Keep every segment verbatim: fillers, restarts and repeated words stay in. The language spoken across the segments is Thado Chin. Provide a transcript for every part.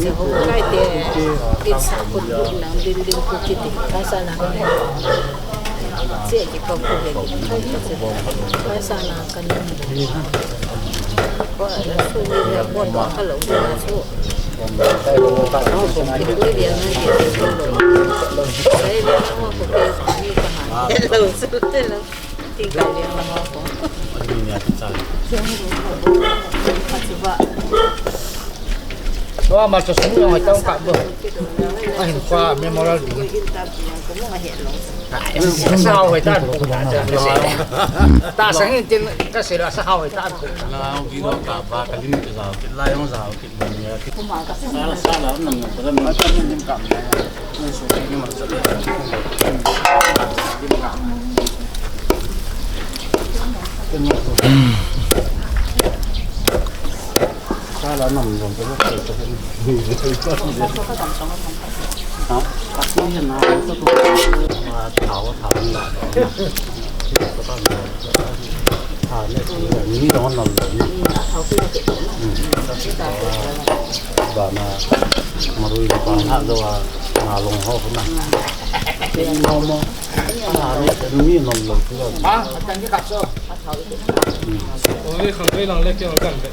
Hung kai te, pizza put put nang building put kiti. Kaisa na. Che ki ko ko he. Kaisa na kan. Ko la su ni le ko to ka lo na su. Ki ko dia na ki. Sai le na ko ke ni ka ha. Hello su hello. Tua ma chu sung jong hoi tang ka bo. A hin kua memorial ding. Sa hoi ta. Ta sang in tin ka se la sa hoi ta. La hong ki lo ka ba ka lim ki za ki la yong za ki. Sa la sa la nang ka. Bana marui bana do a na long ho na. Mo mo. Ni nom lo tu. Ha, atan ke kap so. Oi, khang kai lang le ke kan be.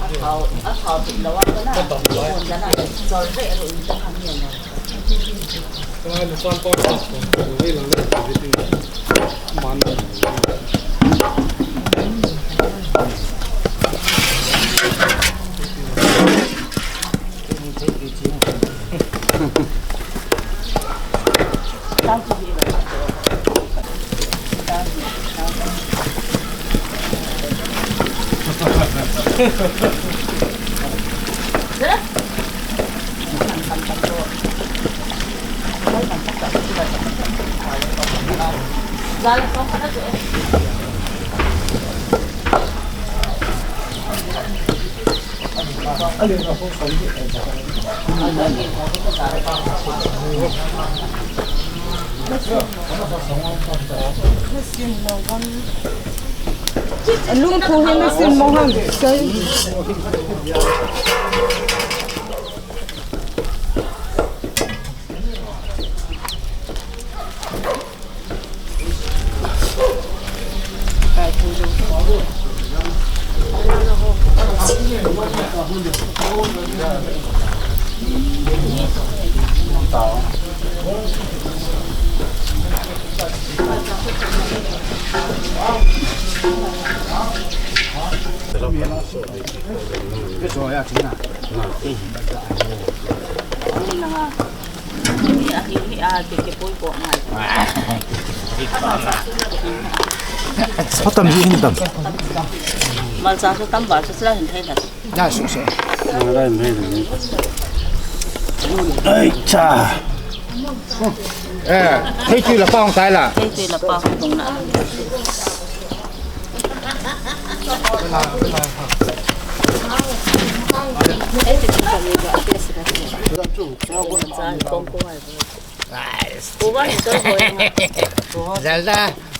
Lungphu hi na sin mo ham. Hotam ji hin tam. Malcha su tam ba su sila hin thei da. Ya su su. Ai cha. Eh, thei tui la pa hong tai la. Thei tui la pa hong tung na. Nice. Kuva ni to boy ma. Zelda,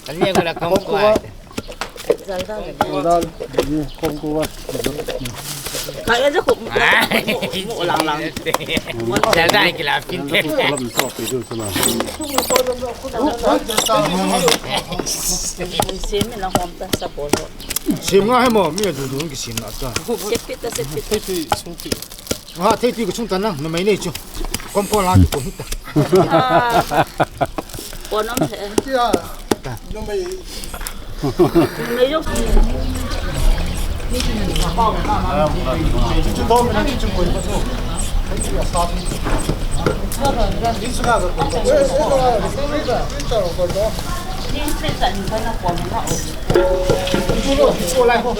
ani ko la kong kuva. Zelda ni. Zelda ni kong kuva. Kaya je ko mo lang lang. Zelda ni kila pin. Lam so pe du sana. Sim na hom ta sa bolo. Sim nga he mo, mi du du ki sim na ta. Sepita sepita. Ha, thei tui ka chung ta na, numei nei chu. Kom ko la ki ko hita. Ko nom he. Numei. Numei yo. Chu dom na chu ko. Ni chu ga ko. Ni chu sa ni ka na ko na. Chu lo, chu lai ko.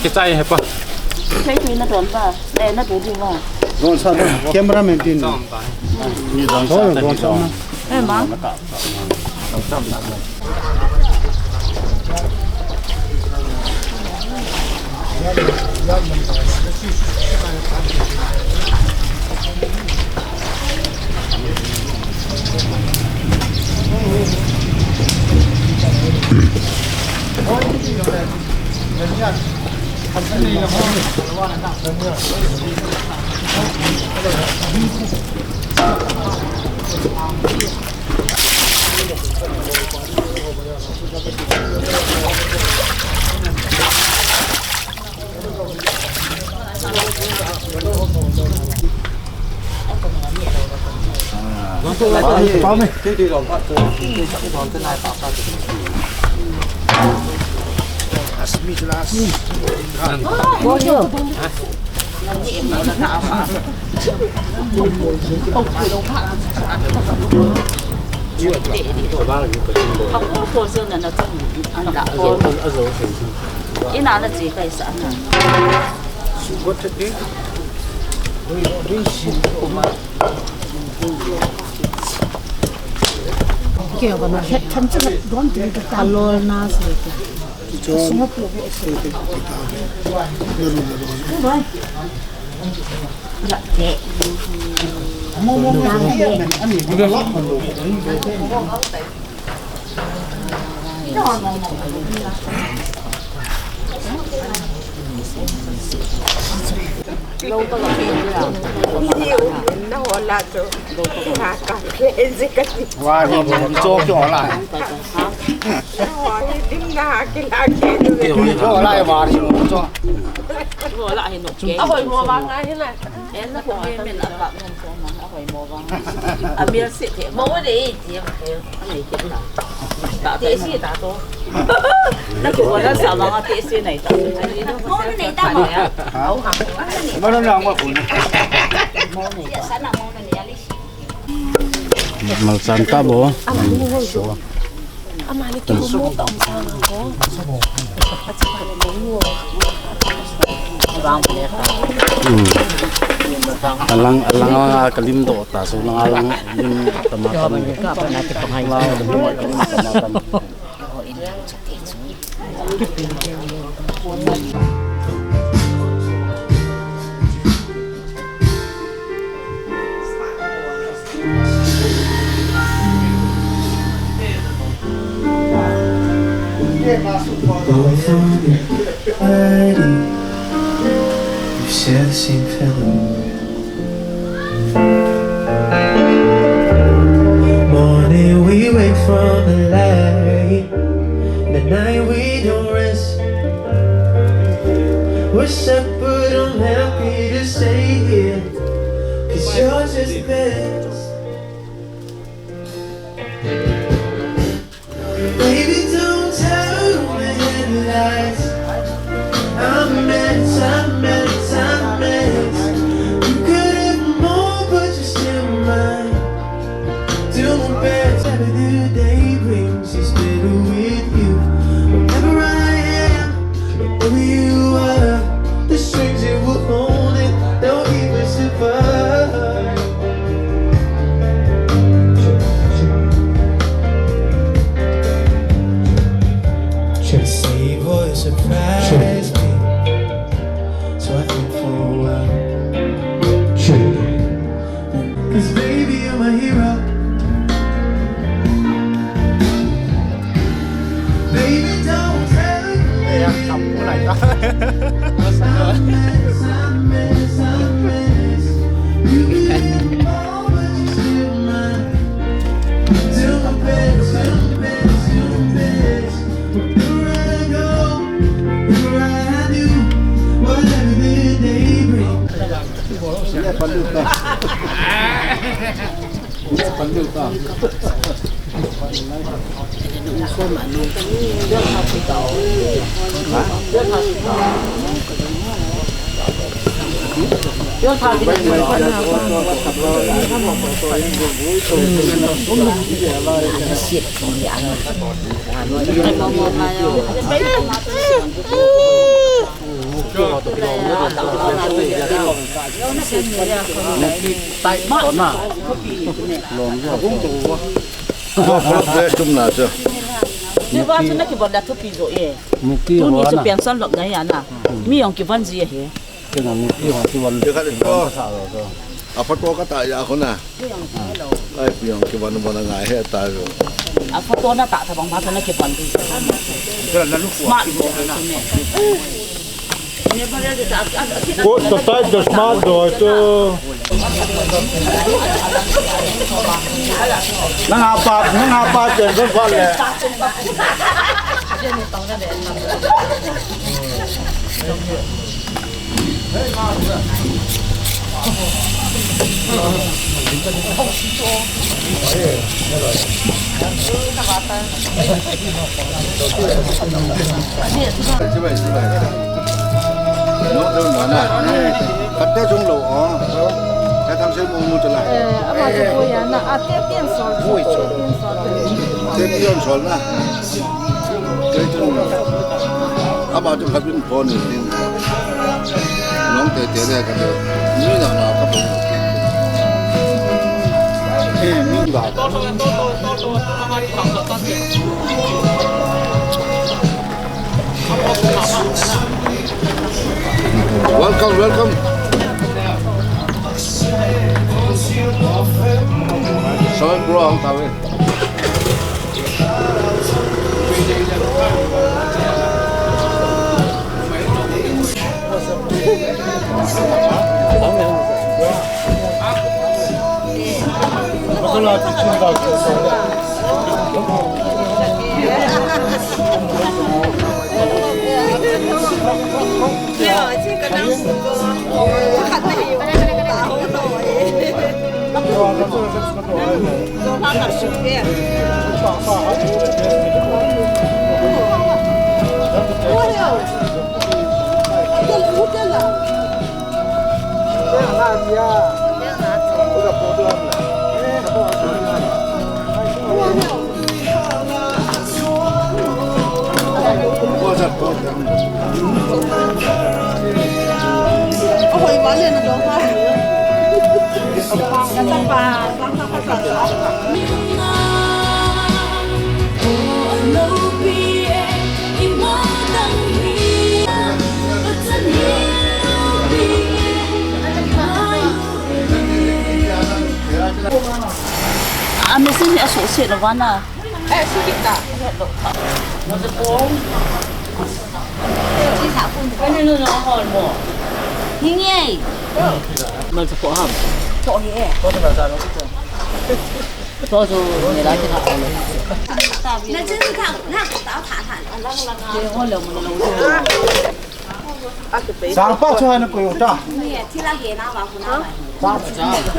Kichai hepa. Kichai tu na don pa. Eh, na tu di ma. Don sa, cameraman tin. Ni don sa, don sa. Eh, ma. Ina na che kai sa na. Keu ka na, khat chan chu don ti ta. Alol na se. Wa ni cho kyo la. Cho la wa ni cho. Cho la hi no ke. A hoi mo ba ngai hi na. En na ko men a ka. Mo de ti. Ta te si ta to. Na ko na sa ba te si nai ta. Mo ne ta mo. Mo na mo ko. Malsan ta bo. Amani ki mo ta mo sa ko. Alang, alang, alang, kalim do ta, so alang, alang, lim, tama, tama. We share the same feeling. Morning we wake from the light. The night we don't rest. We're separate, I'm happy to stay here. 'Cause you're just the best. Baby, don't tell the headlights. I'm a mess, I'm a mess, I'm a mess. You could have more, but you're still mine. Do my best. Every new day brings is better with you. Wherever I am, wherever you are, the strings you were holding don't even survive. Save or surprise me. So I think for a while. 'Cause baby, you're my hero. Baby, don't tell me. I'm a mess, I'm a mess, I'm a mess. You give me all, but you're still mine. Do my best, do my best, do my best. Wherever I go, wherever I do, Tumna chu. Tua chu na kibol le thupi jo e. Muki tuni ho chu na. Pension lop na ya na. Mi jong kivon ji ahi. Kena muki ho kivon. Te khat to. Sa lo to. A photo ka ta ya ko na. Ai pi jong kivon von a ngai he ta jo. A photo na ta ta bang ba na kivon ji. Smart mo na. Ko to tai to smart do to. Nang apa, nang apa chen chen pa le. Khat te chung lou, ah. Ka thang sei mu mu te la. Eh, ama chu ko ya na, a te pian sol. Mu i chu. Te pian sol na. Te chung. Ama chu khat bin pon ni. Nong te te le ka te. Ni na na ka pon. Eh, ni ba. Welcome, welcome. Sawan bro, ang tawin. A machine hi asuhset lou vana. Eh, sukit ta. Malcha po. Ani no no hol mo. Hinge. Malcha po ham. To hi e. To na sa no. To so ni la ki ta. Na chen ta na ta ta ta. Ke hol lo mo lo. Sangpa chu hana koi uta. Ni thila he na ma hu na. Sangpa.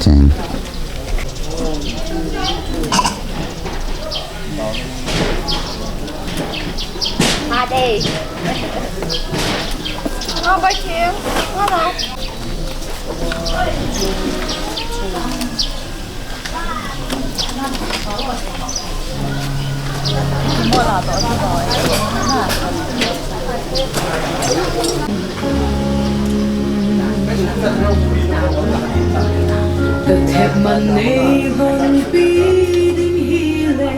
Cheng. Ade. Barbecue. Hello. Ka thep man nei hon pi ding hile,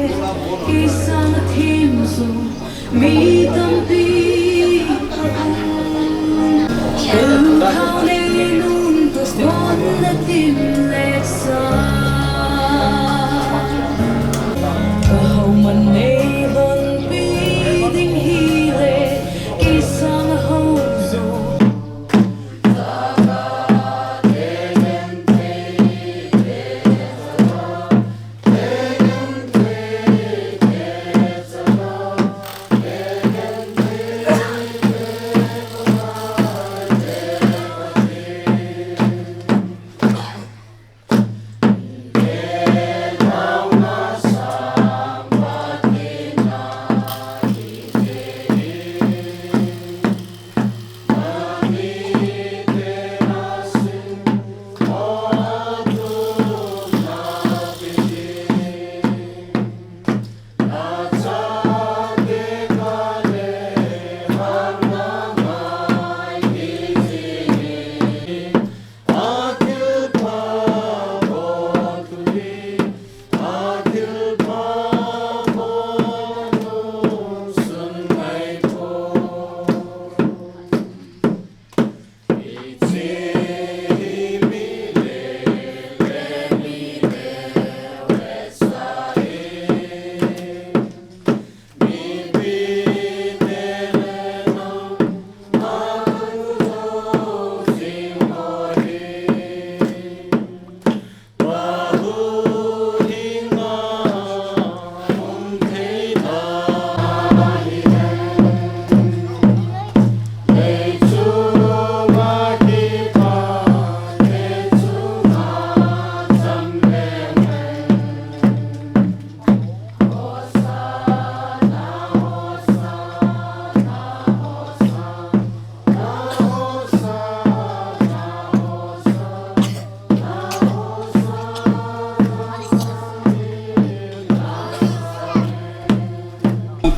kei sang a thim sung. Mi tampi a um, thao nei nung to hon na tim le sa. Ka hau man nei don pi ding hi le, kisang hau zo.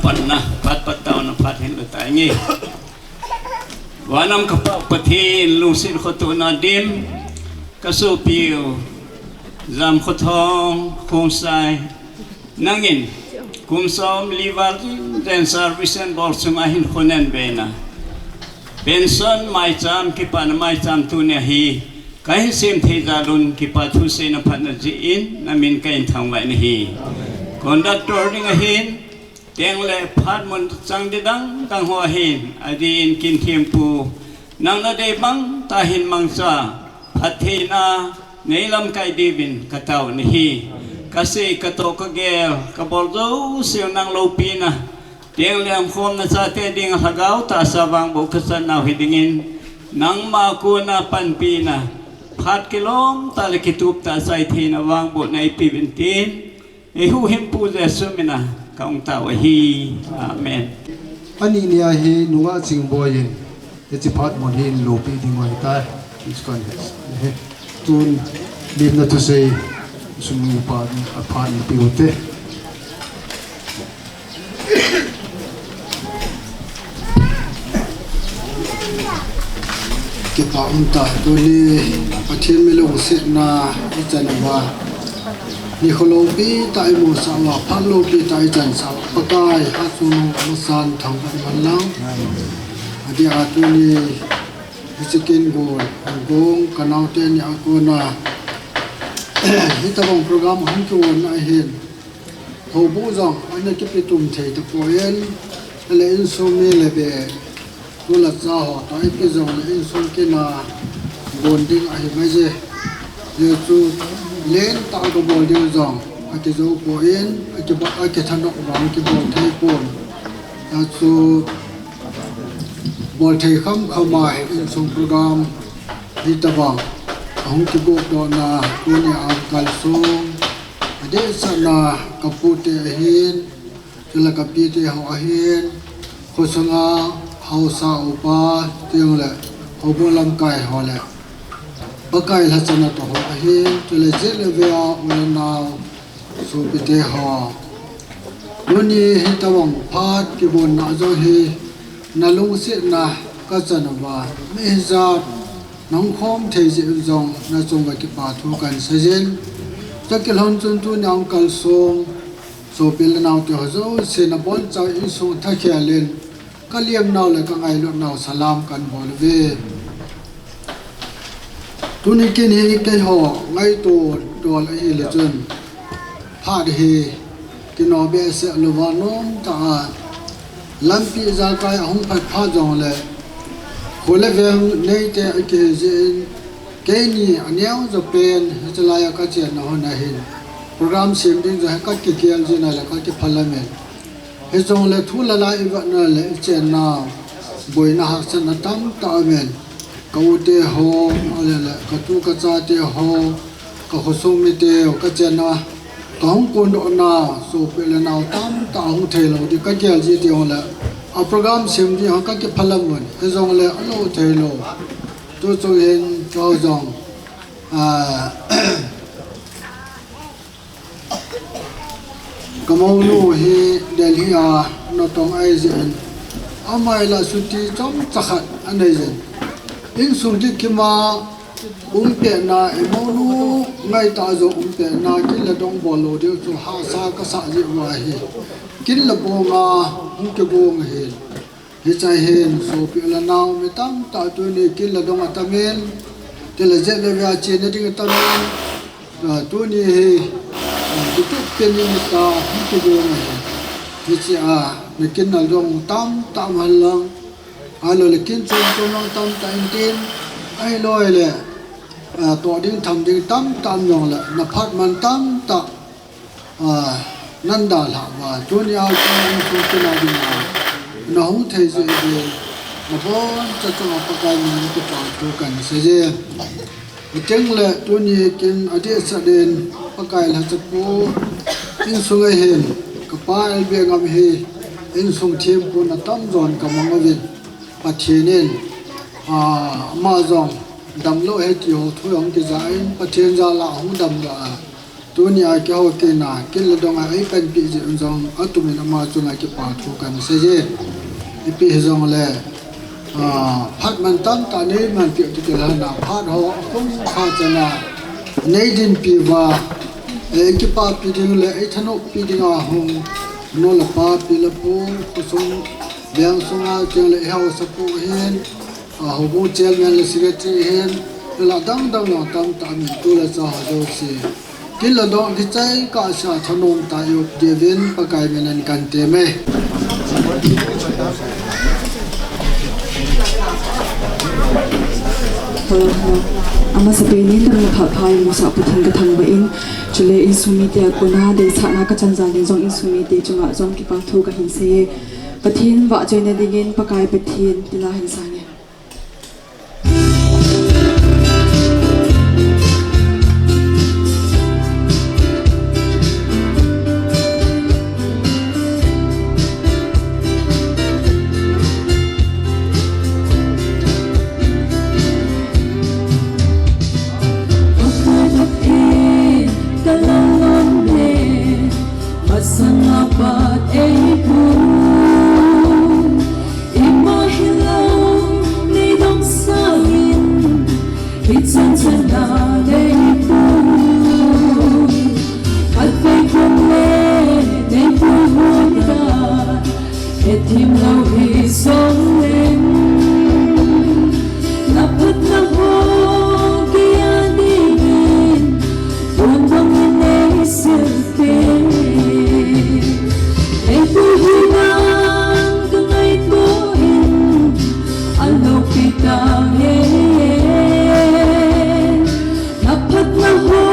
Panna, phat pat taona, phat hin le tai nge. Vanam ka Pa Pathen, lungset khotona dim, ka sopiu Jamkhothong Khongsai, nangin kum som li val den service and bol sunga hin khonen bena. Pension maicham, kipana maicham tunia hi, ka hin sem thei jal un, kipa thu seina phatna jeh in, na min ka hin thangvah in ahi. Conductor ding ahin, teng le phat mun chang di dang dang ho ahin, adin kin thempu, nang na dei bang tah hin mangcha, phattheina nei lamkai diuvin ka tao nahi. Ka sei, ka toh, ka gel, ka bol jouse nang loupina. Teng le umkhomna chate dinga lhagao tahsa vangboh ka chan nau hi dingin, nangma kona panpina, phat kilom tah le kitup tah chai theina vangbohna eipeuvin tin, eihuhhingpu Jesu mina ka hung tao ahi. Amen. Ani nia hi nungah Chingboi in, hiche phat mun hi loupi ding ahitai. Hiche kon he. Tun, limna thusei, sum pa ni, a phat ni pe ute. Kipa um ta, tuni Pathen mi lungsetna ichan uva, nikho loupi tah imusah uva, phat loupi tah ichansah uva, Pakai, achungnung amasan thangvah in umhen lang. Adia tuni, hiche kin gon, gon, ka naote ni a kona, hitobang program hung kigon na ahin. Houbung jong ana kipetum thei tapon, ale insung mi le be, tu le cha ho toh ipi jongle insung kina gon ding ahi maije. Hichu lentah kabol ding jong akijou pon, akiba, akithanop vang kibol thei pon. Hichu bol thei kham kham a insung program hitobang ahung kigon dohna, tunia ahung kalsong, adehsetna ka pute ahin, chule ka pite ho ahin, khosung a haosa upa, chule houbung lamkai ho le Pakai lhachana toh ho ahin, chule jet le vea u le nao, sopite ho. Tuni hitobang phat kigonna jong hi, na lungsetna ka chan uva, mi hijat nahung khom thei jeh u jong, na chunga kipa thu kahin seijin. Chuleh kilhon chun tunia hung kalsong Sopi le nao te ho jouse nabonchauvin insung thakhel in kaliamnau le kangailutnau salam kahin bol uve. Tuni kin hi keiho ngaito dol ahile chun, phat hi kino behseh louva nomtah a lampi jakai ahung phat phat jongle, kho le veng neite akihi jeh in, keini aneo jo pen hiche laiya kachenna hon ahin, program sem ding jong hi kakigel jin ahile kakiphalam in. Hijongle thu le la ivetna le ichenna boina hahsatna tamtah aumin. Ka u te ho, ahile le katu kacha te ho, kakhosung mite ho, kachenna, kahung kondohna sopi le nao tamtah ahung theilou ding kagel jeh jongle, a program sem ding ho kakiphalam un. Hijongle alou theilou, tuchung hin keiho jong, ah, kamounu hi Delhi a natong ahi jeh in, ama hi la chuti chomcha khat anei jin, insung kikima umpehna, imounu ngaitah jong umpehna, kin le dong bol lou diu chu hahsa kasah jeh uva hi kin le bonga hung kigong ahin. Hiche hin sopi le nao mi tamtah tuni kin le dong atamin, tile jet le vea chena ding atamin, ah, tuni hi, ah, kitup pen in ta hung kigong ahi. Hiche a, na kin na dong tamtah man lang, ahilou le kin chom chom lang tamtah in tin, ahilou le, ah, toh ding tham ding tamtah um jongle, na phat man tamtah, ah, nan dalhah uva, tuni a chun insung kin a dinga nahung thei jeh uvin, naboncha chunga Pakai min in kipa thu kahin seiye. Chuteng le tuni kin adehset in Pakai lhachapu insung ahin, kapa L B Ngam hi insung thempuna tamjon kamang uvin, Pathen in, ah, ama jong damlou ahi ti ho thu jong kijah in, Pathen jal a ahung damdoh a, tuni a keiho kin a kin le dong a eipanpi jeh un jong atumin ama chunga kipa thu kahin seiye. Ipi hijongle, ah, phat man tamtah neimanpi u ti kei le hana phat ho akhum kha chana neidinpi uva, eh, eikipapi ding le eithanoppi dinga hung nu le pa, pi le pu, khosung veng sunga cheng le eihaosapu hin, ah, houbung chairman le secretary hin, le la dang dang jong tamtah min tu le cha ho jouse kin le dong kichai kahsa thanom tah a i-up diuvin Pakai min in kahin temme. Amasapen in damna phat pha eimusah Pathen kathangvah in, chule insung mite a kona deisahna kachan jal in jong insung mite chunga jong kipa thu kahin seiye. Pathen vahchoina dingin Pakai Pathen tina hin sange. Masanga pat eipui, ima hilou neidong sangin, hichan chana neipui. Khatvei khom le neipui hon ta, hethem lou hijongleng, na phatna ho kigel dingin, pon bangin neisil Eipui hina kangaito in, aloupi tange. Na phatna ho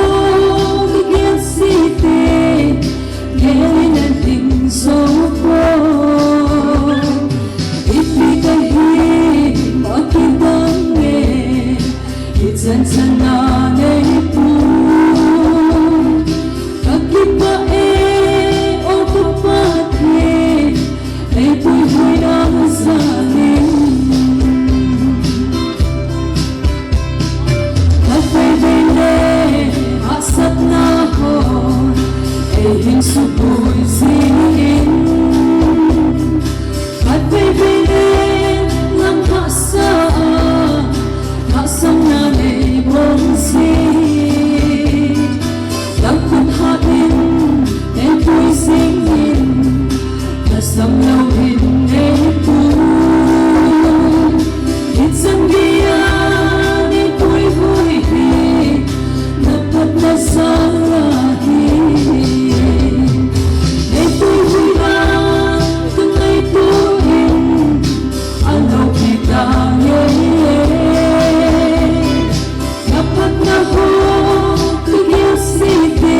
kagel jeh in, gel in nading sopo. Ipi kahi ma kidang e, hichan chana neipui. Kakipah e, o ka Pathen, neipui hoina jal in. Khatvei vei le hahsatna hon eihin supui jing in. Khatvei vei le lam hahsa a, hahsatna neibol jing. Lam khut hat in neipui jing Tamlou hin nei pu, ichan dia nei puihui hi, na phatna sala hi. Nei puihui na ka ngaito in, a loupi tange. Na phatna ho ka gel site,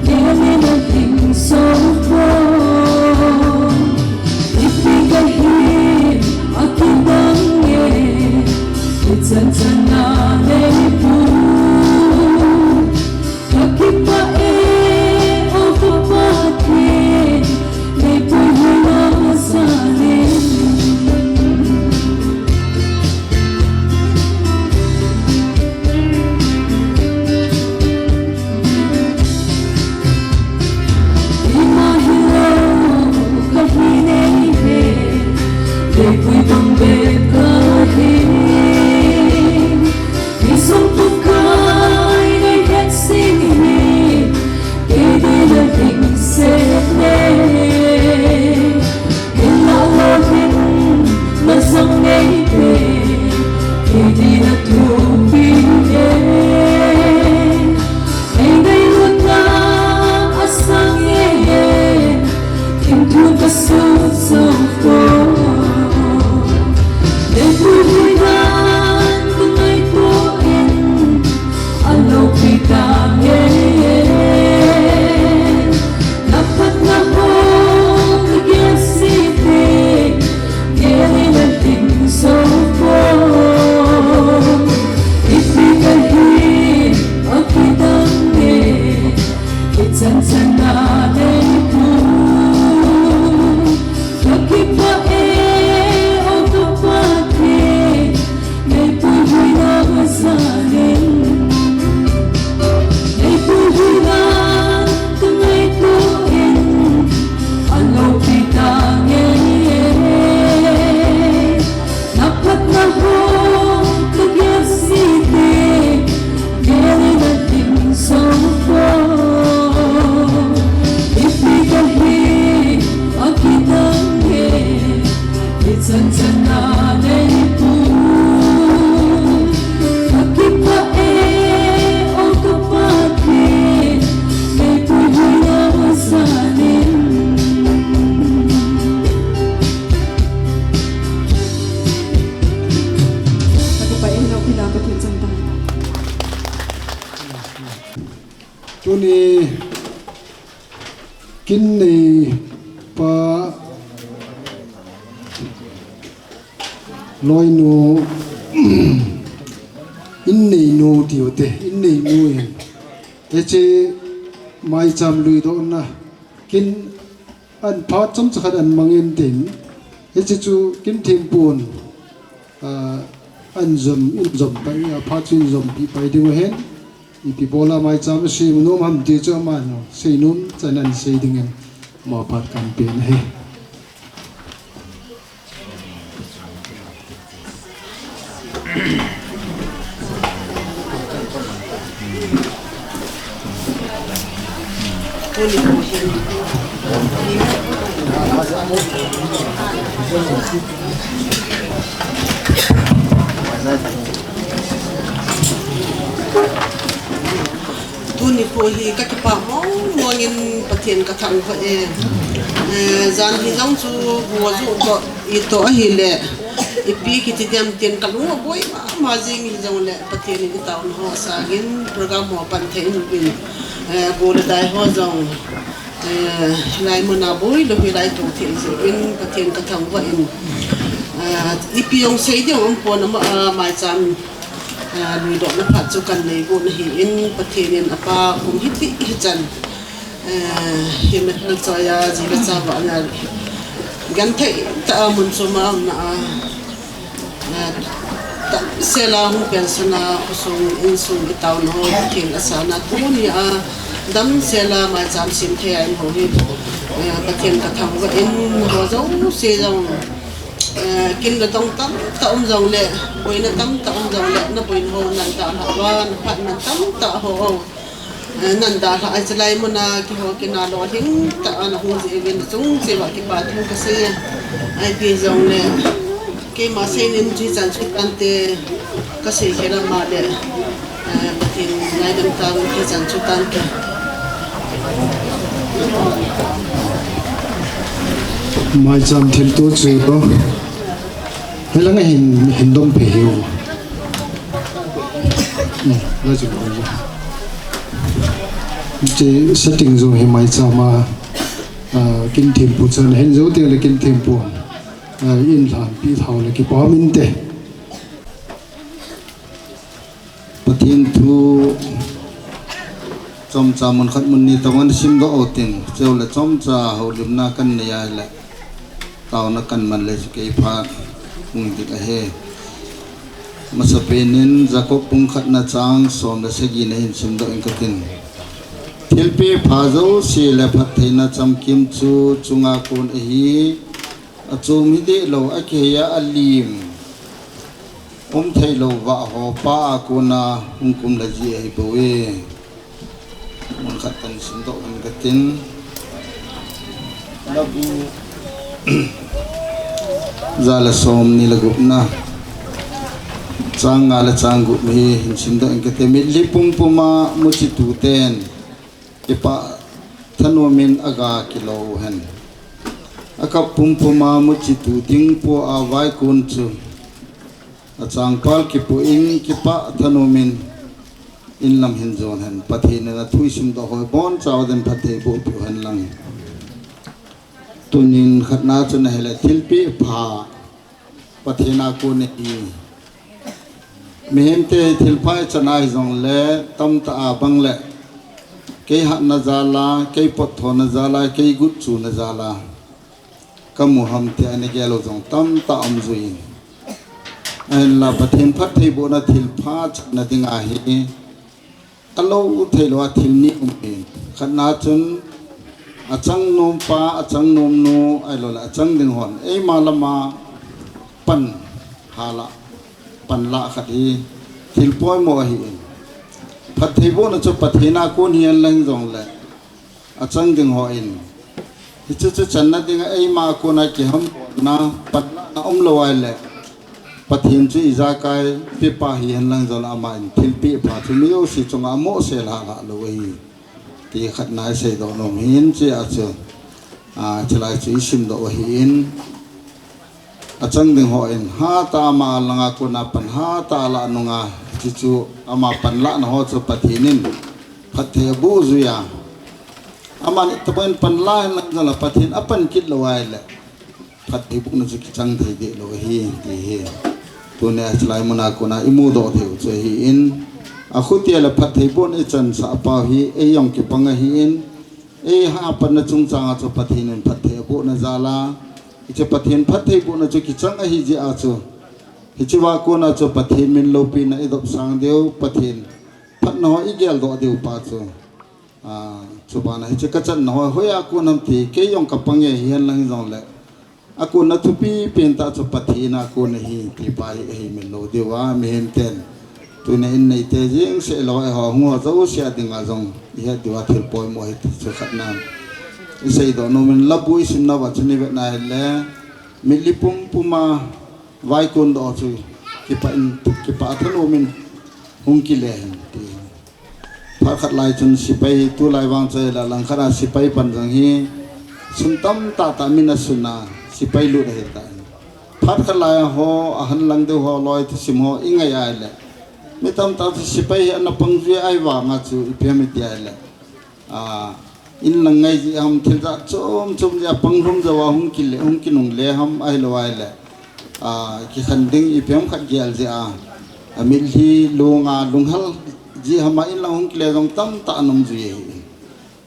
gel in a ding sou po. Ipi kahi a kidang e, ichan chan a nei pu. Ka kipah e, o ka Pathen, nei puihui na sangin. Ima hilou kahi nei he, nei pui bang bep kahi. Isung Pakai nei het sing hi, kei ding na ding seh ne. Ina lo hin na sang nei te, kei ding na thupi ne. Ei nei lutna a sang e, thim thu ka sut sou po. Nei puihui na ka ngaito in, a loupi tange. Na phatna ho ka gel site, gel in a ding sou po. Ipi kahi a kidang e, ichan chan a nei pu. Ka kipah e, o ka Pathen, nei puihui na sangin. Nei puihui na ka ngaito in, a loupi tange. Na phatna ho ka gel site, gel in a ding sou po. Ipi kahi a kidang e, ichan chan a nei pu. Ka kipah e, o ka Pathen, nei puihui na sangin. Ka kipah e, loupi na Pathen chang ta. Tuni kin nei pa loinu, in neinu tiu te, in neinu in. Hiche maicham luidohna kin an phat chomcha khat an mangin tin, hiche chu kin thempun, ah, an jom, in jom pai, a phat chu in jompi pai ding u ahin. Ipi bola maicham a seinom ham ti chu aman seinom chan an sei dingin mo phat kan pen ahi. Tuni nikho hi ka kipah mong mong in Pathen ka thangvah e. Eh, jan hi jong chu go ju toh, ito ahile, ipi kiti diam tin ka lung aboi mama jing hijongle, Pathen in i taona ho sangin program ho pan thei in, eh, go le dai ho jong, eh, hilai mun a boi lou hilai tou thei jeh in Pathen ka thangvah in, eh, ipi jong sei ding um pon ama, ah, maicham, ah, luidohna phat chu kan nei got na hi in Pathen in apa kum hiti hichan, eh, hi mel choi a, ji le cha vah na genthei tah a mun chom a umna a, eh, tamsel a hung pensan a khosung insung i taona ho Pathen asang a tuni a damsel a maicham sem thei a in ho hi, eh, Pathen ka thangvah in ho jouse jong, eh, kin le tong tamtah um jongle, boina tamtah um jongle, na boina ho nan tah lhah uva, na phatna tamtah ho, ho. Eh, nan dalha a chulai muna kihou kina lolhing tah a nahung jeh uvin nachung cheh uva kipa thu kasei e. Ipi jongle keima seinom chu hichan chu tante, kasei khel a male, eh, Pathen ngaidam tang hichan chu tante. Maicham thilto chu ko. Helanga hin, hin dom peh hiu. Hmm, la chu ko. Che setting jong hi maicham a, ah, kin thempu chan hin jou teng le kin thempu. Ah, in lhan pi thau le kipa min te. Pathen thu chomcha mun khat mun ni tobang simdoh utin, chule chomcha houlimna kan nei a ahile, taona kan man le chu kei phat hung ding ahi. Masapen in Jacob bung khatna chang som le sagina hin simdoh inge katin. Thilpeh pha jouse le phattheina chamkim chu chunga kon ahi, achom hi deh lou, akihei a alim. Um thei lou vah ho Pa a kona hung kumlha ji ahi bou e. Mun khat kan simdoh inge katin. Labu ja le som ni le gupna. Chang nga le chang gup hi hin simdoh inge kate. Mitlhi pumpum a muchi tuten kipah thanom in aga kilou hen. Akap pumpum a muchi tu ding po a vaikon chu achangpal kipu in kipah thanom in, in lam hin jon hen. Pathen in athu isimdoh ho hi boncha uva phatthei boh peh u hen lang. Tunin khatna chu ahile thilpeh pha Pathen a kon ahi. Mihem te thilpha ichan ahi jongle tamtah a bang le kei hatna jal a, kei potthona jal a, kei gotchuna jal a kamu ham tia ana gel u jong tamtah um jui in. Ahinla Pathen phattheibohna thilpha channa dinga hi alou thei lou a thil ni um in. Khatna chun achang nom pa, achang nom nu, ahilou le achang ding hon eima lama pan hala, pan lah khat hi thil poimo ahi in. Phattheibohna chu Pathen a kon hihen lang jongle achang ding hon, hichu chu channa dinga eima kona kihambona, panlahna umlou ahile, Pathen chu ijakai pepa hihen lang jongle aman thilpeh pha chu mi jouse chunga amoh sel halha lou ahi. Ti khatna iseidoh nom hin chia chu, a, chulai chu isimdoh ahi in. Achang ding hon hatah a ama langa kona pan hatah a alah nunga, hichu ama panlahna ho chu Pathen in phatthei aboh jui a. Aman itobang in panlah hen lang jongle Pathen apan kit lou ahile, phattheibohna chu kichang thei deh lou ahi, ti hi. Tunia chulai muna kona imudoh thei u chu ahi in. Akhutia le phattheibohna ichansah pau hi, ei jong kipang ahi in. Ei hapanna chungchanga chu Pathen in phatthei abohna jal a, hiche Pathen phattheibohna chu kichang ahi jeh a chu, hichea kona chu Pathen min loupina idopsang diu, Pathen phatna ho igeldoh diu pa chu. A, chubana hiche kachanna ho, hoiya kon ham ti, kei jong kapang e hihen lang jongle, akonna thupi pentah chu Pathen a kon ahi, ti pa hi ahimen lou diu a, mihem ten. Tunia in neite jeng seh lou, eiho hung ho jouse a dinga jong ihet diu a thil poimo ahi ti chu khatna. Iseidoh nom in labu isimna uva chun ivetna ahile, mitlhi pumpum a vaikon doh chu kipah in, kipah thanom in hung kile hen ti. Phat khat lai chun sepai hi tulai vang chu ahile langkhat a sepai pan jong hi sun tamtah tah min asun a sepai lut ahitai. Phat khat lai a ho, ahan lang deu ho, loi thusim ho ingai ahile, mi tamtah chu sepai hi ana pang jui a, ahivanga chu ipi ham iti ahile, a, in lang ngai jeh ham, thil jat chom chom jeh a panglhum jou a hung kile, hung kinungle ham ahilou ahile, a, kikhen ding ipi ham khat gel jeh a, a, mitlhi lunga lunghel jeh ham a in lang hung kile jong tamtah ana um jui ahi.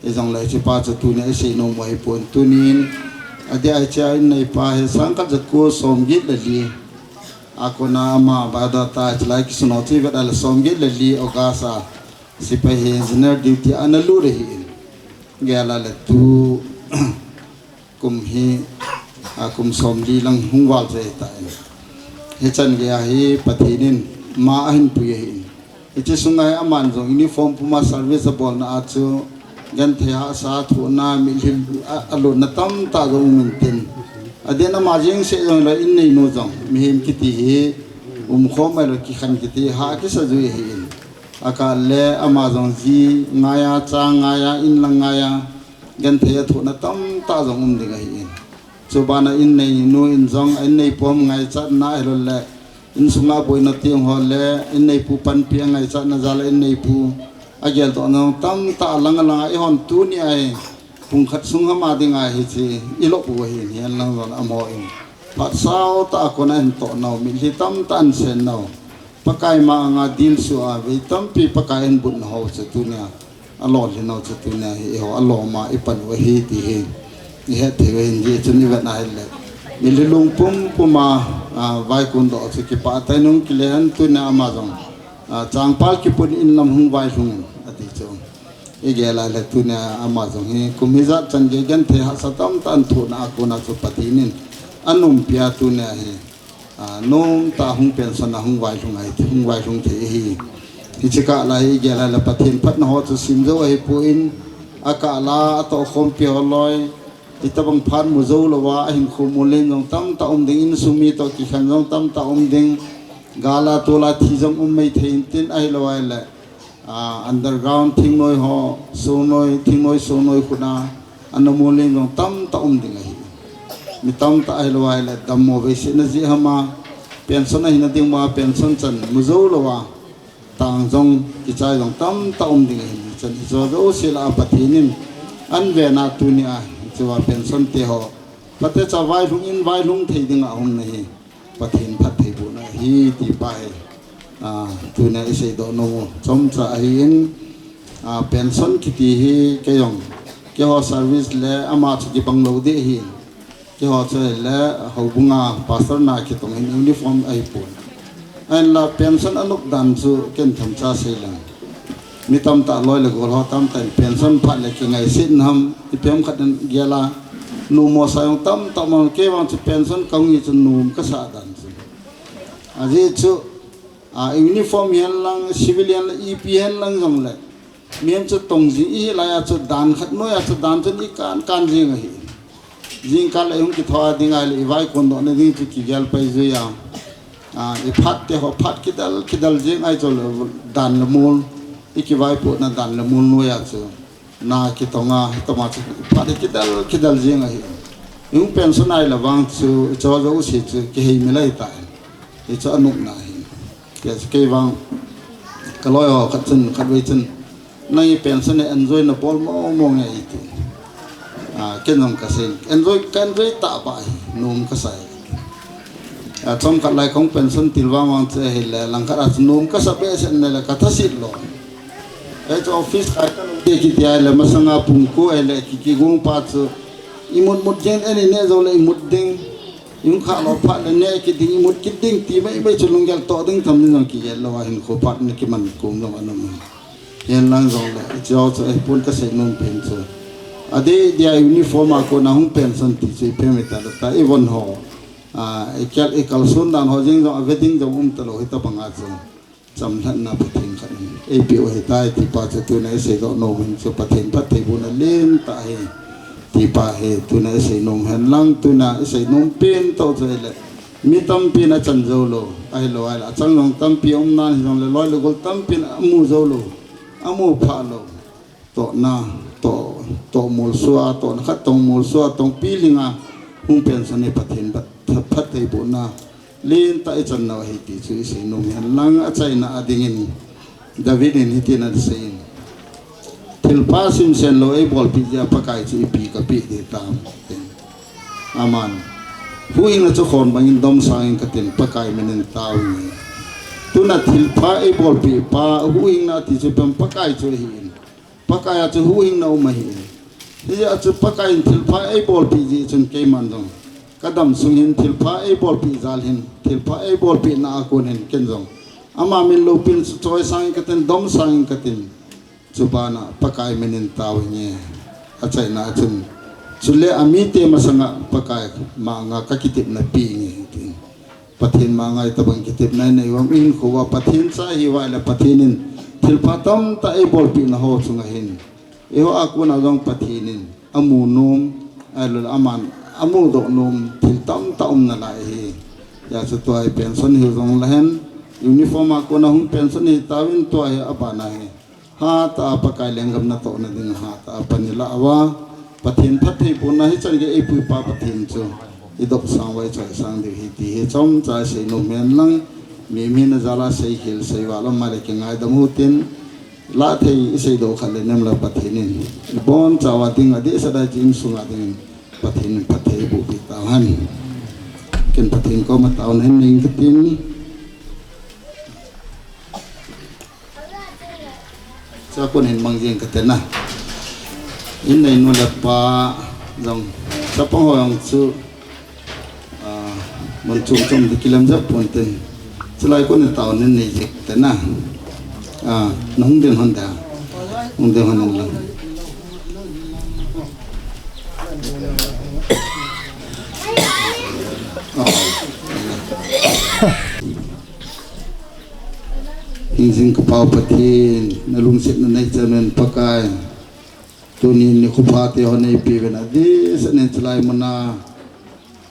Hijongle hichepa chu tunia isei nom u ahipon, tunin adeh a hichea in neipa hi sang khat jako som get le li a kona ama biodata chulai kisun ho chu ivet a le som get le li August a sepai hi general duty a ana lut ahi in. Gel a le tu kum hi, a, kum somli lang hung val jeh ahitai. Hichan gei a hi Pathen in ma ahin pui ahi in. Hiche sunga hi aman jong uniform puma service abolna a chu genthei hahsa thohna mitlhi a, alutna tamtah jong um intin. Adeh in ama jengseh jong hilou in neinu jong mihem kiti hi umkhom ahilou kikhen kiti ha kisa jui ahin. Akah le ama jong ji ngaiya, cha ngaiya, in lang ngaiya, genthei athohna tamtah jong um ding ahin. Chubana in neinu in jong, in neipu ngaichatna ahilou le, insunga boina teng ho le, in neipu panpi angaichatna jal a in neipu ageldohna tamtah alang alang a eihon tuni a hi pung khat sung hama dinga hiche ilop u ahin, hihen lang jong amaho in phat sao tah a kona ahin toh nau, mitlhi tamtah ahin sen nau. Pakai ma anga dilsu a vei tampi Pakai ahin butna ho chu tunia alolhin nau chu tunia hi eiho alom a ipan u ahi ti hi ihet thei u ahin, hijeh chun ivet na hile mitlhi lungpum puma vaikundoh chu kipah tah in hung kile hen, tunia ama jong changpal kipun in lam hung vailhung in ati chu igel a le tunia ama jong hi kum hijat chan gei genthei hahsa tamtah in thohna a kona chu Pathen in anompi a tunia hi nomtah hung pension a hung vailhung ahi, hung vailhung thei ahi. Hiche kah la hi igel a le Pathen phatna ho chu simjou ahipoi, akah la atohkhompi ho loi, hitobang phat mu jou louva ahinkho mol in jong tamtah um ding, insung mi toh kikhen jong tamtah um ding, gal a tol a thi jong um mei thei intin ahilou ahile underground thingnoi ho, sonoi, thingnoi sonoi khut a ana mol in jong tamtah um ding ahi. Mi tamtah ahilou ahile dammo veisetna jeh hama pension ahina ding ma pension chan mu jou louva tang jong kichai jong tamtah um ding ahi. Chan hiche jouse lah a Pathen in ahin ven a tunia hichea pension te ho phatecha vailhung in vailhung thei dinga hung na hi Pathen phattheibohna ahi ti pa hi tunia iseidoh nom u chomcha ahin, pension kiti hi kei jong keiho service le ama chu kibang lou ding ahin, keiho chu hile houbunga pastor na kitong hin uniform ahipon, ahinla pension anop dan chu ken themcha sei leng mi tamtah loi le gol ho tamtah in pension phat le kingaisetna ham ipi ham khat in gel a, nommo sa jong tamtah um a, kei vang chu pension kahung hi chu nom kasah dan chu ajeh chu uniform hihen lang, civilian le ipi hen lang jongle mihem chu tong jing ihi lai a chu dan khat noi a chu dan chun ikan kan jing ahi. Jingkah le ihung kitho a ding ahile ivaikon dohna ding chu kigel pai jui a, iphat te ho phat kidel kidel jing ahi, chule dan le mol, ikivaipohna dan le mol noi a chu na kitong a, hitoma chu phat ikidel kidel jing ahi. Ihung pension ahile vang chu icho jouse chu kihei mil ahitai. Hichu anopna ahi. Kei vang kaloi ho khat chun khatvei chun, nang hi pension hi enjoy nabol mong mong e iti. Ken jong kasei, enjoy ka enjoy tahbeh ahi, nom kasah e. Chomkhat lai kahung pension til vang vang chu ahile langkhat a chu nom kasah behseh in ahile kathaset lou. Hichu office kai talou ding kiti ahile masanga pung ko ahile ki kigong pa chu imut mut jeng, ani neh joule imut ding, ihung khah lou phat le neh kit ding, imut kit ding ti maimai chu lunggel toh ding tham ding jong kigel lou a hinkho phat na kiman kom jong ana um. Hihen lang jongle hiche ho chu ahipon kasei nom pen chu, adeh dia uniform a kona hung pension ti chu ipi ham itile ta ivon ho, ikel ikalson dan ho jeng jong ave ding jong um talou, hitobanga chu chamlhatna Pathen khat in eipeh u ahitai ti pa chu tuna iseidoh nom u hin chu Pathen phattheibohna lentah ahi ti pa hi tuna isei nom hen lang, tuna isei nom pen toh chu ahile mi tampin achan joulou ahilou ahile achang jong tampi aum nan hijongle loi le gol tampin amu joulou, amu phah lou. Tohna, toh, toh molso a, tohna khat tong molso a, tongpi linga hung pension hi Pathen phat, phattheibohna lentah ichan nau ahi ti chu isei nom hen lang, achaina a dingin David in hitin asei in, thilpha simsen lou eibolpeh jeh a Pakai chu ipi kapeh ding tam, tin. Aman, huhhingna chu khon bangin domsang ing katin, Pakai minin tao inge. Tuna thilpha eibolpeh pa, huhhingna ti chu ipi ham, Pakai chu ahin. Pakai a chu huhhingna um ahi. Hijeh a chu Pakai in thilpha eibolpeh jeh chun keiman jong kadam sung hin thilpha eibolpeh jal hin, thilpha eibolpehna a kon hin ken jong ama min loupin chu choisang ing katin, domsang ing katin. Chubana Pakai minin tao inge. Achaina a chun, chule amite masanga Pakai manga kakitepna pe inge, tin. Pathen ma ngai tabang kitepna inei uvam, ihinkho uva Pathen cha ihiuva ahile Pathen in thilpha tamtah eibolpeh na ho chunga hin, eiho a kona jong Pathen in amu nom, ahilouleh aman amudoh nom thil tamtah um nalai ahi. Hijeh chun tua hi pension hiu jongleh hen, uniform a kona hung pension hitauvin, tua hi abana hi hatah a Pakai lenggam natohna ding hatah a pan ilah uva, Pathen phattheibohna hichan gei eipu ipa Pathen chu idopsang uva ichoisang diu ahi ti hi chomcha isei nom hen lang, mi, mi na jal a seikhel seival um ahile kingaidam utin, lah thei iseidoh khat le nem le Pathen in ibonchauva ding adehset a hiche insunga dingin Pathen in phatthei eibohpeh tauhen. Ken Pathen koma taona hin nei inge katin. Chua kon hin mang jeng kate na. Inneinu le pa jong, chapang ho jong chu, ah, mun chom chom ding kilem jep ponte. Chulai kon hin taona hin nei jeng kate na. Ah, nahung den hon da. Hung den hon in lang. Ah. Hingjing ka Pa Pathen, na lungsetna nei chamin Pakai. Tuni nikho pha te ho neipeuvin adehset in chulai muna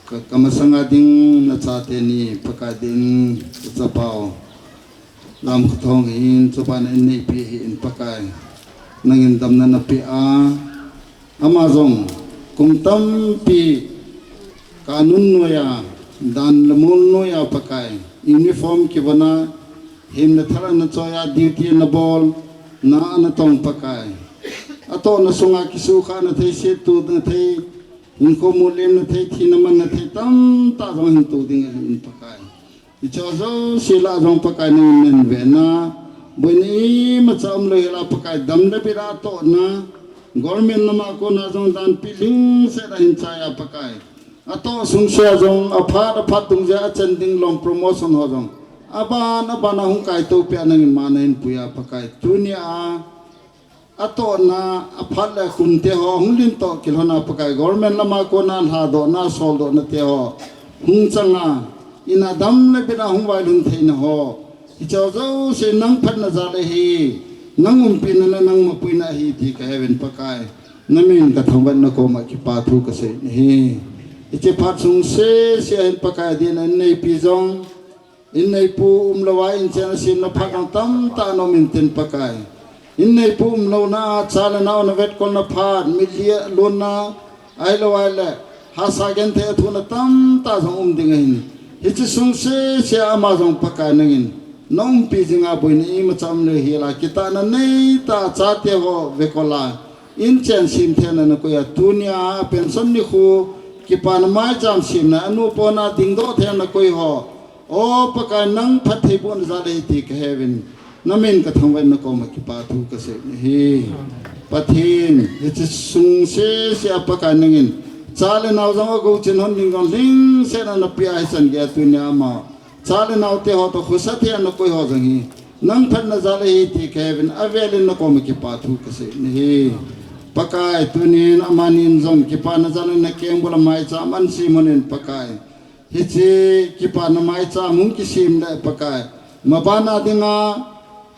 ka, ka masanga ding na chate ni Pakai din ka chapau Lamkhothong hin chapa na inneipi ahin Pakai. Nangin damna napeh a, ama jong kum tampi kanun noiya, dan le mol noiya Pakai, uniform kivon a, him le thal ana choi a, duty ana bol, na ana tong Pakai. Atohna sunga kisuhkhah na thei, settoh na thei, hinkho mulim na thei, thina man na thei, tamtah jong ahin toh ding ahin Pakai. Hiche jouse lah jong Pakai nangin neiven a, boina imacha umlou hel a Pakai, dam le bit a atohna, government lama kona jong danpi lungset a ahin chai a Pakai. Atoh sungse a jong aphat aphat dungjui a achan ding long promotion ho jong aban aban a hung kaito peh a nangin mana nahin pui a Pakai. Tunia atohna aphat le kum te ho hung lim toh kilhon a Pakai, government lama kona lhadohna, soldohna te ho hung chang a, in a dam le bit a hung vailhun theina ho, hiche jouse nang phatna jal ahi, nang umpina le nang mapuina ahi ti kaheuvin Pakai. Namin kathangvah in nakoma kipa thu kasei ahi. Hiche phat sung sese a hin Pakai, adeh in inneipi jong, inneipu umlou a inchen asemna phat jong tamtah ana um intin Pakai. Inneipu umlouna a cha le nao ana vetkolna phat, mitlhi lonna, ahilou ahile hahsa genthei a thohna tamtah jong um ding ahin. Hiche sung sese a ama jong Pakai nangin na umpi jing a, boina imacha umlou hel a kitahna neitah a chate ho vekol a, inchen semthei na nakoi a, tunia pension nikho kipana maicham semna a, anu pona dingdoh thei a nakoi ho, O Pakai, nang phattheibohna jal ahi ti kaheuvin, namin kathangvah in nakoma kipa thu kasei ahi. Pathen, hiche sung sese a Pakai nangin cha le nao jong agou chen hon ding jong lhingset a napeh a, hichan gei a tunia ama cha le nao te ho toh khosa thei a nakoi ho jong hi nang phatna jal ahi ti kaheuvin, avel in nakoma kipa thu kasei ahi. Pakai, tunin amanin jong kipana jal in nakengbul a maicham ana sem hon in Pakai. Hiche kipana maicham hung kisem le Pakai, mabana dinga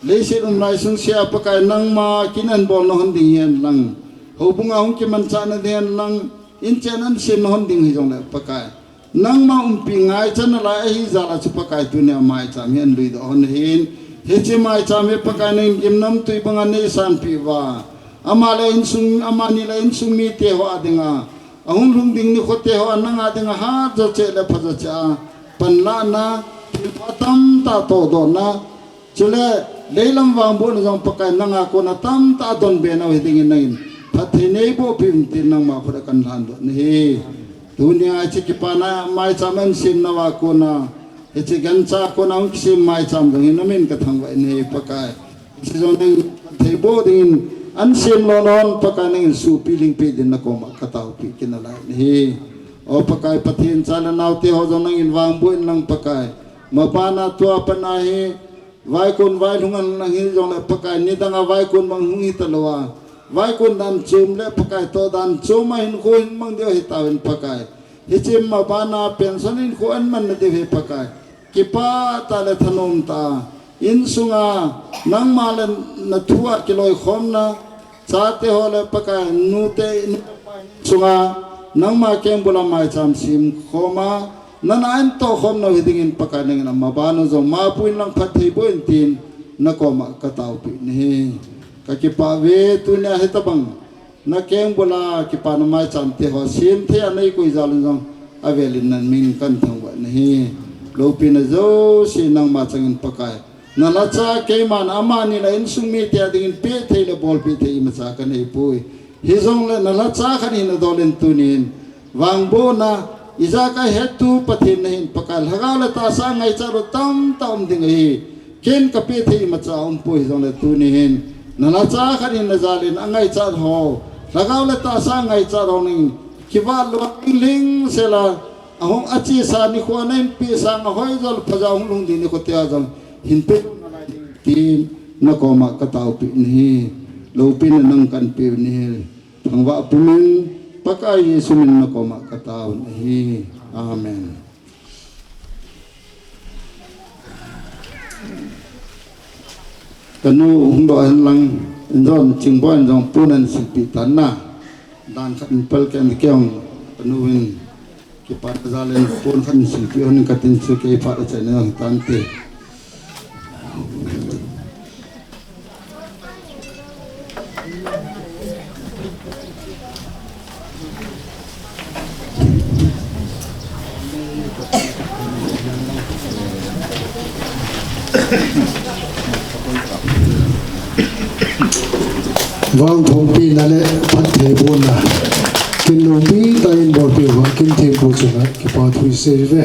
leiset um lai sung sea Pakai, nangma kin ana bolna hon ding hihen lang, houbunga hung kimanchahna ding hihen lang, inchen ana semna hon ding hijongle Pakai, nangma umpi ngaichatna lai ahi jal a chu Pakai, tunia maicham hi ana luidoh hon ahin. Hiche maicham hi Pakai, nangin gimnamtui banga neisanpeh uva, ama le insung, amani le insung mite ho a dinga, ahung lhung ding nikho te ho a nanga dinga hatjo cheh le phajo cheh a panlahna, thilpha tamtah tohdohna, chule leilam vangbohna jong Pakai, nanga kona tamtah donbe nau hi dingin nangin phatthei neibohpeh un tin nangma khut a kana lhandoh ahi. Tunia hiche kipana maicham ana semnauva kona, hiche gancha kona hung kisem maicham jong hi namin kathangvah in ahi Pakai. Hiche jong nangin phattheiboh dingin ana sem lou lou hon Pakai, nangin sopi lhingpeh din nakoma kataopeh kit nalai ahi. O Pakai Pathen, cha le nao te ho jong nangin vangboh in lang Pakai, mabana tua pat a hi vaikon vailhung ana lang hijongle Pakai, nidanga vaikon bang hung hita lou a, vaikon dan chom le Pakai, toh dan chom a hinkho hin mang diu hitauvin Pakai. Hiche mabana pension hinkho ana manna diu hi Pakai, Kipah tah le thanom tah a, insunga nangma le na thu a kiloikhomna, chate ho le Pakai, nute, insunga nangma keng bula maicham sem khoma, nana entoh khom nau hi dingin Pakai nangin amaban u jong mapuin lang phatthei boh in tin, nakoma ka taopeh nahi. Ka kipah ve tunia hitabang na keng bula kipana maicham te ho sem thei a nei koi jal in jong avelin nang min kan thangvah nahi. Loupina jouse nangma changin Pakai. Na lhacha keiman amani le insung mite a dingin peh thei le bolpeh thei imacha ka nei poi. Hijongle na lhacha khat in adolin tunin vangbohna, ijakai hetu Pathen nahin Pakai, lhagao le tahsa ngaichat ho tamtah um ding ahi. Ken ka peh thei imacha um poi hijongle tunin na lhacha khat in na jalin angaichat ho, lhagao le tahsa ngaichat ho nangin kivah lou ding lhing sela, ahung achesa nikho a na hinpeh sang ahoi jol phaja hung lhung ding nikho tia jong hinpeh nalai ding tin nakoma ka taopeh nahi. Loupina nang kan peh u nahi. Thangvah pumin Pakai Jesu min nakoma ka tao nahi. Amen. Kanu hung doh hen lang, injong Chingboi injong pon ahin silpeh tan na. Dan khat in pel kei in kei jong kanu in kipah jal in pon khat in silpeh hon katin chu kei phat achaina jong hitante. Vangphumpina le phattheibohna. Kin loupi tah in bolpeh uva, kin thempu chunga kipa thu isei uve.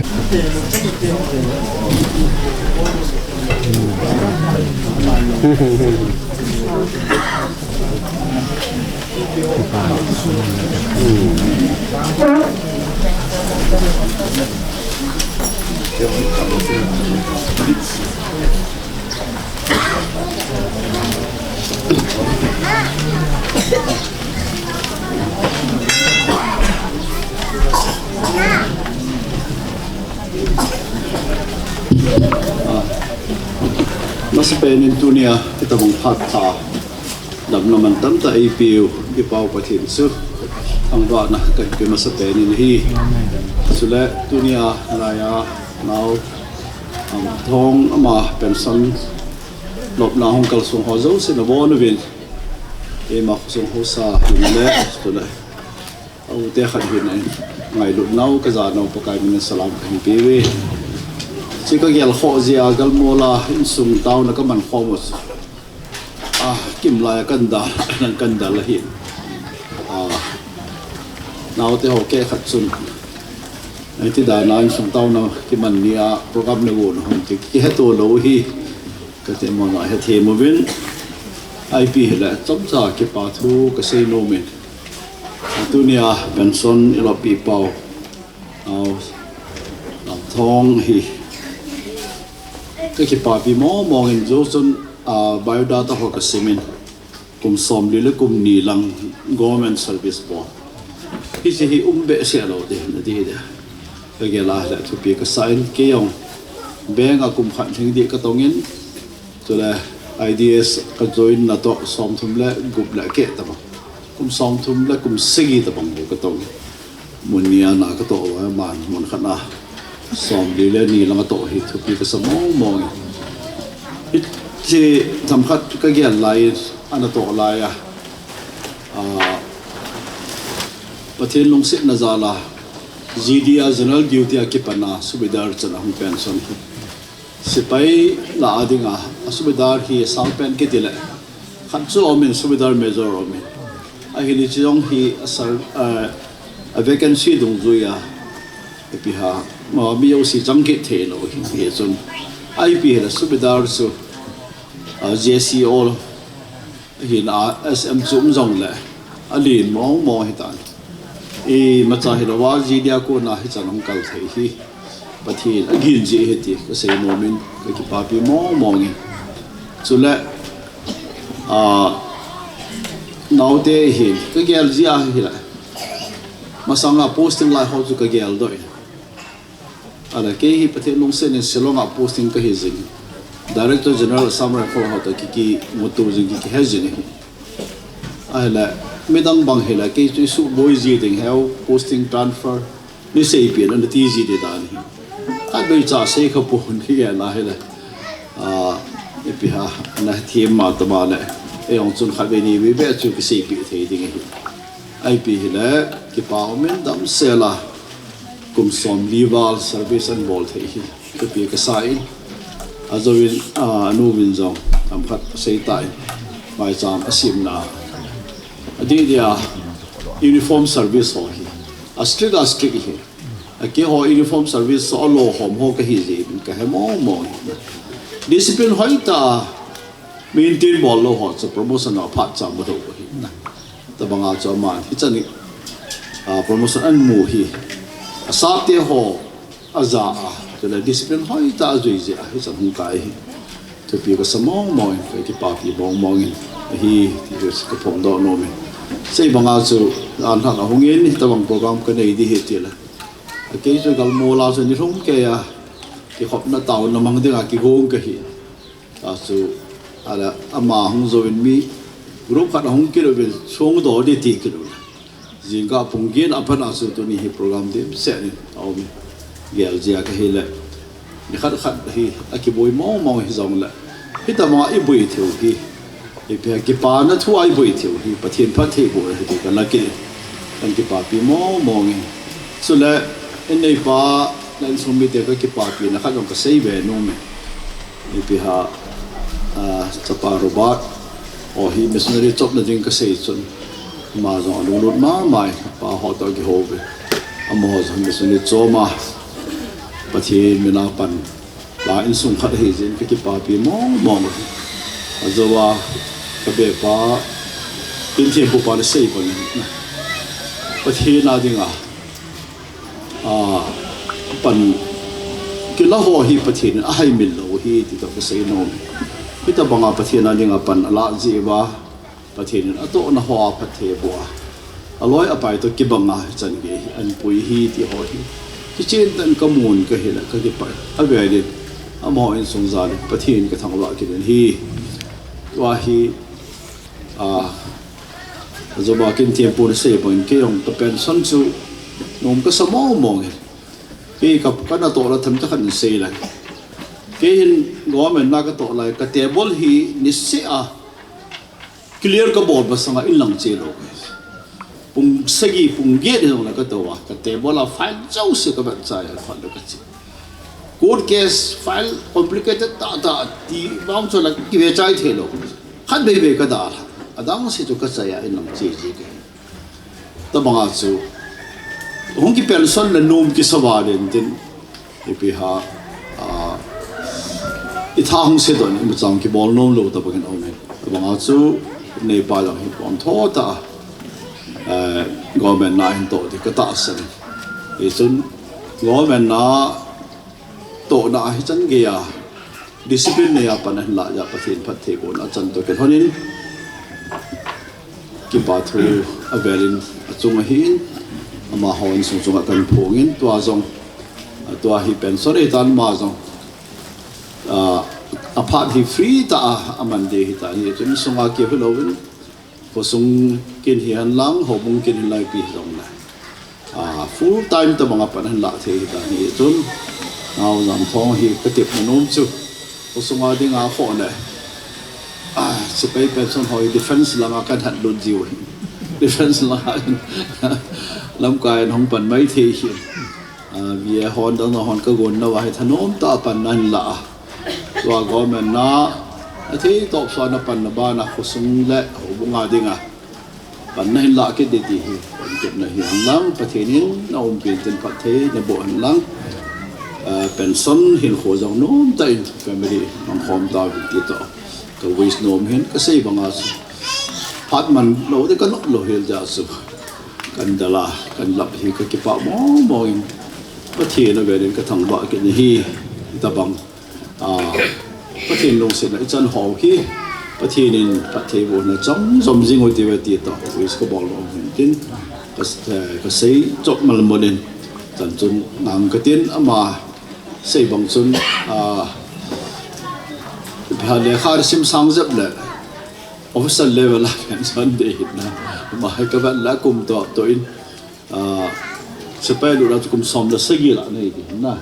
Masapen in tunia hitabang phat pha, damna mantam tah eipeu i Pau Pathen chu thangvahna kahin pe masapen in ahi. Chule tunia laiya nao, um, Thong ama pension lopna hung kalsong ho jouse nabon uvin, eima khosung haosa hin le, chule a u te khat hin a ngailutnau kajanau Pakai min in salam kahin peuve. Hiche kagel khoh jeh a galmol a insung taona kaman khom u chu, a, kimlai a kandal, nang kandal ahin. A, naote ho keh khat chun, iti dan a insung taona kiman ni a program nagon ham ti kiheto lou hi. Kati mona hethem uvin, ipi hile chomcha kipa thu kasei nom in. Tunia pension iloppi pau, au, Lamthong hi kakipapi mong mong in, jou chun, a, biodata ho kasim in, kum somli le kum ni lang government service bol. Hiche hi um behseh lou ding nati hite. Kagel a le thupi kasah in, kei jong bank a kum khat lhing ding katong in, chule I D S kajoin natoh somthum le gup le keh tabang, kum somthum le kum sagi tabang bou katong in. Mun ni a na katoh uva, man mun khat na somli le ni lang atoh hi thupi kasa mong mong in. Hiche themkhat kagel lai in, anatoh lai a, a, Pathen lungsetna jal a, G D a General Duty a kipan a Subedar chan a hung pension hi, sepai lah a dinga, a Subedar hi asangpen kiti le, khat chu aum in, Subedar Major aum in. Ahile hiche jong hi a sar, a, a vacancy dungjuia, ipi ham, mi jouse chang kit thei lou hi, hichun ipi hile Subedar chu, a, J C O ahin, a S M chu um jongle alen mong mong hitan. Imacha hilouva G D a kona hichan hung kal thei hi Pathen agin jeh ahi ti kasei nom in, kakipapi mong mong in. Chule, a, naote hin kagel jeh ahile, masanga posting lai ho chu kageldoh in. Ahile kei hi Pathen lungset in Shillong a posting kahi jing. Director General Assam Rifle ho toh ki, kimuto jing, ki, kihe jing ahi. Ahile midang bang hile kei chu isuboi ji ding, heu posting transfer nei seipeh in, ana ti ji ding dan ahi. Khatvei cha sei kha pon, kigel a hile. Ah, ipi ham, ana them ma tama le, eijong chun khatvei nivei beh chu kiseipeh thei ding ahi. Ipi hile, kipa umin, damsel a kum somli val service ana bol thei hi thupi kasa in, ajouvin, ah, anu vin jong themkhat asei tan, maicham asemna. Adeh dia, uniform service ho hi a strict a strict hi. Akeiho uniform service ho alo hom ho kahi jeh in kahe mong mong. Discipline hoitah maintain bol lou ho chu promotion a phat cha mudou ahi. Tobang a chu aman hichan hi, ah, promotion ana mu hi. Asapte ho aja a, chule discipline hoitah ajui jeh a hichan hung kai hi. Thupi kasa mong mong in, kakipapi mong mong in ahi, ti kaphongdoh nom in. Sei bang a chu, anhan ahung in, hitobang program kanei ding ahi tile, akei chu galmol a chu nilhum keiya kikhopna taona mang dinga kigong kahi. Achu, ahile ama hung jouvin mi group khat ahung kit uvin, songdoh ding ti kit uvin. Jingkah pung get a pat a chu tuni hi program dimset in aum in. Gel jeh a kahile, nikhat khat hi akiboi mong mong hijongle, hitobang a iboi theiu hi, ipi ham, kipana thu a iboi theiu hi Pathen phattheibohna ahi ti kana kit in, kana kipapi mong mong in. Chule, in neipa, na insung mite kakipapina khat jong kasei be nom e. Ipi ham, ah, chapa Robert ho hi missionary chopna ding kasei chun, ama jong alunglut mama in, pa ho toh kihou ve. Amaho jong missionary chom a, Pathen min a pan pa insung khat ahi jeh in kakipapi mong mong. Ajou a kabepa Kinthempu pa in asei bang in, Pathen a dinga, ah, pan kila ho hi Pathen in ahaimil lou ahi ti toh kasei nom. Hitobang a Pathen a dinga pan alah jeh uva, Pathen in atohna ho a phattheiboh a, aloi apai toh kibang a hichan gei hi ana pui ahi ti ho hi kichen tah in kamun kahile kakipah. Avel in, amaho insung jal in Pathen kathangvah kit in ahi. Tua hi, ah, ajou a Kinthempu in asei bang in, kei jong ka pension chu nom kasa mong mong in. Kei ka, kanatoh la themcha khat in sei le, kei hin government na katoh lai, ka table hi niseh a clear kabol masang a inlang che lou. Pung sagi, pung get hijongle katou a, ka table a file jouse kavet chai a, khat le kache. Court case file complicated tahtah ti vang chu la kive chai thei lou. Khatvei vei kadah a, adang se chu kachai a inlang che ji kahi. Tobang a chu hung ki pension le nom kisa val in tin, ipi ham, ah, itha hung sedoh in imacha kibol nom lou tobang in aum in. Tobang a chu neipa jong hi pontho tah a, eh, government na ahin toh ding katahsan in. Hichun government na tohna a hichan gei a discipline nei a pan ahin lah jeh a Pathen phattheibohna achan toh kilhon in, kipa thu avel in achung ahin, amaho insung chunga kahin phong in, tua jong, tua hi pension ahitan, ama jong, ah, aphat hi free tah a aman ding ahitan, hichun sunga kihilou in, khosung kin hihen lang, houbung kin hihen lang ipi hijongle, ah, full time tobang a pan ahin lah thei ahitan, hichun, nao jam thong hi katepna nom chu, khosunga dinga khoh le, ah, sepai pension ho hi defense langa kahin hat lut jiu ahi. Defense langa lamkai in hung pan mai thei ahi. Ah, V A hon, dang hon kagon nauva hi thanom tah a pan ahin lah a, tua government na athei topsuan a panna bana khosung le houbung a dinga pan ahin lah kit ding ti hi, pan kit na hihen lang, Pathen in naumpi in tin phatthei naboh hen lang, ah, pension hinkho jong nomtah in family mangkhom tauvin ti toh ka wish nom ahin, kasei banga chu phat man lou ding kanop lou hel jeh a chu kandal a kanlap hi kakipah mong mong in, Pathen avel in kathangvah kit in ahi. Tobang, ah, Pathen lungsetna ichan ho hi Pathen in phattheibohna chang jom jing u hiuve ti toh wish kabol nom ahin tin, ka, eh, kasei chop malmon in, chan chun nang katin, ama Sei bang chun, ah, pha le kha sim sang jep le official level a kan san de hin na. Ma hai ka ban la kum to to in, ah, sepai lu la chu kum som le sagi la nei di na.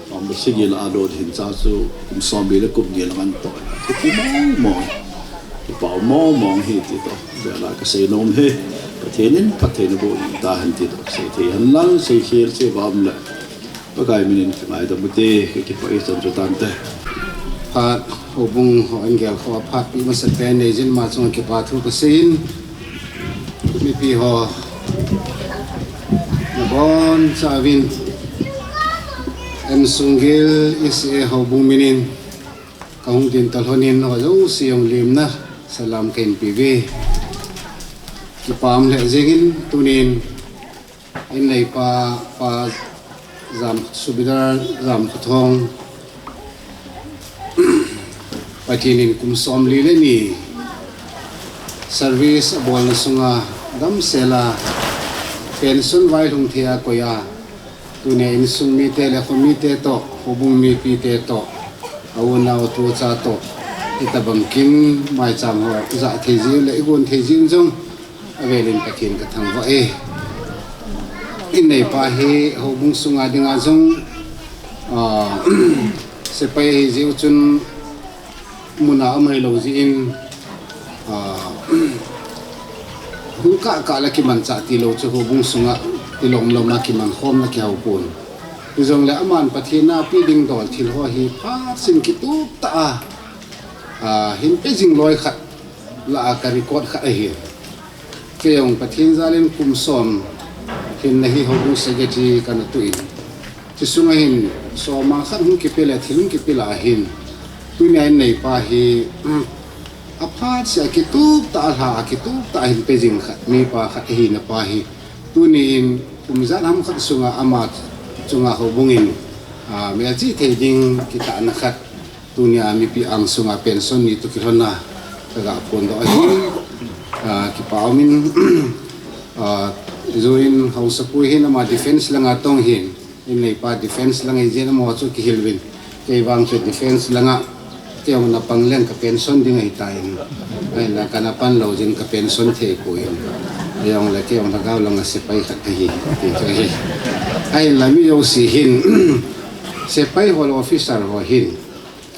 Som le sagi la a lo di hin cha chu kum som li le kum ni la ngan to. Chu ki mong mong. Ki pau mong mong hi ti to. Be la ka sei nom he. Pathen in, Pathen in bo ta han ti to. Sei thei han lang, sei khel, sei bam le. Pakai minin kangaidam ute, kakipah e, chonse tante. Phat, houbung ho angel ho, phat pi masapen neijin ma chunga kipa thu kaseiyin. Mipi ho, nabonchauvin, Insunggel E C A houbung minin kahung din talhonin ho jouse jong lemna salam kahin peuve. Kipa um lheh jengin tunin, inneipa, Pa Jam, Subedar Jamkhothong, Pathen in kum somli le ni service abolna sunga damsel a pension vailhung thei a koi a, tunia insung mite le khomite toh, houbung mipite toh, a unau tucha toh, hitabang kin maicham ho jah thei jiu le igon thei jiu jong, avelin Pathen kathangvah e. Inneipa hi houbung sunga dinga jong, ah, sepai ahi jiu chun muna um hilou jeh in, ah, hung kah kah la kimanchah tilou chu houbung sunga tilom lom a kimankhomna kihou pon. Hijongle aman Pathen a pi ding dol thil ho hi phat sin kitup tah a, ah, hin pe jing loi khat lah a ka record khat ahi. Kei jong Pathen jalin kum som hinna hi houbung secretary kana tuh in. Chusunga hin som a khat hung kipe le thil hung kipe lah a hin. Tunia inneipa hi, um, aphat seh a kitup tah a lha a kitup tah a hin pe jing khat, mipa khat ahina pa hi. Tuni in kum ijat ham khat sunga ama chunga houbung in, ah, melchih thei ding kitahna khat. Tunia mipi angsunga pension ni toh kilhonna kaga phondoh ahi. Ah, kipa umin, ah, join haosapu hin ama defense langa tong hin, inneipa defense langa ijeh in amaho chu kihil uvin. Kei vang chu defense langa, kei jong na pang leng ka pension ding ahitan. Ahinla kana pan lou jeh in ka pension thei poi. Ahijongle kei jong lhagao langa sepai khat kahi, ti chu ahi. Ahinla mi jouse hin, sepai ho le officer ho hin,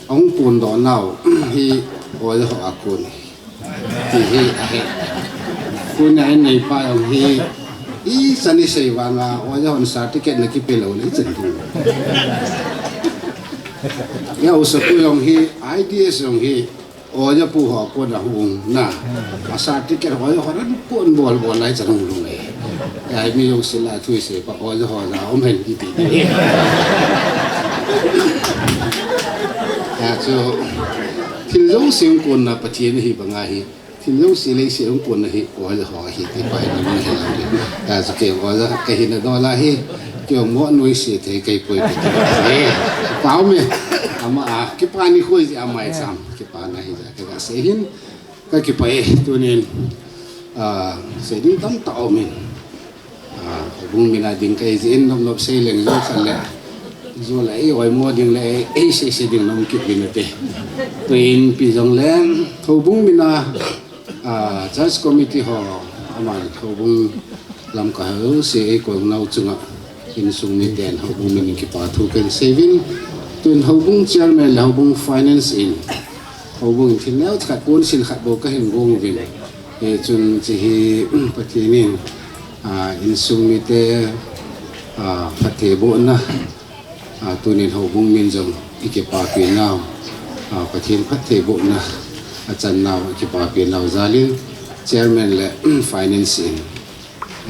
ahung phondoh nau hi oja ho a kon ahi ti hi ahe. Tunia inneipa jong hi, ichan isei vanga oja hon certificate na kipe lou le ichan ding. Haosapu jong hi, I D S jong hi, oja pu ho a kon a hung na. A certificate ho, oja ho a kon bol bol lai chan hung lhung e. Ahi mi jouse la thu isei pa oja ho la um hen kiti di. Achu, thil jouse hung konna Pathen ahi banga hi. Thil jouse leiset hung konna hi oja ho ahi ti pa hi na mun hen lang di. Achu kei oja kahina dol a hi. Kei mo noise thei kei poi kiti. He, pa um e. Ama a, kipa nikho jeh a maicham. Kipana hi jeh a kaga sei hin. Kakipah e, tunin, ah, sei ding tamtah aumin. Ah, houbung mina ding kahi jeh in nop nop sei leng jou khat le. Jou le ei oimo ding le ei sei sei ding na um kit uvin nate. Tuin ipi jongle, houbung mina, ah, church committee ho, aman houbung Lamkai ho jouse, eikoi nau chunga, insung miten houbung min in kipa thu kahin sei uvin. Tun houbung chairman le houbung finance in, houbung in thil neocha khat, council khat bou kahin gong uvin. Hichun hiche hi, Pathen in, ah, insung mite, ah, phattheibohna, ah, tunin houbung min jong ikipapi nau, ah, Pathen phattheibohna achan nau, ikipapi nau jalin, chairman le finance in,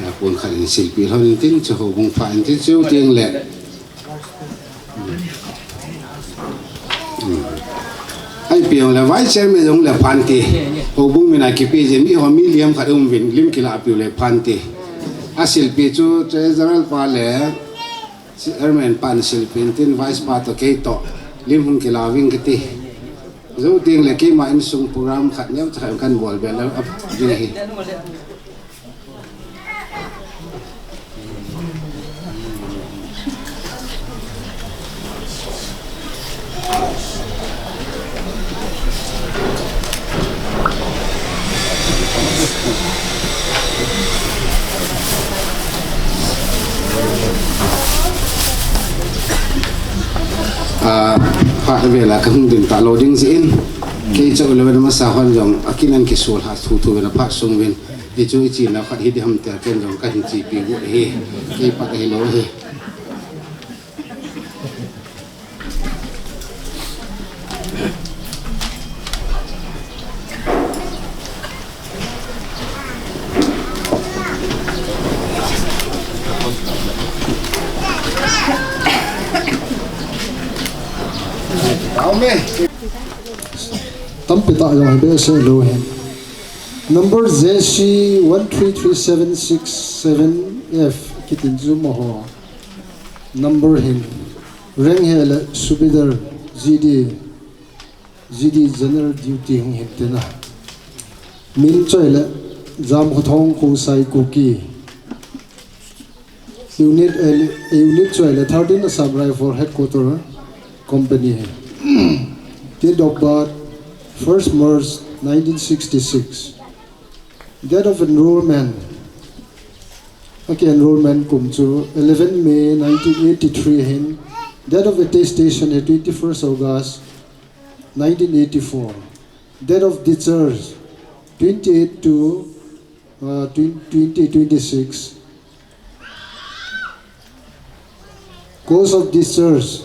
ah, pon khat in silpeh lhon intin, chu houbung pha intin, chuteng le. Hmm. Ipi jongle vice chairman jong le phante. Houbung mina kipe jeh in, mi ho mi liam khat um uvin, lim kilah piu le phante. Asilpeh chu treasurer pa le chairman pan silpeh intin vice pa toh kei toh lim hung kila uving kati. Jou teng le keima insung program khat neocha khat kan bol be lou a ding ahi. Phat vela kahung ding talou ding jeh in, kei chauh lou na masa hon jong akin an kisul ha thu thu vena phat sung vin, hichu ichi na khat hi di ham tia ken jong kahin chepi got ahi, kei phat ahilou ahi. Tampi tah jong hi behseh lou hin. Number J C one three three seven six seven F kitin chu amaho number hin. Rank hile Subedar, G D, G D General Duty hung hin tina. Min chu ahile Jamkhothong Khosai Kuki. Unit, eh, unit chu ahile thirteen Assam Rifle Headquarter Company ahi. Date of birth, first March nineteen sixty-six. Date of enrollment, aki enrollment kum chu eleven May nineteen eighty-three ahin. Date of attestation hi twenty-first August nineteen eighty-four. Date of discharge, twenty-eight two, uh, twen-, twenty twenty-six. Cause of discharge,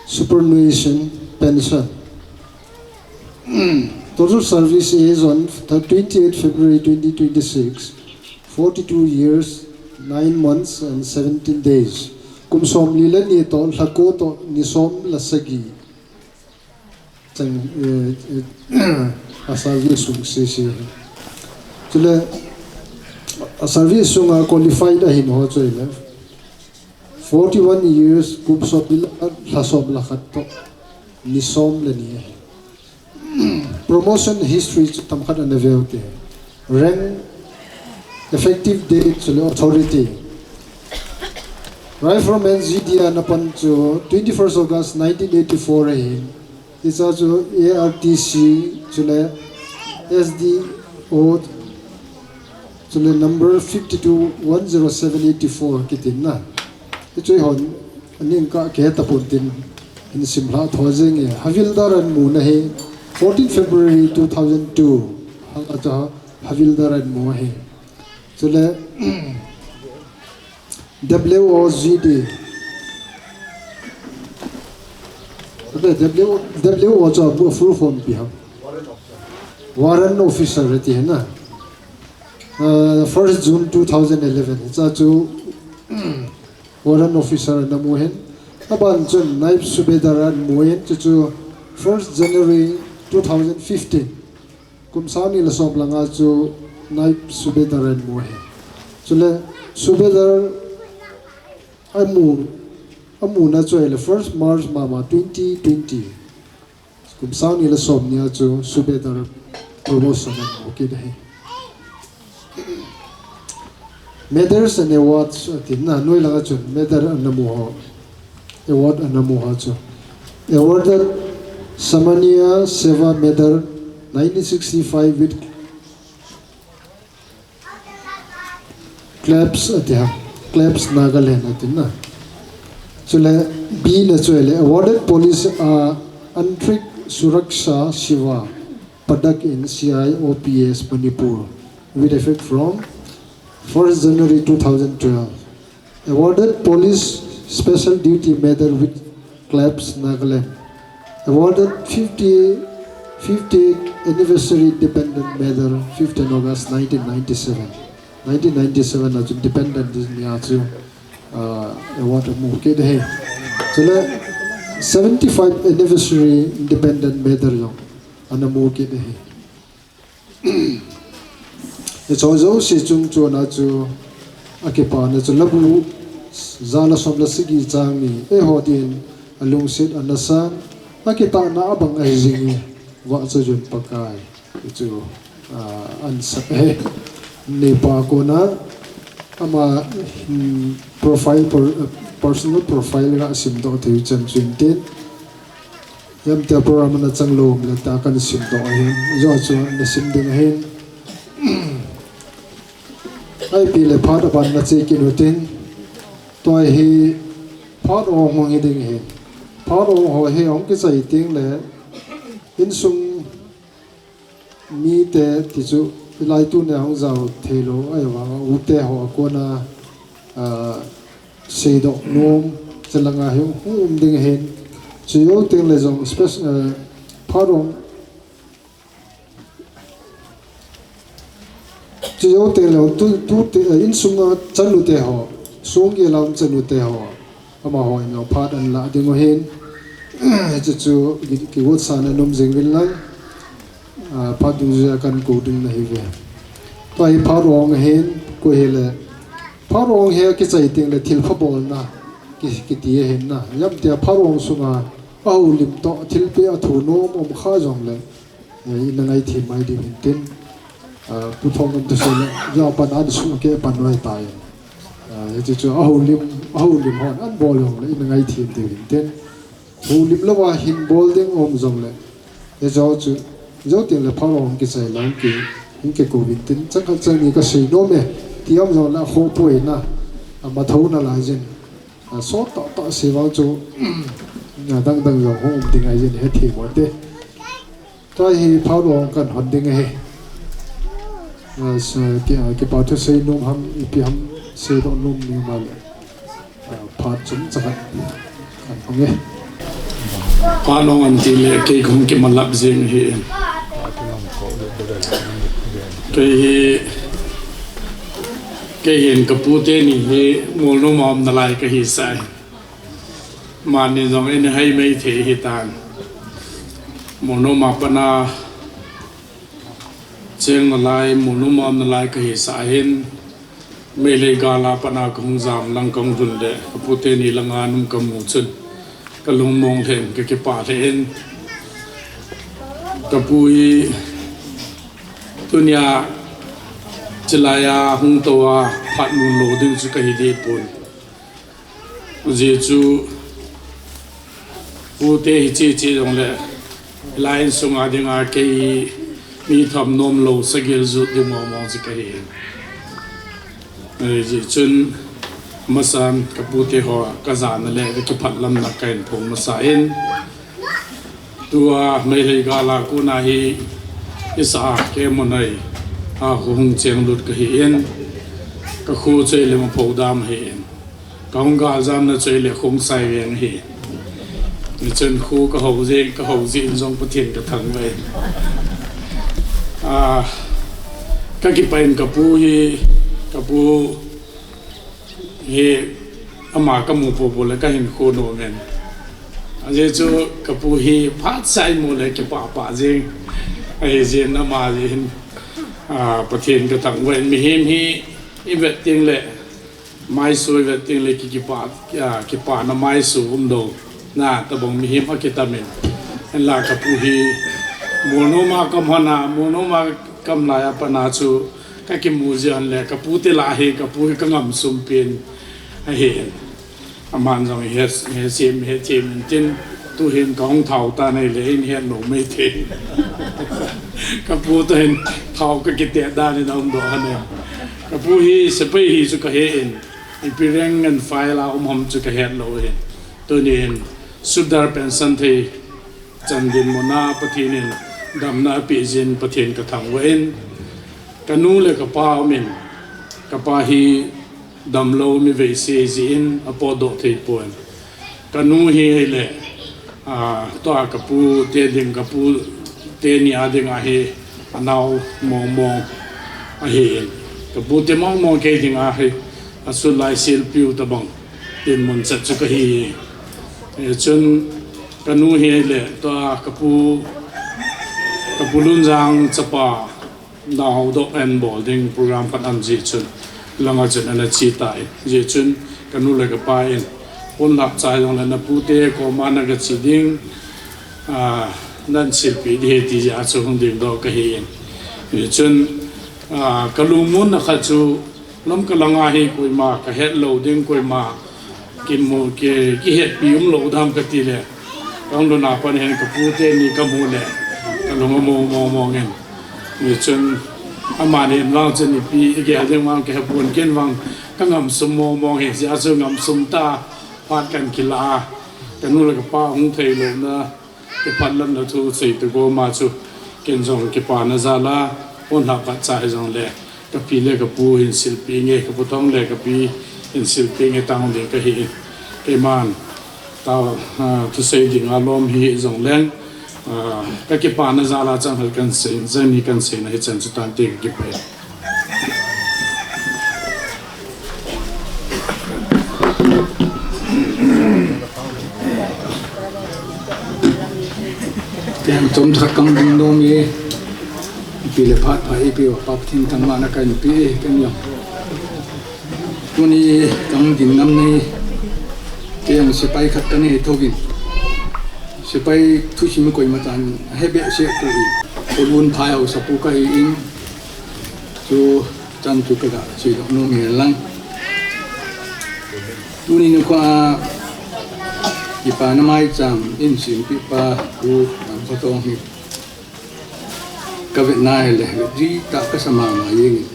superannuation pension. Total service age on the twenty-eighth February twenty twenty-six, forty-two years, nine months and seventeen days. Kum somli le ni toh, lha ko toh, ni som le sagi. Chang, eh, eh, a service sung sese. Chule, a service sunga qualified ahin ho chu ahile forty-one years, kum som le, lha som le khat toh, ni som le ni ahi. Promotion history chu themkhat ana veu te. Rank, effective date, chule authority. Rifleman G D a ana pan chu twenty-first August nineteen eighty-four ahin. Hiche chu A R T C, chule S D O, chule number fifty-two one zero seven eighty-four kitin na. Hichu eihon aning kah kei tapon tin, hin simlha tho jenge. Havildar ana mu na ahi, fourteen February two thousand two. Ha, achu Havildar ana mu ahi. Chule, W O G D. Ate W, W O chu a full form ipi ham? Warrant Officer ati ahi na. Uh, first June two thousand eleven. Hiche chu Warrant Officer ana mu ahin. Aban chun Naib Subedar ana mu ahin. Chuchu first January two thousand fifteen. Kum sang ni le som le nga chu Naib Subedar ana mu ahi. Chule Subedar amu, amu na chu ahile first March mama twenty twenty. Kum sang ni le som ni a chu Subedar promotion ana mu kit ahi. Medals and awards, ati na, noi langa chun medal ana mu ho. Award ana mu ho chu. Awarded Sammaniya Seva Medal nineteen sixty-five with claps, ati ham. Claps Nagaland, ati na. Chule B na chu ahile, awarded police, uh, Antarik Suraksha Seva Padak in C I O P S Manipur, with effect from first January two thousand twelve. Awarded Police Special Duty Medal with claps Nagaland. Awarded fifty, fiftieth Anniversary Independent Medal, fifteen August nineteen ninety-seven. Nineteen ninety-seven a chu independent ni a chu, uh, award amu kit ahi. Chule seventy-five Anniversary Independent Medal jong ana mu kit ahi. Hiche jouse chung chon a chu akipana chu labu ja le som le sagi chang ni, eiho din alungset ana san, akitahna abang ahi jing e, vahchoi jun Pakai. Chu, ah, ana sap e. Neipa kona ama, hmm, profile, per-, personal profile ga simdoh thei chan chu intin. Hitia program ana chang lou le ta kana simdoh ahin. Hiche chu ana sim ding ahin. Ipi le phat aban na che kit utin. Tua hi phat ong hung hi ding ahi. Phat ong ho hi hung kichai teng le, insung mite ti chu, hilai tunia hung jao theilou ahivanga, ute ho a kona, ah, seidoh nom, chalanga hi hung um ding ahin. Chujou teng le jong special, ah, phat ong Chujou teng le tu, tute, eh, insunga chanu te ho, sung gel a um chanu te ho, amaho in jong phat ana lah ding u ahin. Chuchu ki, kigotsahna nom jing uvin lang, ah, phat dungjuia kakou ding ahi uve. Tua hi phat ong ahin, koi hile, phat ong hi kichai teng le thilpha bolna ki, kiti ahin na. Ijemtia phat ong sunga ahoulim toh thilpeh a thunom um kha jong le, eh, ina ngaithem mai diu ahin tin, ah, Pu Thongkam thusei le, ja pan an sung ke pan noi tai. Ah, hichu chu ahoulim, ahoulim hon ana bol jong le ina ngaithem diu ahin tin. Houlim louva hin bol ding um jong le, hijou chu, jou teng le phat ong kichai lang ki, hin kikou uvin tin, chang khat chang ni kasei nom e, ti um jong le akhoh poi na, ama thou nalai jin. Ah, sot tah tah sei vang chu, ah, dang dang jong hung um ding ahi jin, hethem u hite. Tua hi phat ong kan hon ding ahi. Ah, so, ki, ah, kipa thusei nom ham, ipi ham, seidoh nom ni ma le. Ah, phat chomcha khat kan hon e. Phat ong an ti le, kei kahung kimalap jing ahi. Kei hi, kei hin kapu teni hi, Molnom a um nalai kahi sai. Aman jong eina hai mai thei ahitan. Molnom a pat a cheng nalai, Molnom a um nalai kahi sah in, Meitei gal a pat a kahung jam lang kahung lhun le, kapu teni langa ana um kamu chun, kalung mong lheh in, kakipah lheh in. Kapu hi tunia chilai a hung tou a phat mun lou ding chu kahi deh pon. Ajeh chu pute hi che che jong le, hilai insunga dinga kei mi tham nom lou, sagil jut ding mong mong chu kahi. Ajeh chun amasan kapute ho kajana le kakipah lamna kahin phong masa in. Tua Meitei gal a kona hi isa a kei mun a hi a hung cheng lut kahi in, kakho chu ahile Maphodam ahi in, kahung galjamna chu ahile Khongsai veng ahi. Hichun kho kahou jeh, kahou jeh in jong Pathen kathangvah in. Ah, kakipah in kapu hi, kapu hi ama kamu popo le kahin kho nom in. Ajeh chu kapu hi phatseh a imu le kipah pah jing. Ahi jeh in ama jeh hin, ah, Pathen kathangvah in, mihem hi ivet teng le maiso ivet teng le ki, kipah, ah, kipana maiso umlou na tabang mihem akitam in. Hinla kapu hi Molnom a kaum hana, Molnom a kaum lai a pat a chu kakimu jeh in le kapute lah a hi, kapu hi kangam sum pen ahi. Aman jong he, he sem, he sem in tin, tuhin kahung thao tan ahile, hin het lou mai thei. Kapu toh hin thao kakiteh dan in aum doh ahi. Kapu hi sepai hi chu kahe in, ipi rank and file a um ham chu kahet lou ahi. Tuni hin Sudar pension thei chan dinmun a Pathen in damna apeh jeh in Pathen kathangvah in, kanu le kapa um in, kapa hi damlou mi veise jeh in apotdoh thei pon. Kanu hi ahile, ah, tua kapu te ding, kapu teni a dinga hi anao mong mong ahi in. Kapu te mong mong kei dinga hi asul lai silpiu tabang dinmun chat chu kahi. Hichun kanu hi ahile tua kapu, kapu Lunjang chapa, nao doh an bol ding program khat aum jeh chun, langa chun ana che tai. Hijeh chun kanu le kapa in, pon lhap chai jong le napute koma nagache ding, ah, nahin silpeh ding ahi ti jeh a chu hung dingdoh kahi in. Hijeh chun, ah, kalungmonna khat chu, Lamka langa hi koima kahet lou ding, koima kimu, ki, kihetpi umlou dam kati le, kahung lhun a pat hin kapu teni kamu le, kalung among mong mong in. Hichun amani in vang chun ipi igel ding vang kahe pon, ken vang kangam sum mong mong hi, jeh a chu ngam sum tah a phat kahin kilah a. Kanu le kapa hung thei louna, kiphatlamna thu sei tu goma chu, ken jong kipana jal a, hon hah khat cha hijongle, kapi le kapu hin silpi nge, kapu Thong le kapi hin silpi nge tang ding kahi. Keiman, ta, ah, thusei ding a lom hi jongleng, ah, kakipana jal a chang hal kan sei, jani kan seina hichan chu tante kakipah e. Ken chom thak kang ding nom e. Ipi le phat pha ipi va Pa Pathen thangvahna kahin pe e, ken jong. Tuni kang ding nam nei. Ken jong sepai khat kahi thouvin. Sepai thusim koima chan he behseh poi. Kolun phai haosapu kahi in. Chu chan chu kaga seidoh nom e lang. Tuni nikho a kipana maicham in simpi pa Pu Lamkhothong hi kavetna hile, ji tah kasa mama jeng in.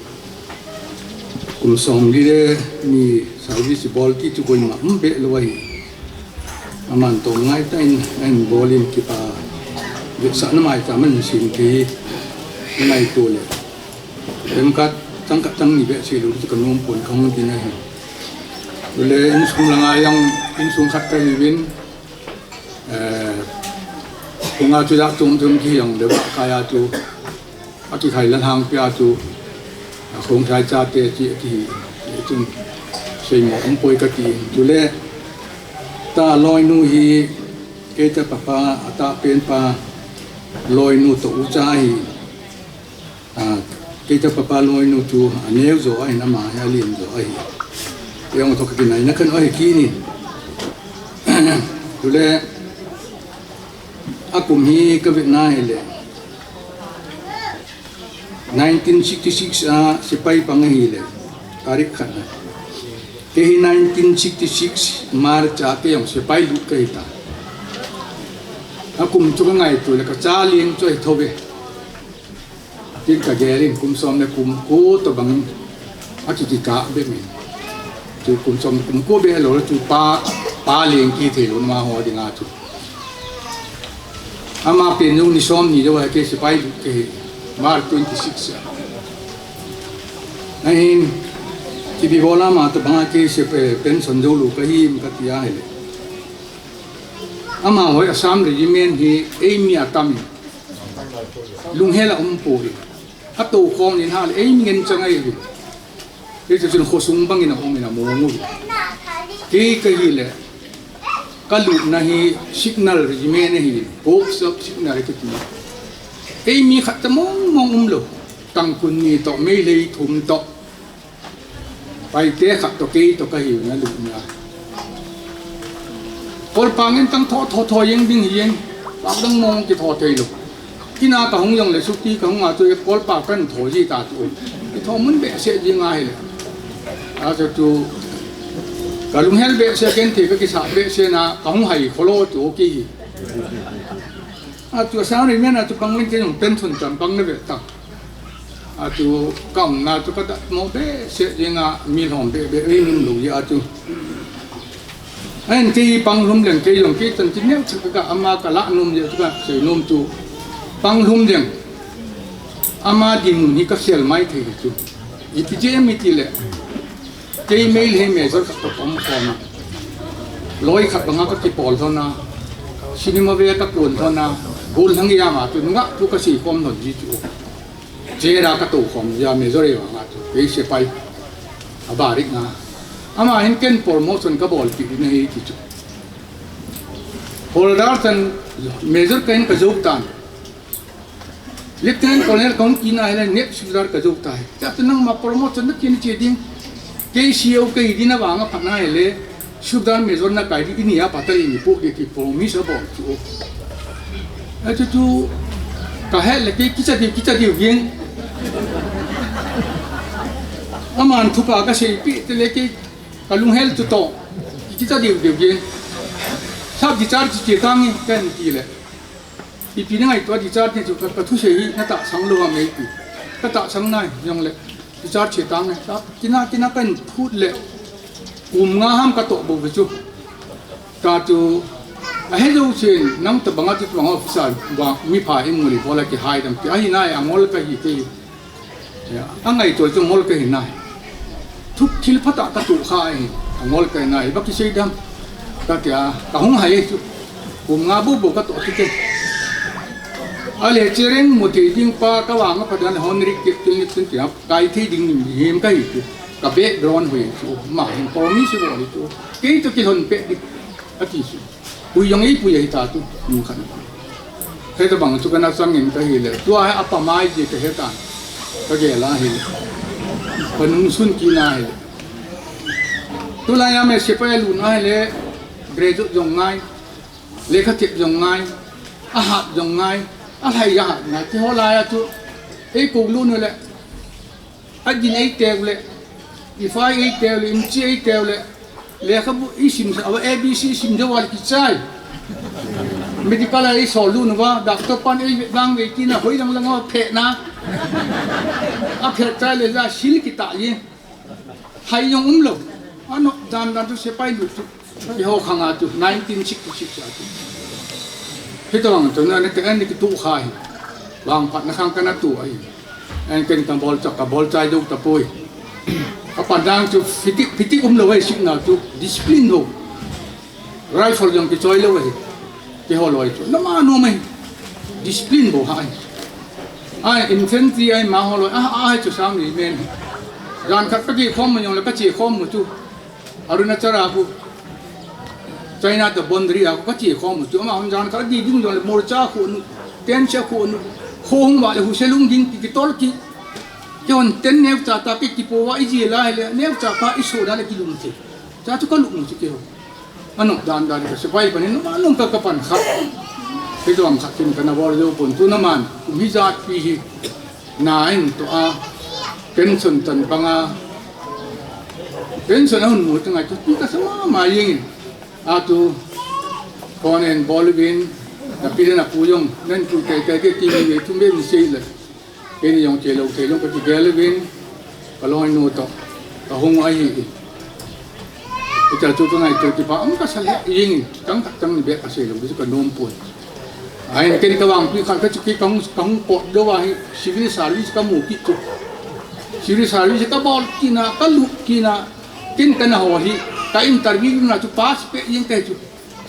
Kum somli le ni service bol ti chu koima um be lou ahi. Aman tong ngai tah in, ahin bol in kipa vetsahna maicham ahin sem thei hi ngaito le. Themkhat, chang khat chang ni behseh lou chu kanom pon, kahung tin ahi. Chule insung langa jong insung khat kahiuvin, eh, khonga chu dak chom chom kihi jongle vah kai a chu, akikhai la lhangpi a chu, a khongthai chate chi akihi, chun seimo um poi kati. Chule ta loinu hi, kei chapa pa, atahpen pa, loinu toh ucha ahi. A, kei chapa pa loinu chu aneo jo ahin, ama hi alen jo ahi. Kei jong toh kakinaina khat ahi kit in. Chule, akum hi kavetna hile, nineteen sixty-six a sepai pang ahile, tarik khat na. Kei hi nineteen sixty-six March a kei jong sepai lut kahi ta. Akum chu kangaito le kacha leng chu ahi thouve. Tin kagel in kum som le kum ko tobang in akikikah be min. Chu kum som le kum ko be lou chu pa, pa leng kithei lou amaho dinga chu. Ama pen jong ni som ni lou a kei sepai lut kahi, March twenty-six a. Ahin, kibi bol ama tobang a kei sepai pension jou lou kahi kati ahile. Amaho Assam Regiment hi eimi atam in. Lunghel a um poi. Atoukhom in hal, eimi ngen chang ahi. Hichu chun khosung bangin aum in among u. Kei kahile, kalutna hi Signal Regiment ahi, Corps of Signal kiti. Eimi khat cha mong mong umlou. Tangkhul ni toh, Meitei thum toh. Paite khat toh kei toh kahiu na lutna. Kolpa ngen tang tho tho tho jeng ding hi jeng. Pang dang mong kitho thei lou. Ina kahung jongle suti kahung a chu Kolpa kan tho ji ta chu. Kitho mun behseh ji nga hile. A chu chu kalunghel behseh ken thei kakisa behseh na kahung hai kholo chu kihi. A chu Assam Regiment a chu pang leng kei jong pension chan pang le ve ta. A chu kaumna chu kadatmo behseh jeng a, mi lhom beh beh ei um lou jeh a chu. Ahin kei panglhum leng kei jong kei chan chu neocha kaga ama kalah nom jeh chu kasei nom chu. Panglhum leng ama dinmun hi kakhel mai thei chu. Ipi jeh em itile. Kei Meitei Major khat toh kaum khom a. Loi khat banga kakipol lhon a. Cinema ve kakon lhon a. Gollhang jam a chu nungah thu kasei khom lhon ji chu. Jail a katoukhom jeh a Major ei vang a chu. Kei sepai. A barrack nga. Ama hin ken promotion kabolpeh ding ahi ti chu. Havildar chan Major kahin kajou tan. Lieutenant Colonel kahung kit na hile, Naib Suvdar kajou tai. Chua chu nangma promotion nakin che ding. Kei C O kahi ding na vang aphat na hile, Suvdar Major nakai ding, ini a patal ini poh ding ti promise abol chu. A chu chu, kahet le kei kicha diu, kicha diu gin. Aman thupha kaseipeh tile kei kalunghel chu toh. Kicha diu diu gin. Sap discharge che tange, kahin ti le. Ipi na ngaito a discharge chu ka, kathusei hi natahsang lou ham eipi. Katahsang nai, jongle. Discharge che tange. Ta, tina, tina kahin phut le. Kum nga ham katoh bou ve chu. Ta chu, Ahe jousen, nang tabang a chu tabang officer, ba, mi pha i mu le, bola kihai dam ti. Ahi nai, angol kahi kei. Ya, angaito chu ngol kahi nai. Thil phatah katoh kha ahi, angol kahi nai, ba kisei dam. Katia, kahung hai chu. Kum nga bou bou katoh chu kei. Ale chereng mu thei ding pa, kavang a phadan hon rik kit til ni tin tia, kai thei ding ni hem kahi chu. Ka background hoi chu, ma hin promise bol hi chu. Kei chu kilhon pe di, ati chu. Pui jong eipui ahi ta tu, mun khat. Hitabang chu kana chang in kahi le. Tua hi apa mai je kahe ta. Kagel a hi. Kanung sun kit na hi. Tulai a me sepai lut na hi le. Graduate jong ngai. Lekha thep jong ngai. Ahat jong ngai. Alhai ahat ngai. Keiho lai a chu. Eikou lut nu le. Adin eiteu le, ifai eiteu le, imchi eiteu le, lekhabu isim sa, ava A B C isim sa val kichai. Medical a isol lut nu va, doctor pan ei vang ve kina, hoi lang lang a phe na. Aphe chai le ja sil kita ye. Hai jong umlou. Ano, dan dan tu sepai lut tu. Keiho khang a chu, nineteen sixty-six a chu. Hitabang chu, na, na, na, na, kitoh kha hi. Vangphatna khang kana toh ahi. An ken kabol chai, kabol chai jou tapoi. Kapan dang chu, piti, piti umlou ahi, sikna chu, discipline lou. Rifle jong kichoi lou ahi. Keiho loi chu, nama nom ahi. Discipline bou ha ahi. Ai, infantry ahi, ma ho loi, ah, ah, chu sang ni men. Jan khat kache khom ma jong le kache khom ma chu. Arunachal a khu, China to boundary a khu kache khom u chu, ama hon jan khat di ding jong le morcha khu nu, tent cha khu nu, kho hung va le hu se lung ding ki, kitol ki. Kihon tent neu cha ta ki, kipo va iji la le, neu cha pa iso da le kilung the. Cha chu kalut nu chu keiho. Ano dan dan ka sepai pani nu ma nung ka kapan kha. Kei jong khat kin kana bol jou pon tu na man, kum hi jat pi hi. Na in to a, pension tan banga, pension a hun mu tang a chu, tu ka sa mama jeng in. A tu, kon en bol vin, na pi na pu jong, nen tu kai kai ke ti mi ve tu me mi sei le. Ken jong che lou, che lou ka ti gel vin, ka loi nu to, ka hung ahi. Hitia chu ka ngaito kipah um kasa le, jeng in, chang khat chang ni beh kasei lou, chu ka nom pon. Ahin ken ka vangpi khat ka chu ki kang, kang pot lou ahi, civil service ka mu kit chu. Civil service ka bol kit na, ka lut kit na, ken ka na ho hi, ka interview na chu pass pe jeng ka chu.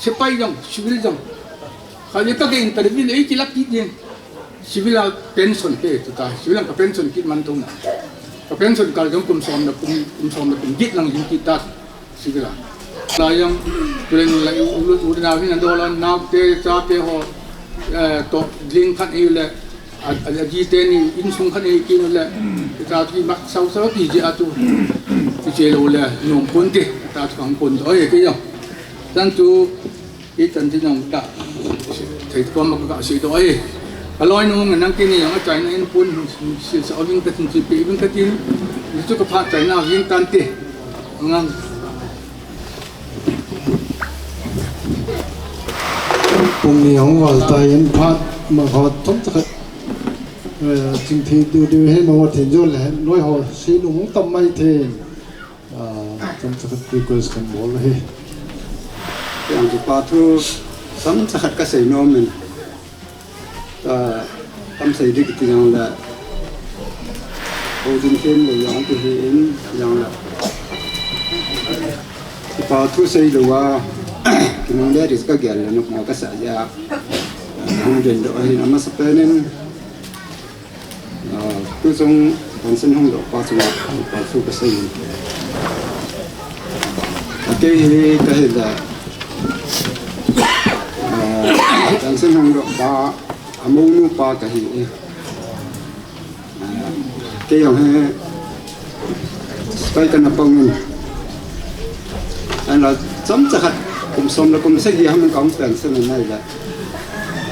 Sepai jong, civil jong. Khat le ka ke interview le, ei kila kit jeng. Civil a pension pe tu ta, civil a ka pension kit man tu na. Ka pension kal jong kum som le kum, kum som le kum get lang jing kit ta, civil a. La jong, tu le nu la u, u, u na hin a dolan nau te, cha te ho, eh, to, ding khat ei le, a, a, a ji te ni, insung khat ei kin le, cha ki mak sau sau ki ji a tu, ki che lou le, nom pon te, ta tu kang pon to, eh, ki jong. Tan tu, Ichan tin jong ka, thei kom ka sei doh e. Ka loi nu ngen nang kini jong achaina in pon sil sa oving ka tin chi pe ving ka tin. Ni chu ka pha chaina ving tan te. Ngang. Pung ni hung val ta in phat ma hot thum ta khat. Eh, ching thei diu diu he no thei jo le, loi ho sei lung tam mai thei. Ah, chomcha khat request kan bol ahi. Yang chu pa thu chomcha khat ka sei nom in. Ah, tam sei dik ti jong le. Ho jin them le yang ti hi in jong le. Ki pa thu sei lou a. Ki nung le ris ka gel le nuk mo ka sa ja. Hung den doh ahi na masa pen in. Ah, tu chung pension hung doh pa chunga, pa thu ka sei in. Kei hi ka hi le, ah, pension hung doh pa, a monu pa ka hi e. Ah, kei jong hi, kai ka na pang in. An la chomcha khat kum som le kum sagi ham ka hung pension in nai le.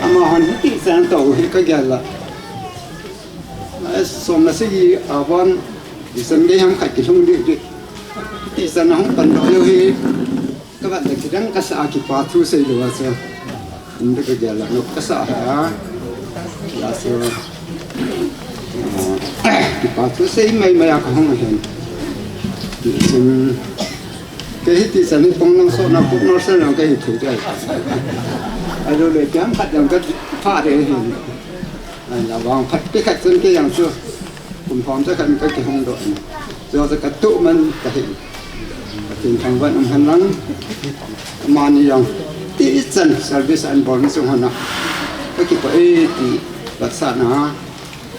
Ama hon hiti san to hi ka gel la. Ai, som le sagi a van, isan gei ham khat kilhung ding ding. Isan hung pan doh lou hi, ka vat le kidang ka sa a ki pa thu sei lou a sa. Inde ka gel la, nok ka sa ha. La so. Ah, ki pa thu sei mai mai a ka hung hen. Isan Kei hi ti chan hi pong lang so na puk nor sen lang kei hi thei dai. Ajo le piam khat jong ka pha de hi. Ai la vang phat pi khat chun kei jong chu. Kum thom cha khat ka kihung doh. Jo cha ka tu man ka hi. Ka tin thang van um han lang. Mani jong ti chan service an bol sung hana. Ka kipah e ti vat sa na.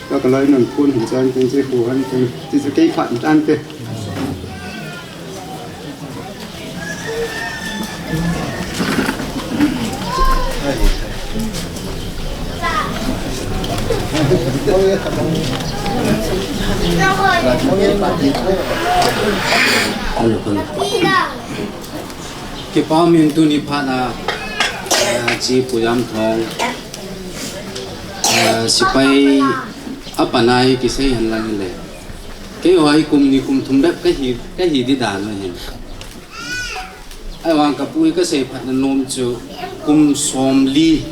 Ka ka lai nan kun hin chan tin chi hu han tin chi chu kei phat tan te. Kipa min tuni phat a, eh, chi Pu Jam Thong, eh, sipai a panai kisei hen lang le. Kei ho hi kum ni kum thum bep ka hi, ka hi di dan lo hin. Ahivang ka pu hi ka sei phat na nom chu kum som li.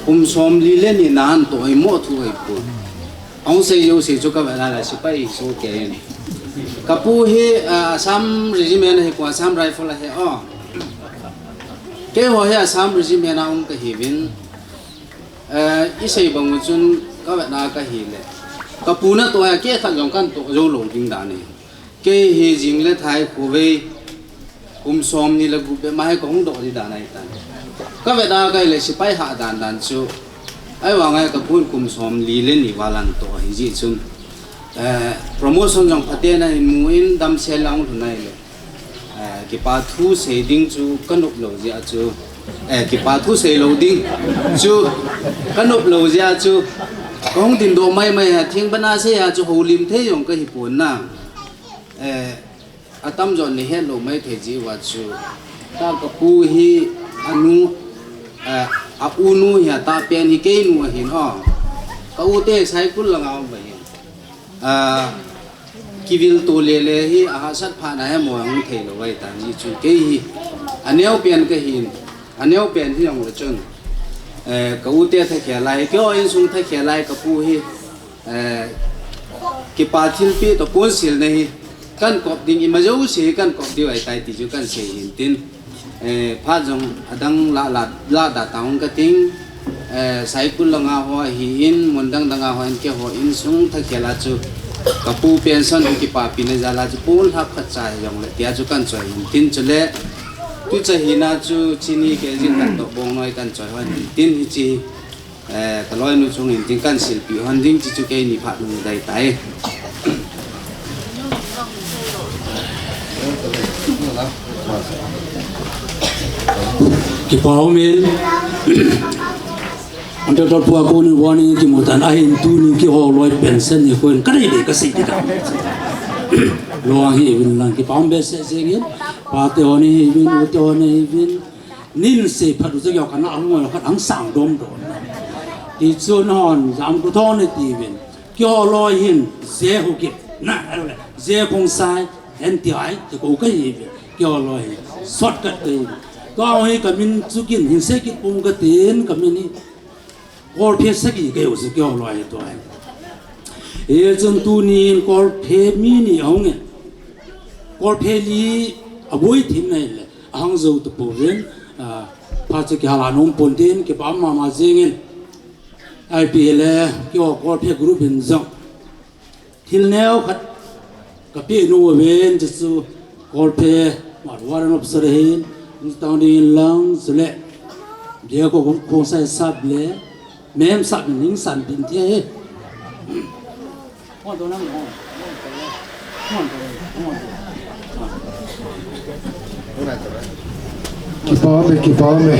Kum som li le ni nan to ai mo thu ai pu. Ahung sei jo sei chu ka va la la sipai so ke ni. Ka pu hi, ah, Assam Regiment hi ko Assam Rifle hi o. Kei ho hi Assam Regiment a um ka hi vin. Eh, i sei bang u chun ka vet na ka hi le. Ka pu na to a kei khat jong kan to jo lo ding dan ni. Kei hi jing le thai khu vei kum som ni le gup be ma he ka hung do di dan ai tan. Ka vet na ka hi le sipai ha dan dan chu. Ahivang a ka pu kum som li le ni valan to hi ji chun. Eh, promotion jong phaten a hin mu in damsel a hung lhun ai le. Eh, kipa thu sei ding chu ka nop lo jeh a chu. Eh, kipa thu sei lo ding chu ka nop lo jeh a chu. Ka hung din do mai mai a thing bana sei a chu holim thei jong ka hi pon na. Eh, atam jon ni het lo mai thei ji va chu. Ta ka pu hi anu, eh, a u nu hi a ta pen hi kei nu a hin o. Ka u te Saikul langa um ba hin. Ah, kivil to le le hi a hahsat phat na he mo hung thei lo vai ta ni chu kei hi. A neo pen ka hin, a neo pen hi jong le chun. Eh, ka u te tha khel lai, kei o insung tha khel lai ka pu hi. Eh, kipa thilpi to pon sil na hi. Kan kop ding i ma jo si kan kop di vai tai ti chu kan sei hin tin. Eh, phat jong adang la, la, la da taung ka ting, eh, Saikul langa ho hi in, mun dang danga ho in kei ho insung tha khel a chu, ka pu pension hi kipa pi na jal a chu, pon hap khat cha hi jong le, tia chu kan choi hin tin chu le, tu cha hi na chu, chini ke jin kan to bong noi kan choi hon hin tin hi chi, Eh, ka loinu chung in tin kan silpi hon ding chi chu kei ni phat nu dai tai. Kipa um in. Ante tot pua ko ni wani ki mutan a hin tu ni ki ho loi pension ni ko in ka dei dei ka sei di da. Lo ang hi vin lang kipa um be se se ngin. Pa te ho ni hi vin, u te ho ni hi vin. Nin se phat u jeng yo kana ang mo khat ang sang dom dom. Ti chun hon jam ku thon ni ti vin. Kei ho loi hin je hu kit. Na, je kong sai, en ti ai, ti ko ka hi vin. Kei ho loi hin. Shortcut ka hi. Tua ho hi ka min chu kin hin se kit pung ka tin ka min hi. Kolphe sagi kei u se kei ho loi to ai. E chun tu nin kolphe mi ni ahung e. Kolphe li a boi thim nei le. Ahung zo tu po ven. A, pha che ki hala nom pon tin ki pam ma ma jing in. Ai pi le kei ho kolphe group in zong. Thil neo khat ka pe nu ven chu chu kolphe, warrant officer hin, tang ding lang, sule. Dia ko kong sai sap le, mem sap ning san din thia he. Kipa me, kipa me.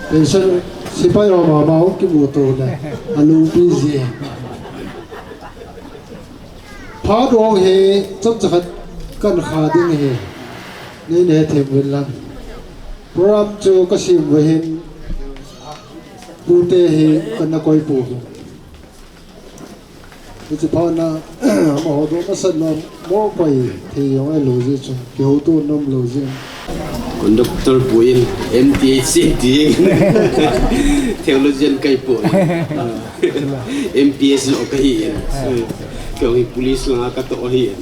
Pension sipai ho mama ho kimu to le. Alu pi ji. Phat ong hi chomcha khat kan kha ding hi. Nei nei them vin lang. Program chu ka sim ve hin. Pute hi kan na koi pu hi. Hichi phat na, amaho do masat na mo koi thei jong ai lo ji chu. Kihouto nom lo ji. Conductor pu in M T H C ti. Theologian kai pu. M P S lo ka hi in. Kei hi police langa ka to hi in.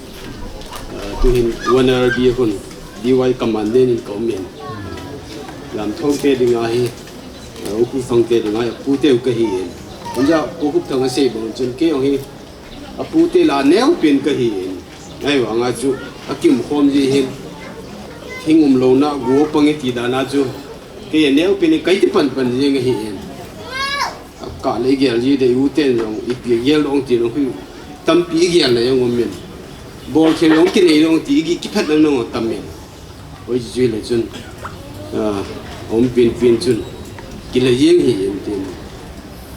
Tuhin one R B hun, D Y commandant in ka um in. Lamthong te dinga hi, uh, Ukhup Thang te dinga hi, apute u ka hi in. Anja Ukhup Thang a sei bang chun kei jong hi, apute lah a neo pen ka hi in. Ahivanga chu, akium khom ji hin. Hing umlouna, go pang e ti dan a chu. Kei a neo pen in, kei ti pan pan jing ahi in. Ka le gel ji de u ten jong, ipi gel dong ti dong hi. Tampi gel na jong um in. Bol khel jong kinei dong ti, ki, kiphat lang dong tam in. Oi, chu le chun, ah, um pin pin chun, kila jeng hi in tin.